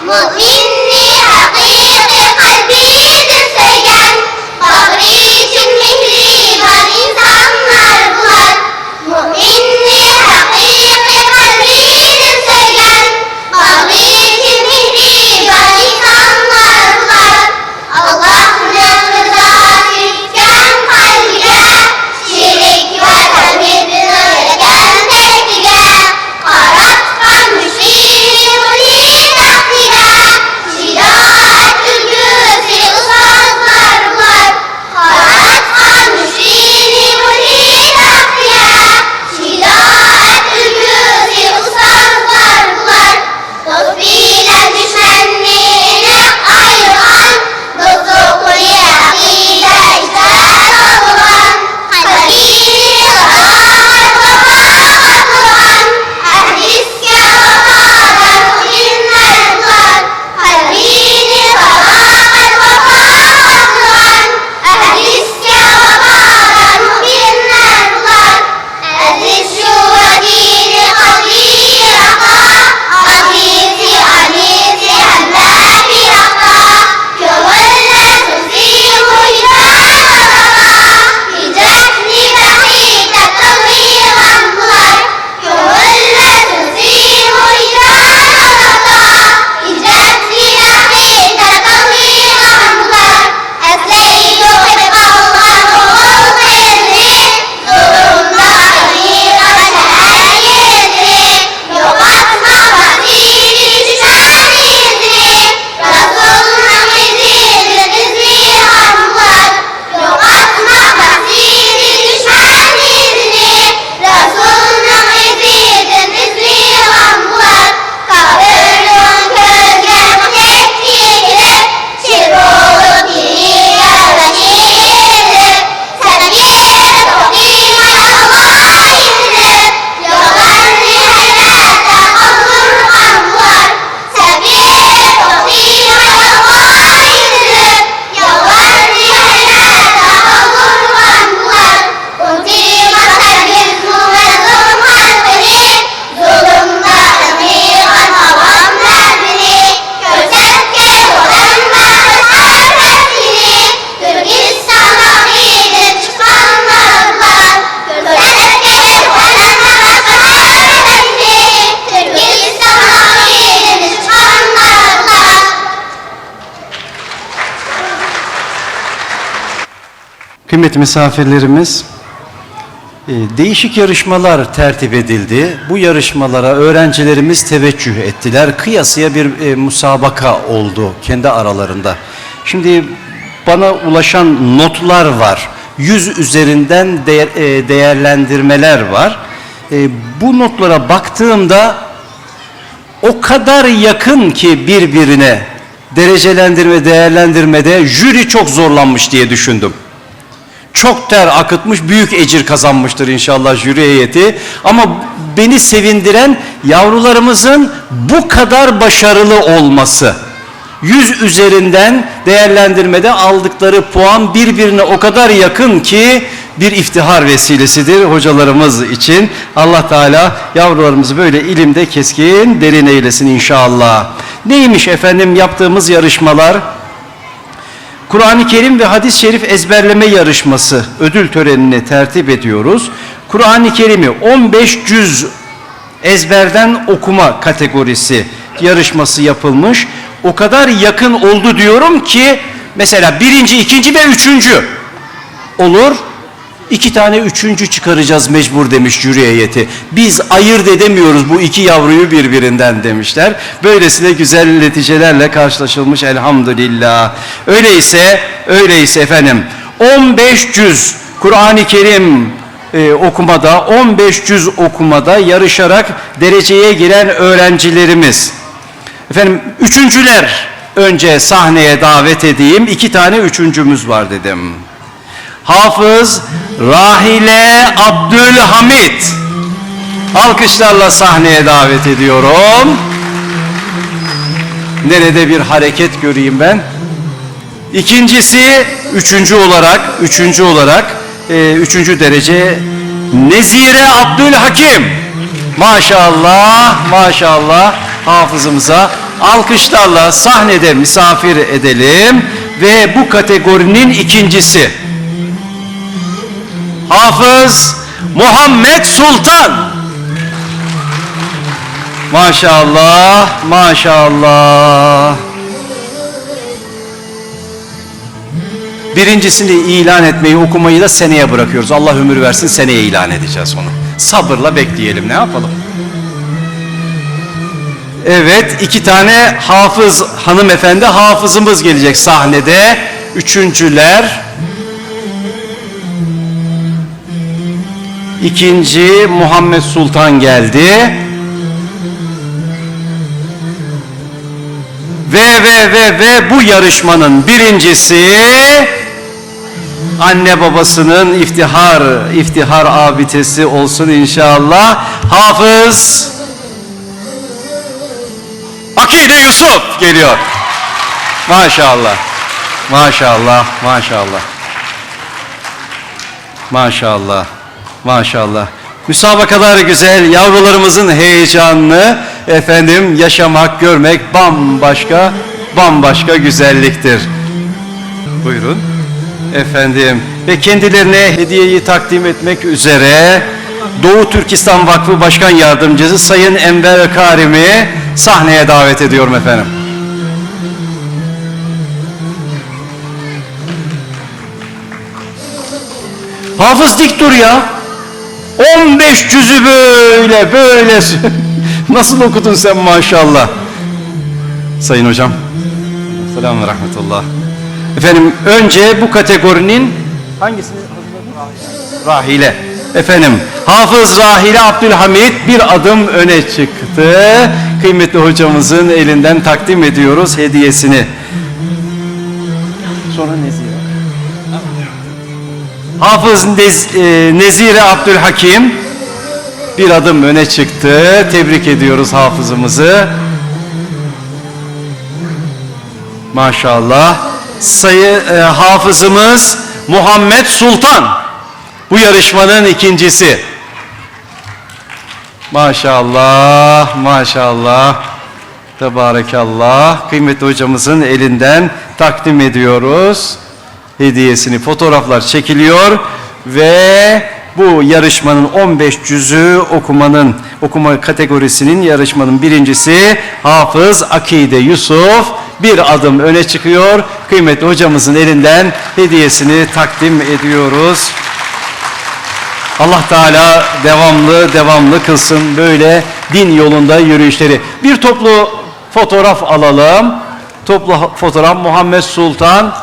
مۇئمىننى ھەقىقىي قەلبىدىن سۆيگەن، باغرى چىن مېھرىبان ئىنسانلار بۇلار. مۇئمىننى ھەقىقىي قەلبىدىن سۆيگەن، باغرى چىن مېھرىبان ئىنسانلار بۇلار. ئاللاھنىڭ رىزاسى چۈشكەن قەلبىگە، شېرىك ۋە تەمىزلىنىدىكەن تەكتىگە، قاراتقان مۇشرىكنى مۇلھىد ئەھلىگە، شىجائەت ئۈلگۈسى ئۇستازلار بۇلار. قاراتقان مۇشرىكنى مۇلھىد ئەھلىگە، شىجائەت ئۈلگۈسى ئۇستازلار بۇلار. دوست بىلەن دۈشمەننى ئېنىق ئايرىغان، دوستلۇقنى ئەقىدە ئىچىدە ساقلىغان، قەلبىنى ساداقەت ۋاپاغا بۇلىغان، ئەھدىسىگە ۋاپادار مۇئمىنلەر بۇلار. قەلبىنى ساداقەت ۋاپاغا بۇلىغان، ئەھدىسىگە ۋاپادار مۇئمىنلەر بۇلار. ئەزىز شۇ ۋەتىنى قەلبى يىراقتا، ئاتىسى، ئانىسى ھەممە پىراقتا. كۆڭۈللەر سۇسى مۇھىتتا تازا، ھىجرەتنى بەخت دەپ تاللىغان بۇلار. كۆڭۈللەر سۇسى مۇھىتتا تازا، ھىجرەتنى بەخت دەپ تاللىغان بۇلار. ئەسلەيدۇ قېلىپ قالغان ئوغۇل قىزنى، زۇلۇمدا قېلىپ قالغان شەھەر يېزىنى، يوقاتما بەختىنى، دۈشمەن ئىزىنى، رەسۇلنىڭ ئىزىدىن ئىزلىغان بۇلار. يوقاتما بەختىنى، دۈشمەن ئىزىنى، رەسۇلنىڭ ئىزىدىن ئىزلىغان بۇلار. كاپىرنىڭ كۆزىگە مۇشەك تېگىپ، شىر بولۇپ دىنىگە ۋەھىي يېتىپ، سەپىيە توختى خىيالغا ئېلىنىپ، يوللارنى ھەيرەتتە قالدۇرغان بۇلار. سەپىيە توختى خىيالغا ئېلىنىپ، يوللارنى ھەيرەتتە قالدۇرغان بۇلار. ئۇنتۇماس ھەرگىزمۇ مەزلۇم خەلقىنى، زۇلۇمدا ئېڭىغان ئاۋام دەردىنى، كۆرسەتكەن ۋەتەن بەختىنى، تۈركىستان باغرىدىن چىققان نارلار، كۆرسەتكەن ۋەتەن بەختىنى، تۈركىستان باغرىدىن چىققان نارلار. Kıymetli misafirlerimiz, e, değişik yarışmalar tertip edildi. Bu yarışmalara öğrencilerimiz teveccüh ettiler. Kıyasıya bir, e, musabaka oldu kendi aralarında. Şimdi bana ulaşan notlar var. Yüz üzerinden değer-, e, değerlendirmeler var. E, bu notlara baktığımda o kadar yakın ki birbirine, derecelendirme, değerlendirmede jüri çok zorlanmış diye düşündüm. Çok ter akıtmış, büyük ecir kazanmıştır inşallah jüri heyeti. Ama beni sevindiren yavrularımızın bu kadar başarılı olması. Yüz üzerinden değerlendirmede aldıkları puan birbirine o kadar yakın ki bir iftihar vesilesidir hocalarımız için. Allah Teala yavrularımızı böyle ilimde keskin, derin eylesin inşallah. Neymiş efendim yaptığımız yarışmalar? Kur'an-ı Kerim ve hadis-i şerif ezberleme yarışması ödül törenini tertip ediyoruz. Kur'an-ı Kerim'i on beş cüz ezberden okuma kategorisi yarışması yapılmış. O kadar yakın oldu diyorum ki, mesela birinci, ikinci ve üçüncü olur. İki tane üçüncü çıkaracağız mecbur demiş jüri heyeti. Biz ayırt edemiyoruz bu iki yavruyu birbirinden demişler. Böylesine güzel neticelerle karşılaşılmış elhamdülillah. Öyleyse, öyleyse efendim on beş cüz Kur'an-ı Kerim e, okumada, on beş cüz okumada yarışarak dereceye giren öğrencilerimiz. Efendim üçüncüler önce sahneye davet edeyim. İki tane üçüncümüz var dedim. Hafız Rahile Abdülhamit. Alkışlarla sahneye davet ediyorum. Nerede bir hareket göreyim ben? İkincisi, üçüncü olarak, üçüncü olarak, e, üçüncü derece Nezire Abdülhakim. Maşallah, maşallah hafızımıza alkışlarla sahnede misafir edelim ve bu kategorinin ikincisi Hafız Muhammed Sultan. Maşallah, maşallah. Birincisini ilan etmeyi, okumayı da seneye bırakıyoruz. Allah ömür versin, seneye ilan edeceğiz onu. Sabırla bekleyelim, ne yapalım? Evet, iki tane hafız hanımefendi hafızımız gelecek sahnede. Üçüncüler. İkinci Muhammed Sultan geldi. Ve, ve, ve, ve bu yarışmanın birincisi anne babasının iftihar, iftihar abidesi olsun inşallah. Hafız Akide Yusuf geliyor. Maşallah. Maşallah, maşallah. Maşallah. Maşallah. Müsabakalar güzel, yavrularımızın heyecanını efendim yaşamak, görmek bambaşka, bambaşka güzelliktir. Buyurun. Efendim ve kendilerine hediyeyi takdim etmek üzere Doğu Türkistan Vakfı Başkan Yardımcısı Sayın Enver Karim'i sahneye davet ediyorum efendim. Hafız dik dur ya. On beş cüzü böyle, böyle. Nasıl okudun sen maşallah? Sayın hocam. Selamun rahmetullah. Efendim önce bu kategorinin hangisini hazırladın? Rahile. Efendim Hafız Rahile Abdülhamit bir adım öne çıktı. Kıymetli hocamızın elinden takdim ediyoruz hediyesini. Sonra Nezire. Hafız Nez- e, Nezire Abdülhakim bir adım öne çıktı. Tebrik ediyoruz hafızımızı. Maşallah. Sayı e, hafızımız Muhammed Sultan. Bu yarışmanın ikincisi. Maşallah, maşallah. Tebarekallah. Kıymetli hocamızın elinden takdim ediyoruz hediyesini. Fotoğraflar çekiliyor ve bu yarışmanın on beş cüzü okumanın, okuma kategorisinin yarışmanın birincisi Hafız Akide Yusuf bir adım öne çıkıyor. Kıymetli hocamızın elinden hediyesini takdim ediyoruz. Allah Teala devamlı, devamlı kılsın böyle din yolunda yürüyüşleri. Bir toplu fotoğraf alalım. Toplu ha- fotoğraf Muhammed Sultan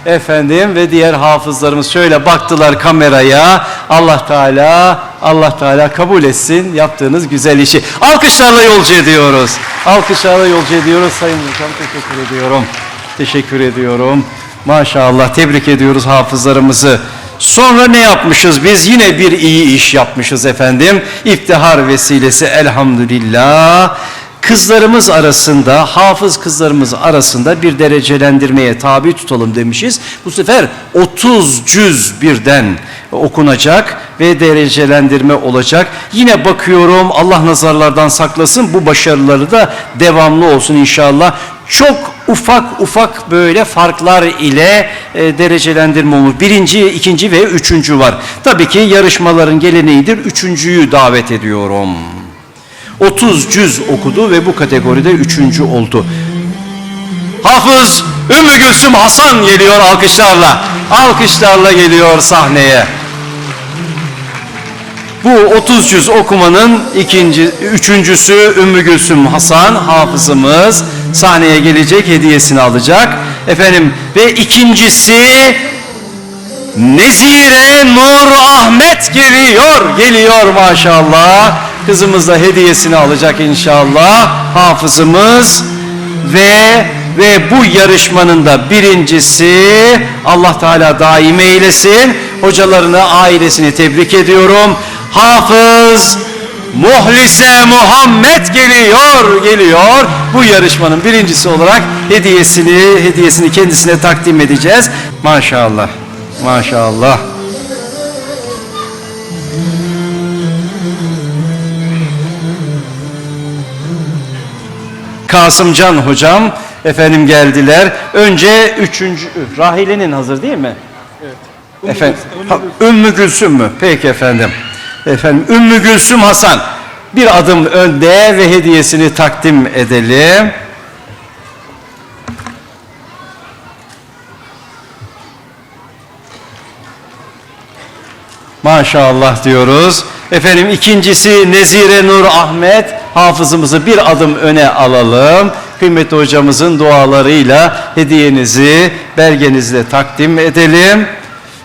efendim ve diğer hafızlarımız şöyle baktılar kameraya. Allah Teala, Allah Teala kabul etsin yaptığınız güzel işi. Alkışlarla yolcu ediyoruz. Alkışlarla yolcu ediyoruz Sayın Hocam. Teşekkür ediyorum. Teşekkür ediyorum. Maşallah, tebrik ediyoruz hafızlarımızı. Sonra ne yapmışız? Biz yine bir iyi iş yapmışız efendim. İftihar vesilesi elhamdülillah. Kızlarımız arasında, hafız kızlarımız arasında bir derecelendirmeye tabi tutalım demişiz. Bu sefer otuz cüz birden okunacak ve derecelendirme olacak. Yine bakıyorum, Allah nazarlardan saklasın, bu başarıları da devamlı olsun inşallah. Çok ufak ufak böyle farklar ile e, derecelendirme olmuş. Birinci, ikinci ve üçüncü var. Tabii ki yarışmaların geleneğidir. Üçüncüyü davet ediyorum. Otuz cüz okudu ve bu kategoride üçüncü oldu. Hafız Ümmü Gülsüm Hasan geliyor alkışlarla. Alkışlarla geliyor sahneye. Bu otuz cüz okumanın ikinci, üçüncüsü Ümmü Gülsüm Hasan hafızımız sahneye gelecek, hediyesini alacak. Efendim, ve ikincisi Nezire Nur Ahmet geliyor, geliyor maşallah. Kızımız da hediyesini alacak inşallah hafızımız. Ve ve bu yarışmanın da birincisi, Allah Teala daim eylesin. Hocalarını, ailesini tebrik ediyorum. Hafız Muhlise Muhammed geliyor, geliyor. Bu yarışmanın birincisi olarak hediyesini, hediyesini kendisine takdim edeceğiz. Maşallah, maşallah. Kasımcan hocam, efendim, geldiler. Önce üçüncü, Rahile'nin hazır değil mi? Efendim, ha, Ümmü Gülsüm mü? Peki efendim. Efendim, Ümmü Gülsüm Hasan bir adım önde ve hediyesini takdim edelim. Maşallah diyoruz. Efendim, ikincisi Nezire Nur Ahmet, hafızımızı bir adım öne alalım. Kıymetli hocamızın dualarıyla hediyenizi, belgenizi de takdim edelim.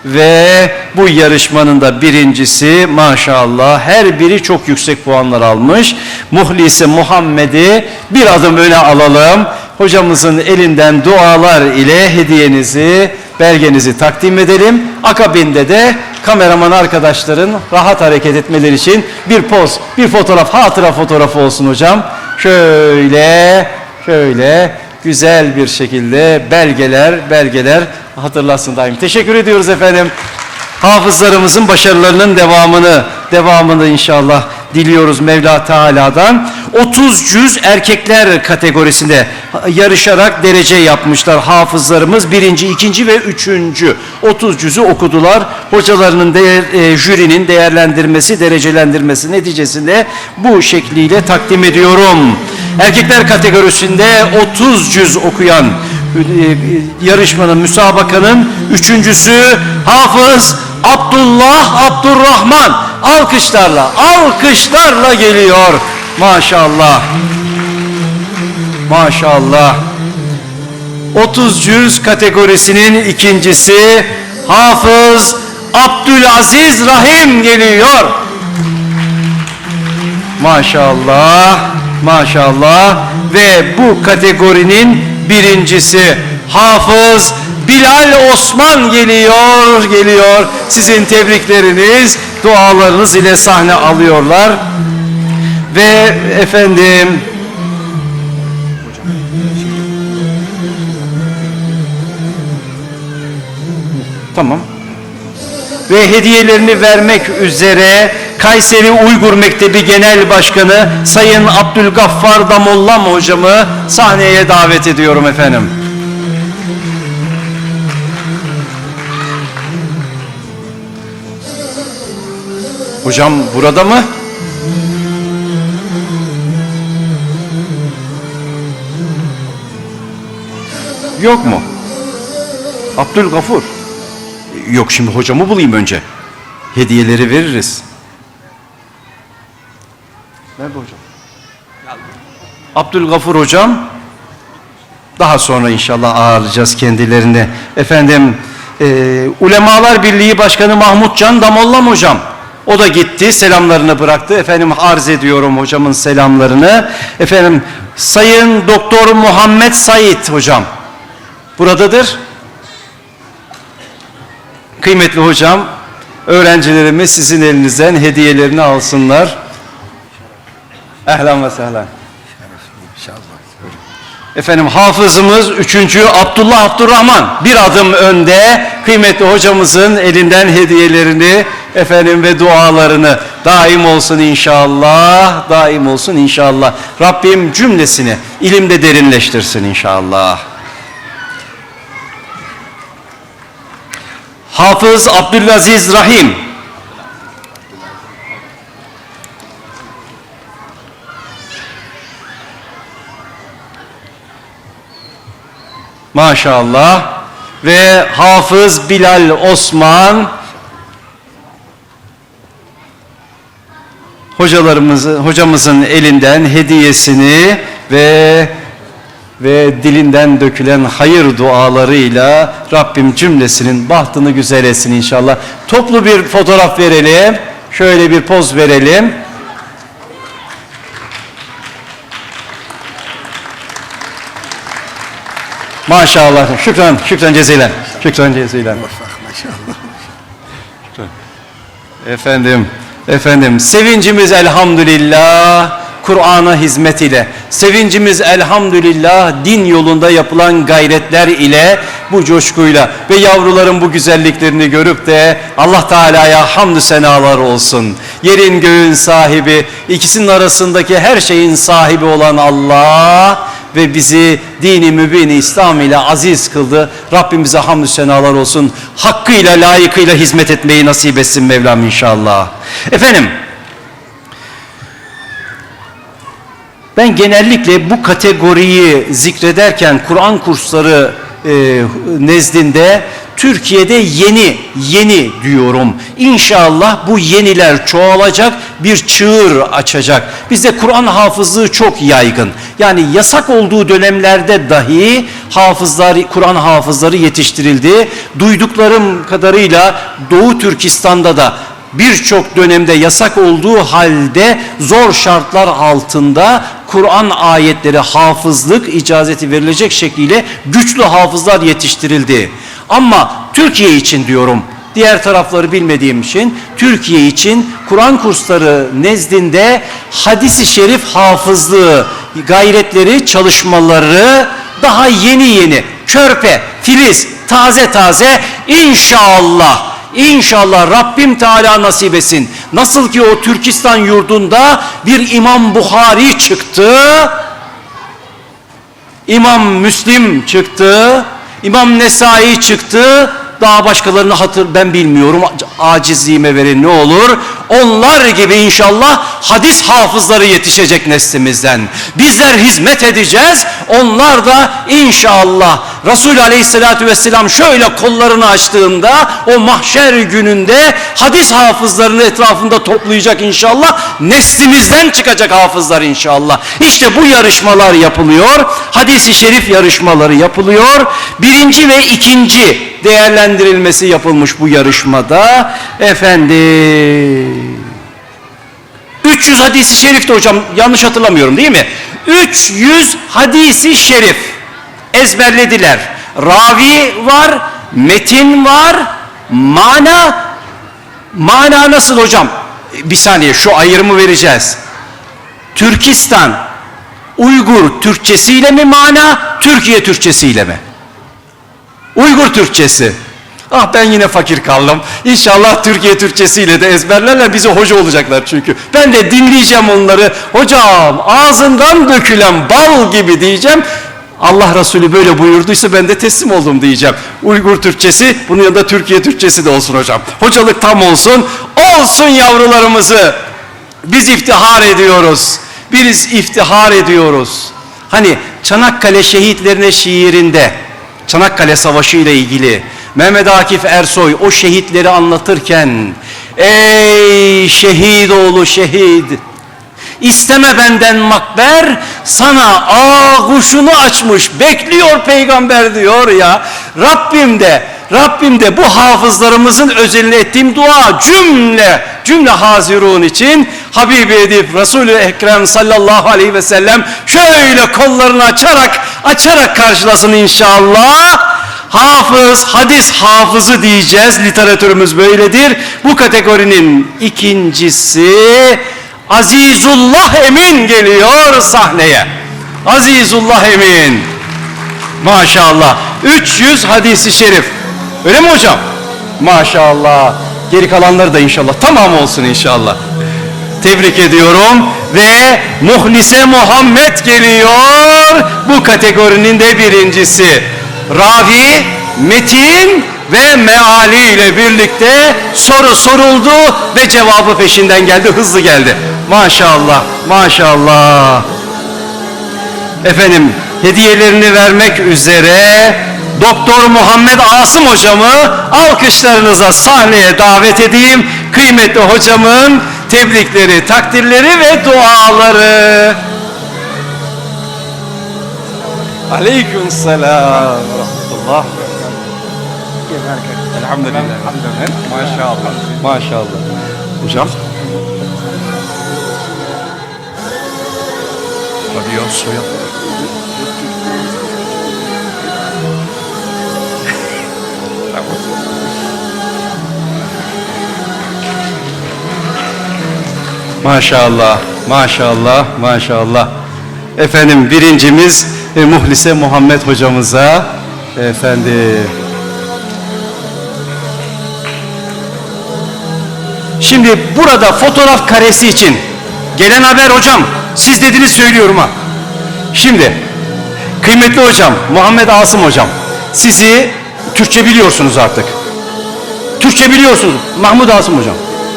Ve bu yarışmanın da birincisi, maşallah, her biri çok yüksek puanlar almış. Muhlise Muhammed'i bir adım öne alalım. Hocamızın elinden dualar ile hediyenizi, belgenizi takdim edelim. Akabinde de kameraman arkadaşların rahat hareket etmeleri için bir poz, bir fotoğraf, hatıra fotoğrafı olsun hocam. Şöyle, şöyle güzel bir şekilde belgeler, belgeler hatırlasın daim. Teşekkür ediyoruz efendim. Hafızlarımızın başarılarının devamını, devamını inşallah diliyoruz Mevla Teala'dan. Otuz cüz erkekler kategorisinde yarışarak derece yapmışlar hafızlarımız. Birinci, ikinci ve üçüncü. Otuz cüzü okudular. Hocalarının değer, e, jürinin değerlendirmesi, derecelendirmesi neticesinde bu şekliyle takdim ediyorum. Erkekler kategorisinde otuz cüz okuyan, e, yarışmanın, müsabakanın üçüncüsü Hafız Abdullah Abdurrahman. Alkışlarla, alkışlarla geliyor. Maşallah. Maşallah. Otuz cüz kategorisinin ikincisi Hafız Abdülaziz Rahim geliyor. Maşallah, maşallah. Ve bu kategorinin birincisi Hafız Bilal Osman geliyor, geliyor. Sizin tebrikleriniz, dualarınız ile sahne alıyorlar. Ve efendim, tamam. Ve hediyelerini vermek üzere Kayseri Uygur Mektebi Genel Başkanı Sayın Abdülgaffar Damollam hocamı sahneye davet ediyorum efendim. Hocam burada mı? Yok mu? Abdülgafur. Yok, şimdi hocamı bulayım önce. Hediyeleri veririz. Nerede hocam? Abdülgafur hocam. Daha sonra inşallah ağırlayacağız kendilerini. Efendim, e, Ulemalar Birliği Başkanı Mahmut Can Damollam hocam. O da gitti, selamlarını bıraktı. Efendim, arz ediyorum hocamın selamlarını. Efendim, Sayın Doktor Muhammed Said hocam buradadır. Kıymetli hocam, öğrencilerimiz sizin elinizden hediyelerini alsınlar. Ehlen ve sehlen. Efendim, hafızımız üçüncü Abdullah Abdurrahman bir adım önde, kıymetli hocamızın elinden hediyelerini efendim ve dualarını daim olsun inşallah, daim olsun inşallah. Rabbim cümlesini ilimde derinleştirsin inşallah. Hafız Abdülaziz Rahim. Maşallah. Ve Hafız Bilal Osman. Hocalarımızı, hocamızın elinden hediyesini ve ve dilinden dökülen hayır dualarıyla Rabbim cümlesinin bahtını güzel etsin inşallah. Toplu bir fotoğraf verelim. Şöyle bir poz verelim. Maşallah. Şükran, şükran cezilen. Şükran cezilen. Muvaffak, maşallah. Şükran. Efendim, efendim, sevincimiz elhamdülillah Kur'an'a hizmet ile, sevincimiz elhamdülillah din yolunda yapılan gayretler ile, bu coşkuyla ve yavruların bu güzelliklerini görüp de Allah Teala'ya hamdü senalar olsun. Yerin göğün sahibi, ikisinin arasındaki her şeyin sahibi olan Allah ve bizi dini mübin İslam ile aziz kıldı. Rabbimize hamdü senalar olsun. Hakkıyla, layıkıyla hizmet etmeyi nasip etsin Mevlam inşallah. Efendim, ben genellikle bu kategoriyi zikrederken Kur'an kursları, e, nezdinde Türkiye'de yeni, yeni diyorum. İnşallah bu yeniler çoğalacak, bir çığır açacak. Bizde Kur'an hafızlığı çok yaygın. Yani yasak olduğu dönemlerde dahi hafızlar, Kur'an hafızları yetiştirildi. Duyduklarım kadarıyla Doğu Türkistan'da da birçok dönemde yasak olduğu halde zor şartlar altında Kur'an ayetleri hafızlık icazeti verilecek şekliyle güçlü hafızlar yetiştirildi. Ama Türkiye için diyorum, diğer tarafları bilmediğim için Türkiye için Kur'an kursları nezdinde hadis-i şerif hafızlığı gayretleri, çalışmaları daha yeni yeni, körpe, filiz, taze taze inşallah, inşallah Rabbim Teala nasip etsin. Nasıl ki o Türkistan yurdunda bir İmam Buhari çıktı, İmam Müslim çıktı, İmam Nesai çıktı. Daha başkalarını hatır ben bilmiyorum. Acizliğime verin ne olur. Onlar gibi inşallah hadis hafızları yetişecek neslimizden. Bizler hizmet edeceğiz. Onlar da inşallah Resul Aleyhisselatü Vesselam şöyle kollarını açtığında o mahşer gününde hadis hafızlarını etrafında toplayacak inşallah. Neslimizden çıkacak hafızlar inşallah. İşte bu yarışmalar yapılıyor. Hadis-i şerif yarışmaları yapılıyor. Birinci ve ikinci değerlendirilmesi yapılmış bu yarışmada. Efendim, üç yüz hadis-i şerifti hocam, yanlış hatırlamıyorum değil mi? üç yüz hadis-i şerif ezberlediler. Ravi var, metin var, mana. Mana nasıl hocam? Bir saniye, şu ayrımı vereceğiz. Türkistan, Uygur Türkçesiyle mi mana, Türkiye Türkçesiyle mi? Uygur Türkçesi. Ah, ben yine fakir kaldım. İnşallah Türkiye Türkçesiyle de ezberlerler. Bize hoca olacaklar çünkü. Ben de dinleyeceğim onları. Hocam, ağzından dökülen bal gibi diyeceğim. Allah Resulü böyle buyurduysa ben de teslim oldum diyeceğim. Uygur Türkçesi, bunun yanında Türkiye Türkçesi de olsun hocam. Hocalık tam olsun. Olsun yavrularımızı. Biz iftihar ediyoruz. Biz iftihar ediyoruz. Hani Çanakkale şehitlerine şiirinde, Çanakkale Savaşı ile ilgili Mehmet Akif Ersoy o şehitleri anlatırken, "Ey şehit oğlu şehit, isteme benden makber, sana ağuşunu açmış bekliyor peygamber," diyor ya. Rabbim de Rabbim de bu hafızlarımızın özeline ettiğim dua cümle, cümle hazirun için Habibi Edip Resul-i Ekrem sallallahu aleyhi ve sellem şöyle kollarını açarak, açarak karşılasın inşallah. Hafız, hadis hafızı diyeceğiz. Literatürümüz böyledir. Bu kategorinin ikincisi Azizullah Emin geliyor sahneye. Azizullah Emin. Maşallah. üç yüz hadisi şerif. Öyle mi hocam? Maşallah. Geri kalanları da inşallah tamam olsun inşallah. Tebrik ediyorum. Ve Muhlise Muhammed geliyor. Bu kategorinin de birincisi. Ravi, metin, ve meali ile birlikte soru soruldu ve cevabı peşinden geldi, hızlı geldi. Maşallah, maşallah. Efendim, hediyelerini vermek üzere Doktor Muhammed Asım hocamı alkışlarınıza sahneye davet edeyim. Kıymetli hocamın Tebrikleri, takdirleri ve duaları. Aleyküm selam ve rahmetullah. Elhamdülillah. Maşallah. Maşallah. Hocam. Tabii ya, soyad. Maşallah, maşallah, maşallah. Efendim, birincimiz, e, Muhlise Muhammed hocamıza, efendim. Şimdi burada fotoğraf karesi için gelen haber hocam, siz dediniz söylüyorum ha. Şimdi kıymetli hocam, Muhammed Asım hocam, sizi Türkçe biliyorsunuz artık. Türkçe biliyorsunuz Mahmut Asım hocam.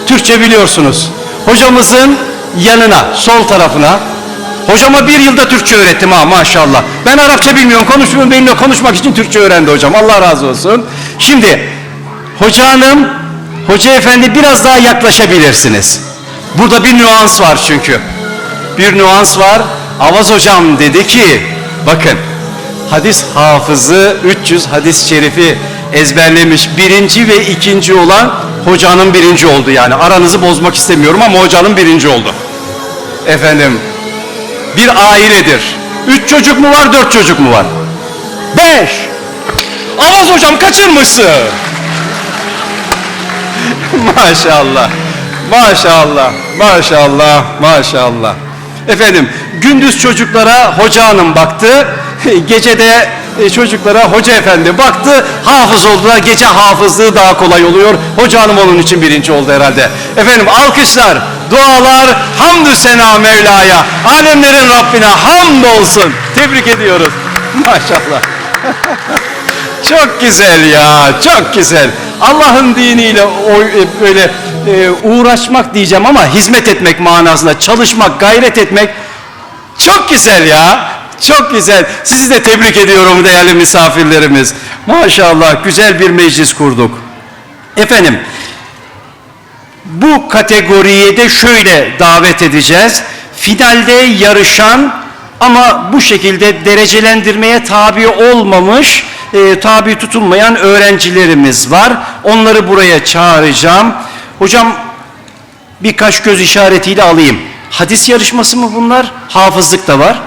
Türkçe biliyorsunuz. Hocamızın yanına, sol tarafına. Hocama bir yılda Türkçe öğrettim ha, maşallah. Ben Arapça bilmiyorum, konuşmuyorum. Benimle konuşmak için Türkçe öğrendi hocam. Allah razı olsun. Şimdi hoca hanım, hoca efendi biraz daha yaklaşabilirsiniz. Burada bir nüans var çünkü. Bir nüans var. Avaz hocam dedi ki, bakın, hadis hafızı üç yüz hadis-i şerifi ezberlemiş, birinci ve ikinci olan hocanın birinci oldu yani. Aranızı bozmak istemiyorum ama hocanın birinci oldu. Efendim, bir ailedir. Üç çocuk mu var, dört çocuk mu var? Beş. Avaz hocam kaçırmışsın. Maşallah. Maşallah. Maşallah. Maşallah. Efendim, gündüz çocuklara hoca hanım baktı. Gecede, e, çocuklara hoca efendi baktı. Hafız oldular. Gece hafızlığı daha kolay oluyor. Hoca hanım onun için birinci oldu herhalde. Efendim, alkışlar, dualar, hamdü sena Mevla'ya. Alemlerin Rabbine hamd olsun. Tebrik ediyoruz. Maşallah. Çok güzel ya, çok güzel. Allah'ın diniyle o, e, böyle, e, uğraşmak diyeceğim ama hizmet etmek manasında çalışmak, gayret etmek çok güzel ya. Çok güzel. Sizi de tebrik ediyorum değerli misafirlerimiz. Maşallah, güzel bir meclis kurduk. Efendim, bu kategoriye de şöyle davet edeceğiz. Finalde yarışan ama bu şekilde derecelendirmeye tabi olmamış, e, tabi tutulmayan öğrencilerimiz var. Onları buraya çağıracağım. Hocam, birkaç göz işaretiyle alayım. Hadis yarışması mı bunlar? Hafızlık da var.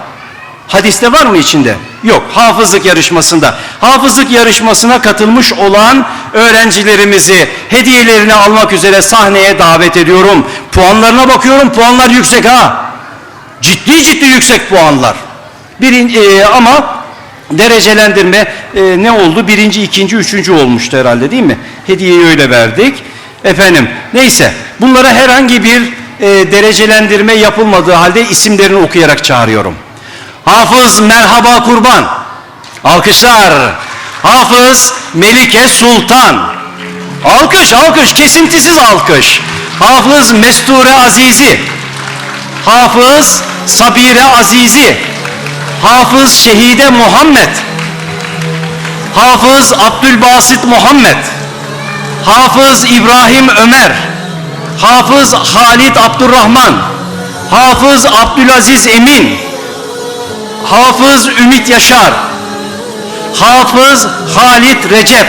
Hadis de var mı içinde? Yok. Hafızlık yarışmasında. Hafızlık yarışmasına katılmış olan öğrencilerimizi hediyelerini almak üzere sahneye davet ediyorum. Puanlarına bakıyorum. Puanlar yüksek ha. Ciddi ciddi yüksek puanlar. Birin-, e, ama derecelendirme, e, ne oldu? Birinci, ikinci, üçüncü olmuştu herhalde, değil mi? Hediyeyi öyle verdik. Efendim, neyse, bunlara herhangi bir, e, derecelendirme yapılmadığı halde isimlerini okuyarak çağırıyorum. Hafız Merhaba Kurban. Alkışlar. Hafız Melike Sultan. Alkış, alkış, kesintisiz alkış. Hafız Mesture Azizi. Hafız Sabire Azizi. Hafız Şehide Muhammed. Hafız Abdülbasit Muhammed. Hafız İbrahim Ömer. Hafız Halit Abdurrahman. Hafız Abdülaziz Emin. Hafız Ümit Yaşar. Hafız Halit Recep.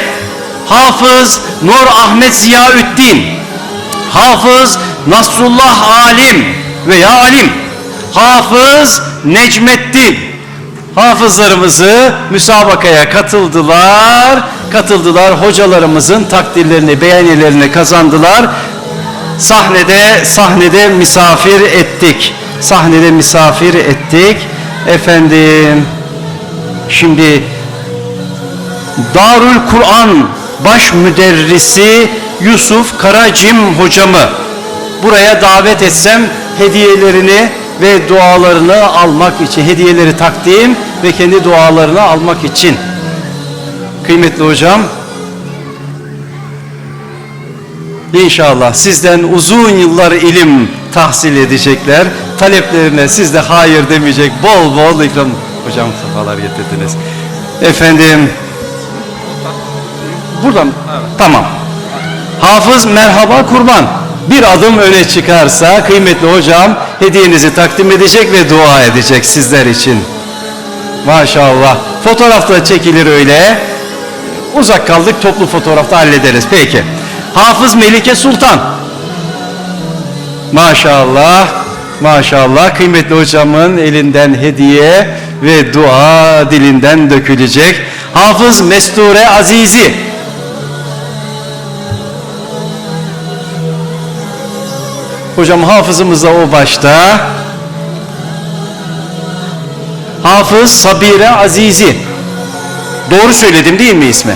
Hafız Nur Ahmet Ziyaüddin. Hafız Nasrullah Alim veya Alim. Hafız Necmettin. Hafızlarımızı müsabakaya katıldılar, katıldılar. Hocalarımızın takdirlerini, beğenilerini kazandılar. Sahnede, sahnede misafir ettik. Sahnede misafir ettik. Efendim, şimdi Darül Kur'an baş müderrisi Yusuf Karacim hocamı buraya davet etsem, hediyelerini ve dualarını almak için, hediyeleri takdim ve kendi dualarını almak için. Kıymetli hocam, inşallah sizden uzun yıllar ilim tahsil edecekler. Taleplerine siz de hayır demeyecek, bol bol ikram. Hocam, sefalar getirdiniz. Efendim, buradan, tamam. Hafız Merhaba Kurban. Bir adım öne çıkarsa kıymetli hocam hediyenizi takdim edecek ve dua edecek sizler için. Maşallah. Fotoğraf da çekilir öyle. Uzak kaldık, toplu fotoğrafta hallederiz. Peki. Hafız Melike Sultan. Maşallah. Maşallah. Kıymetli hocamın elinden hediye ve dua dilinden dökülecek. Hafız Mesture Azizi. Hocam, hafızımız da o başta. Hafız Sabire Azizi. Doğru söyledim değil mi ismi?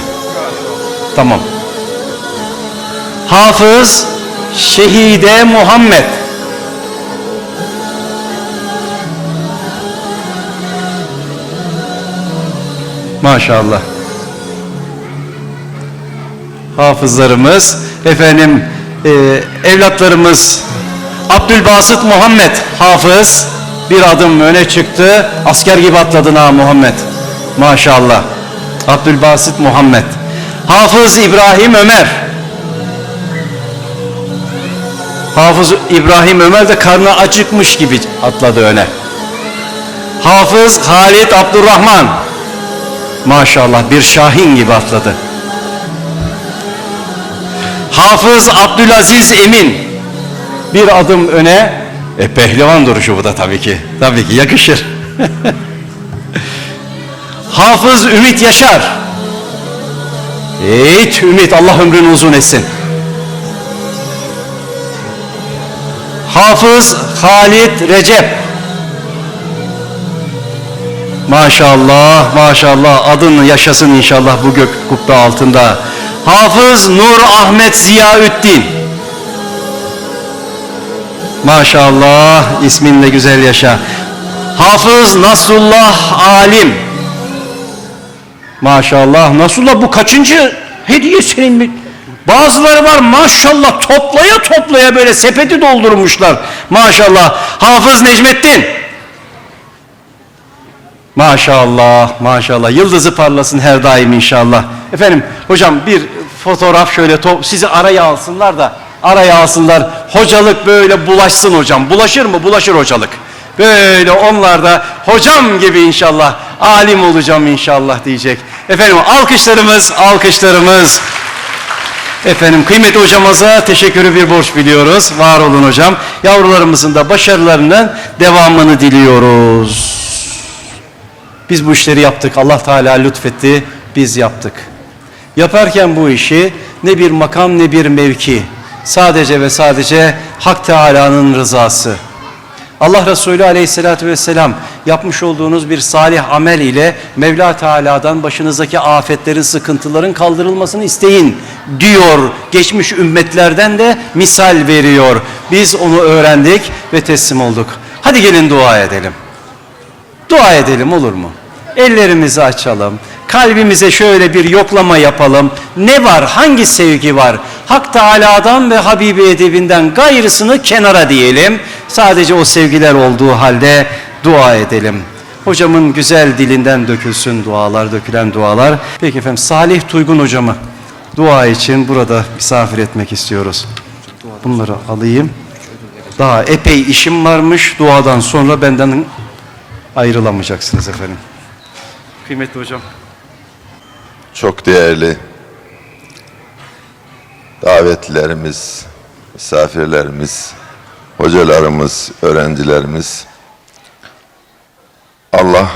Tamam. Hafız Şehide Muhammed. Maşallah. Hafızlarımız, efendim, e, evlatlarımız Abdülbasit Muhammed Hafız bir adım öne çıktı. Asker gibi atladın ha Muhammed. Maşallah. Abdülbasit Muhammed. Hafız İbrahim Ömer. Hafız İbrahim Ömer de karnı acıkmış gibi atladı öne. Hafız Halit Abdurrahman. Maşallah, bir şahin gibi atladı. Hafız Abdülaziz Emin. Bir adım öne. E, pehlivan duruşu bu da tabii ki. Tabii ki yakışır. Hafız Ümit Yaşar. Hiç Ümit, Allah ömrünü uzun etsin. Hafız Halit Recep. Maşallah, maşallah. Adın yaşasın inşallah bu gök kubbe altında. Hafız Nur Ahmet Ziyaüddin. Maşallah, isminle güzel yaşa. Hafız Nasrullah Alim. Maşallah. Nasrullah, bu kaçıncı hediye senin? Bazıları var maşallah, toplaya toplaya böyle sepeti doldurmuşlar. Maşallah. Hafız Necmettin. Maşallah, maşallah. Yıldızı parlasın her daim inşallah. Efendim, hocam, bir fotoğraf şöyle to-, sizi araya alsınlar da, araya alsınlar. Hocalık böyle bulaşsın hocam. Bulaşır mı? Bulaşır hocalık. Böyle onlar da hocam gibi inşallah, alim olacağım inşallah diyecek. Efendim, alkışlarımız, alkışlarımız. Efendim, kıymetli hocamıza teşekkürü bir borç biliyoruz. Var olun hocam. Yavrularımızın da başarılarının devamını diliyoruz. Biz bu işleri yaptık. Allah Teala lütfetti. Biz yaptık. Yaparken bu işi ne bir makam ne bir mevki. Sadece ve sadece Hak Teala'nın rızası. Allah Resulü aleyhissalatu vesselam yapmış olduğunuz bir salih amel ile Mevla Teala'dan başınızdaki afetlerin, sıkıntıların kaldırılmasını isteyin diyor. Geçmiş ümmetlerden de misal veriyor. Biz onu öğrendik ve teslim olduk. Hadi gelin dua edelim. Dua edelim, olur mu? Ellerimizi açalım. Kalbimize şöyle bir yoklama yapalım. Ne var? Hangi sevgi var? Hak Teala'dan ve Habibi Edebinden gayrısını kenara diyelim. Sadece o sevgiler olduğu halde dua edelim. Hocamın güzel dilinden dökülsün dualar, dökülen dualar. Peki efendim, Salih Tuygun hocamı dua için burada misafir etmek istiyoruz. Bunları alayım. Daha epey işim varmış. Duadan sonra benden ayrılamayacaksınız efendim. Kıymetli hocam. Çok değerli davetlilerimiz, misafirlerimiz, hocalarımız, öğrencilerimiz, Allah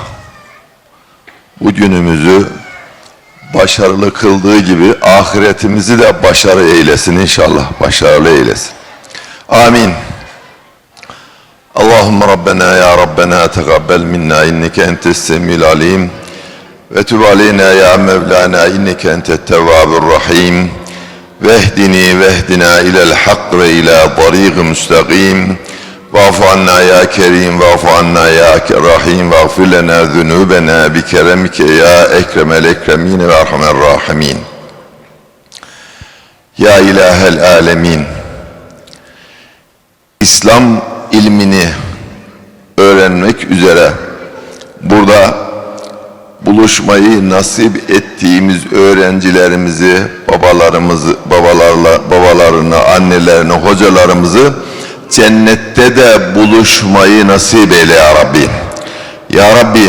bu günümüzü başarılı kıldığı gibi ahiretimizi de başarı eylesin inşallah. Başarılı eylesin. Amin. اللهم ربنا يا ربنا تقبل منا إنك أنت السميع العليم وتب علينا يا مولانا إنك أنت التواب الرحيم واهدني واهدنا إلى الحق وإلى طريق مستقيم واعف عنا يا كريم واعف عنا يا رحيم واغفر لنا ذنوبنا بكرمك يا أكرم الأكرمين وأرحم الراحمين. يا إله العالمين. İslam ilmini öğrenmek üzere burada buluşmayı nasip ettiğimiz öğrencilerimizi, baba بالىلىرىمىز، بالىلارلا-، بالىلىرىنى، ئانىلارنى، خوجىلىرىمىزنى جەننەتتە دە بولۇشماينى ناسىپ ئەيلە، يا رەببى. يا رەببى،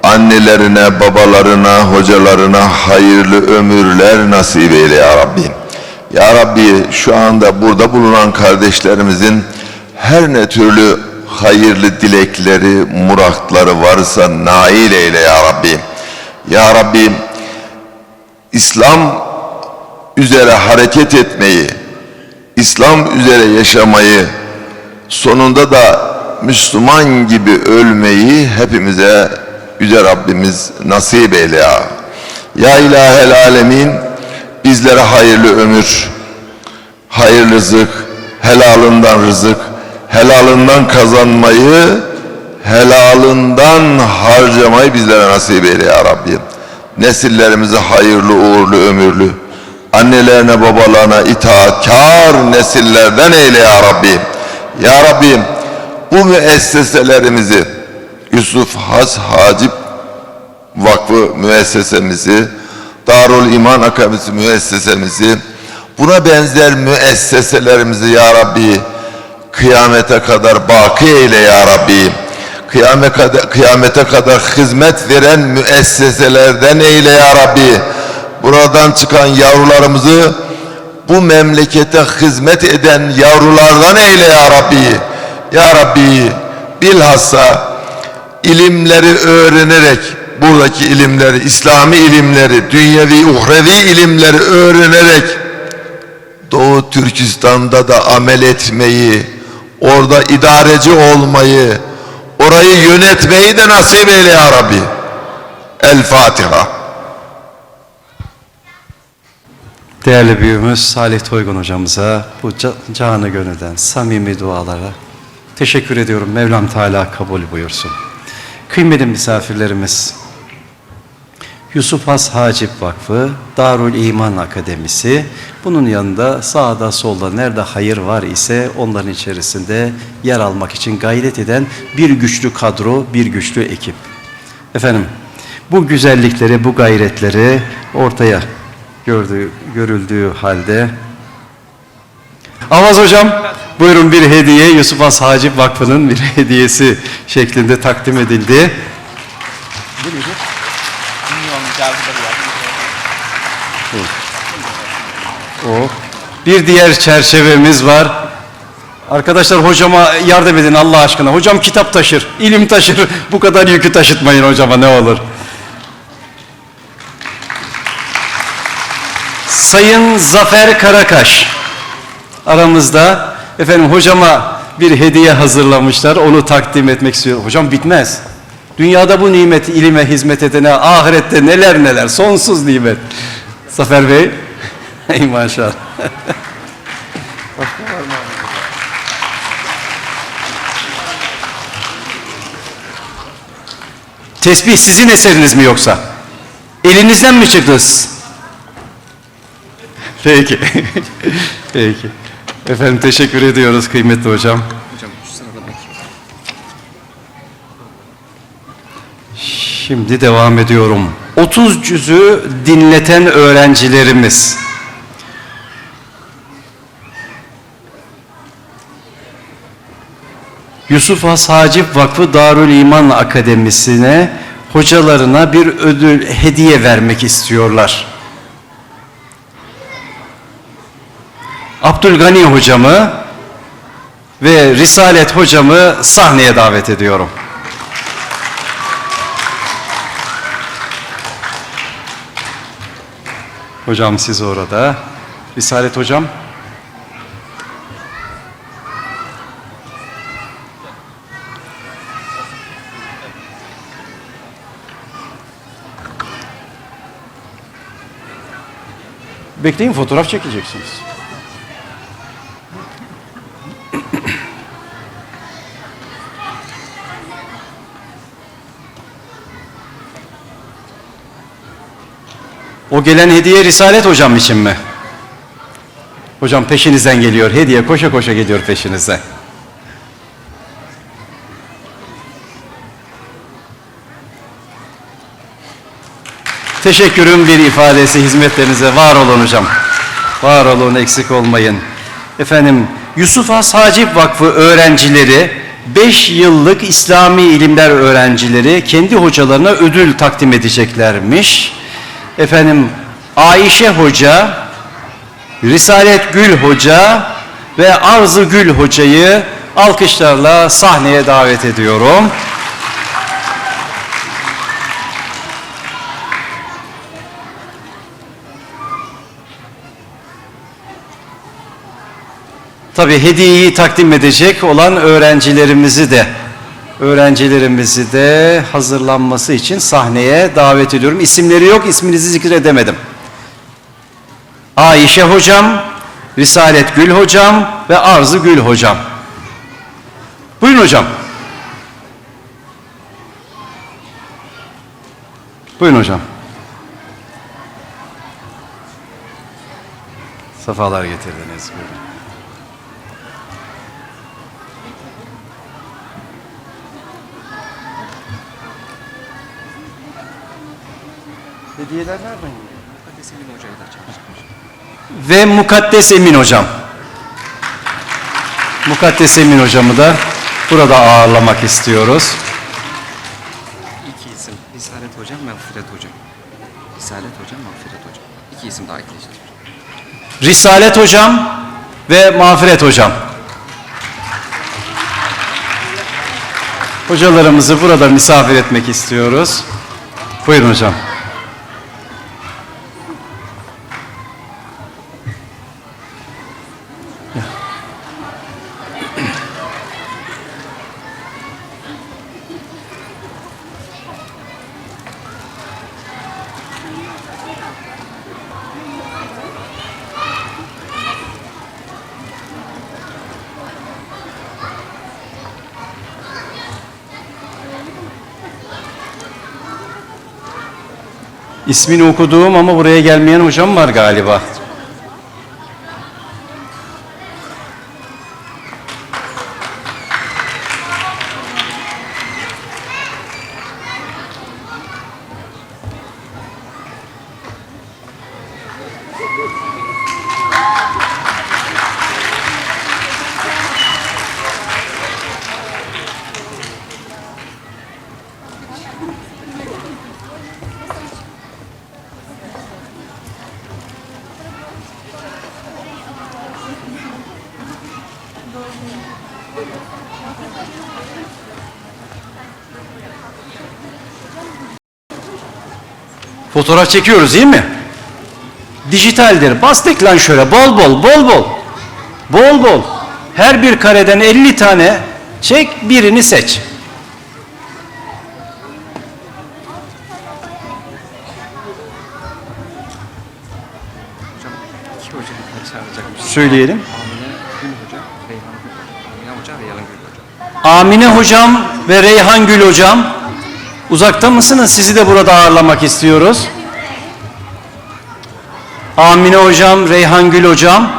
ئانىلىرىنى، بالىلىرىنى، خوجىلىرىنى خەيرلىك ئۆمۈرلەر ناسىپ ئەيلە، يا رەببى. يا رەببى، شۇ ئاندا بۇردا بولغان قارداشلىرىمىزنىڭ ھەر نە تۈرلۈك خەيرلىك تىلەكلىرى، مۇرادلىرى بارسا نائىل ئەيلە، يا رەببى. يا رەببى، ئىسلام ئۈزرە ھەرىكەت ئەتمەينى، ئىسلام ئۈزرە ياشاماينى، سونۇندا دا مۇسۇلمان گىبى ئۆلمەينى ھەپپىمىزگە يۈزە رەببىمىز ناسىپ ئەيلە. يا ئىلاھەل ئالەمىن، بىزلەرگە خەيرلىك ئۆمۈر، خەيرلىك رىزىق، ھالالىندان رىزىق، ھالالىندان قازانماينى، ھالالىندان خەرجلىمەينى بىزلەرگە ناسىپ ئەيلە، يا رەببى. نەسىللىرىمىزنى خەيرلىك، ئۇغۇرلۇق ئۆمۈرلۈك، ئانىلىرىنى، بالىلىرىنى ئىتائەتكار نەسىللەردىن ئەيلە، يا رەببى. يا رەببى، بۇ مۇئەسسەسىلىرىمىزنى، يۈسۈپ خاس ھاجىپ ۋاقفى مۇئەسسەسىمىزنى، دارۇل ئىمان ئاكادېمىيىسى مۇئەسسەسىمىزنى، بۇنىڭغا بەنزەر مۇئەسسەسىلىرىمىزنى، يا رەببى، قىيامەتكە قەدەر باقىي ئەيلە، يا رەببى. قىيامەتكە قەدەر، قىيامەتكە قەدەر خىزمەت بېرەن مۇئەسسەسىلەردىن ئەيلە، يا رەببى. بۇلاردىن چىققان ياۋرۇلىرىمىزنى بۇ مەملىكەتكە خىزمەت ئېتەن ياۋرۇلاردىن ئەيلە، يا رەببى. يا رەببى، بىلھاسسا، ئىلىملەرنى ئۆگىنەرەك، بۇرادىكى ئىلىملەرنى، ئىسلامىي ئىلىملەرنى، دۇنيەۋى، ئۇخرەۋى ئىلىملەرنى ئۆگىنەرەك، دوۋا تۈركىستاندا دا ئەمەل ئەتمەينى، ئوردا ئىدارىچى بولماينى، ئوراينى يۆنەتمەينى دە ناسىپ ئەيلە، يا رەببى. ئەل فاتىھە. Değerli büyüğümüz Salih Toygun hocamıza bu ca-, canı gönülden samimi dualara teşekkür ediyorum. Mevlam Teala kabul buyursun. Kıymetli misafirlerimiz, Yusuf Has Hacip Vakfı, Darül İman Akademisi, bunun yanında sağda solda nerede hayır var ise onların içerisinde yer almak için gayret eden bir güçlü kadro, bir güçlü ekip. Efendim, bu güzellikleri, bu gayretleri ortaya gördüğü, görüldüğü halde. Avaz hocam, buyurun, bir hediye, Yusuf Has Hacip Vakfı'nın bir hediyesi şeklinde takdim edildi. O. Bir diğer çerçevemiz var. Arkadaşlar, hocama yardım edin Allah aşkına. Hocam kitap taşır, ilim taşır. Bu kadar yükü taşıtmayın hocama, ne olur. Sayın Zafer Karakaş aramızda. Efendim, hocama bir hediye hazırlamışlar. Onu takdim etmek istiyorum. Hocam, bitmez. Dünyada bu nimet, ilime hizmet edene, ahirette neler neler, sonsuz nimet. Zafer Bey, ey maşallah. Tesbih sizin eseriniz mi yoksa? Elinizden mi çıktı? Peki. Peki. Efendim, teşekkür ediyoruz kıymetli hocam. Hocam, şu sırada bakayım. Şimdi devam ediyorum. Otuz cüzü dinleten öğrencilerimiz. Yusuf Has Hacip Vakfı Darül İman Akademisi'ne hocalarına bir ödül, hediye vermek istiyorlar. Abdülgani hocamı ve Risalet hocamı sahneye davet ediyorum. Hocam, siz orada. Risalet hocam. Bekleyin, fotoğraf çekeceksiniz. O gelen hediye Risalet hocam için mi? Hocam peşinizden geliyor. Hediye koşa koşa geliyor peşinizden. Teşekkürün bir ifadesi hizmetlerinize. Var olun hocam. Var olun, eksik olmayın. Efendim, Yusuf Has Hacip Vakfı öğrencileri beş yıllık İslami ilimler öğrencileri kendi hocalarına ödül takdim edeceklermiş. Efendim, Ayşe Hoca, Risalet Gül Hoca ve Arzu Gül Hocayı alkışlarla sahneye davet ediyorum. Tabii hediyeyi takdim edecek olan öğrencilerimizi de, öğrencilerimizi de hazırlanması için sahneye davet ediyorum. İsimleri yok, isminizi zikredemedim. Ayşe hocam, Risalet Gül hocam ve Arzu Gül hocam. Buyurun hocam. Buyurun hocam. Sefalar getirdiniz. Buyurun. Hediyeler nereden geliyor? Mukaddes Emin Hoca'yı da çağırdık. Ve Mukaddes Emin Hocam. Mukaddes Emin Hocamı da burada ağırlamak istiyoruz. İki isim. Risalet Hocam, Mağfiret Hocam. Risalet Hocam, Mağfiret Hocam. İki isim daha ekleyeceğiz. Risalet Hocam ve Mağfiret Hocam. Hocalarımızı burada misafir etmek istiyoruz. Buyurun hocam. İsmini okuduğum ama buraya gelmeyen hocam var galiba. Fotoğraf çekiyoruz değil mi? Dijitaldir. Bas deklanşöre. Bol bol, bol bol. Bol bol. Her bir kareden elli tane çek, birini seç. Hocam, iki hocam daha çağıracakmış. Söyleyelim. Amine Gül Hoca, Reyhan Gül Hoca. Amine Hoca, Reyhan Gül Hoca. Amine Hocam ve Reyhan Gül Hocam. Uzakta mısınız? Sizi de burada ağırlamak istiyoruz. Amine Hocam, Reyhan Gül Hocam.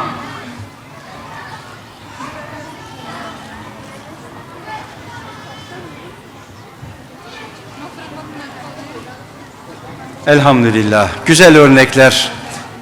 Elhamdülillah. Güzel örnekler.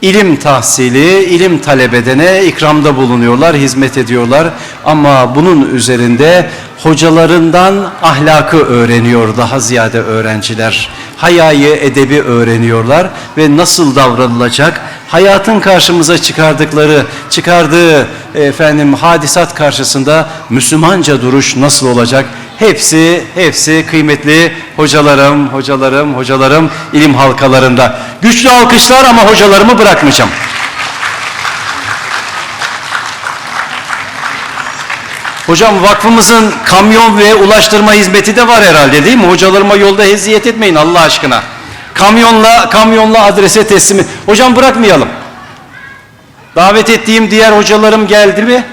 İlim tahsili, ilim talebedene ikramda bulunuyorlar, hizmet ediyorlar. Ama bunun üzerinde hocalarından ahlakı öğreniyor daha ziyade öğrenciler. Hayayı, edebi öğreniyorlar ve nasıl davranılacak, hayatın karşımıza çıkardıkları, çıkardığı, efendim, hadisat karşısında Müslümanca duruş nasıl olacak? Hepsi, hepsi kıymetli hocalarım, hocalarım, hocalarım ilim halkalarında. Güçlü alkışlar ama hocalarımı bırakmayacağım. Hocam, vakfımızın kamyon ve ulaştırma hizmeti de var herhalde, değil mi? Hocalarıma yolda eziyet etmeyin Allah aşkına. Kamyonla, kamyonla adrese teslim et. Hocam, bırakmayalım. Davet ettiğim diğer hocalarım geldi mi?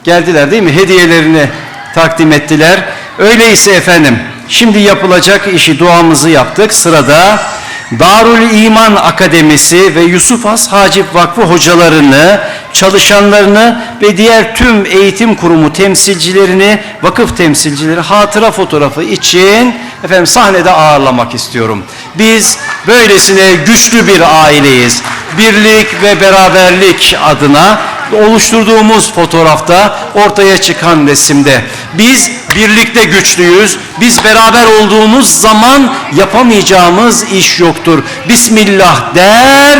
Geldiler değil mi? Hediyelerini takdim ettiler. Öyleyse efendim, şimdi yapılacak işi, duamızı yaptık. Sırada Darül İman Akademisi ve Yusuf Has Hacip Vakfı hocalarını, çalışanlarını ve diğer tüm eğitim kurumu temsilcilerini, vakıf temsilcileri hatıra fotoğrafı için efendim sahnede ağırlamak istiyorum. Biz Böylesine güçlü bir aileyiz. Birlik ve beraberlik adına oluşturduğumuz fotoğrafta ortaya çıkan resimde biz birlikte güçlüyüz. Biz beraber olduğumuz zaman yapamayacağımız iş yoktur. Bismillah der,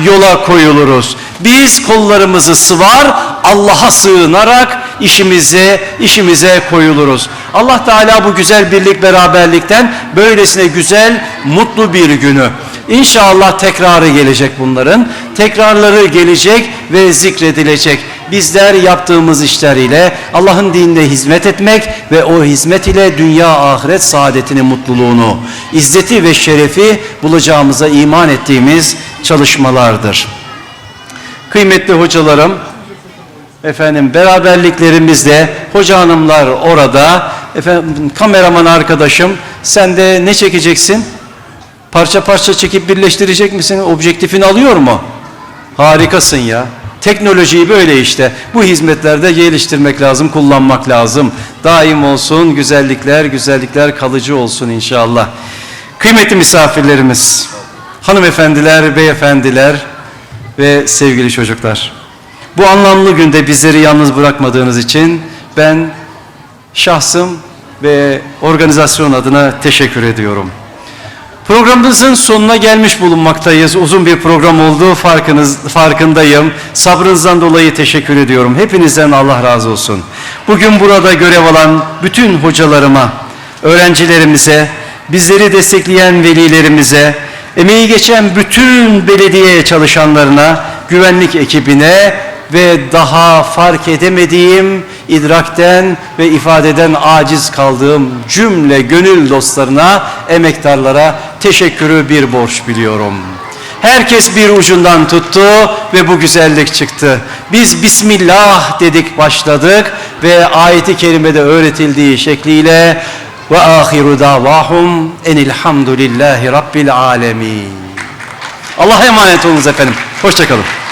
yola koyuluruz. Biz kollarımızı sıvar, Allah'a sığınarak işimize, işimize koyuluruz. Allah Teala bu güzel birlik beraberlikten böylesine güzel, mutlu bir günü. İnşallah tekrarı gelecek bunların. Tekrarları gelecek ve zikredilecek. Bizler yaptığımız işler ile Allah'ın dinine hizmet etmek ve o hizmet ile dünya ahiret saadetini, mutluluğunu, izzeti ve şerefi bulacağımıza iman ettiğimiz çalışmalardır. Kıymetli hocalarım, efendim, beraberliklerimizde hoca hanımlar orada. Efendim, kameraman arkadaşım, sen de ne çekeceksin? Parça parça çekip birleştirecek misin? Objektifin alıyor mu? Harikasın ya. Teknolojiyi böyle işte. Bu hizmetlerde geliştirmek lazım, kullanmak lazım. Daim olsun güzellikler, güzellikler kalıcı olsun inşallah. Kıymetli misafirlerimiz, hanımefendiler, beyefendiler ve sevgili çocuklar. Bu anlamlı günde bizleri yalnız bırakmadığınız için ben şahsım ve organizasyon adına teşekkür ediyorum. Programımızın sonuna gelmiş bulunmaktayız. Uzun bir program oldu, farkınız, farkındayım. Sabrınızdan dolayı teşekkür ediyorum. Hepinizden Allah razı olsun. Bugün burada görev alan bütün hocalarıma, öğrencilerimize, bizleri destekleyen velilerimize, emeği geçen bütün belediye çalışanlarına, güvenlik ekibine ve daha fark edemediğim, idrakten ve ifadeden aciz kaldığım cümle gönül dostlarına, emektarlara teşekkürü bir borç biliyorum. Herkes bir ucundan tuttu ve bu güzellik çıktı. Biz Bismillah dedik, başladık ve ayeti kerimede öğretildiği şekliyle ve ahiru davahum enilhamdülillahi rabbil alemin. Allah'a emanet olunuz efendim. Hoşçakalın.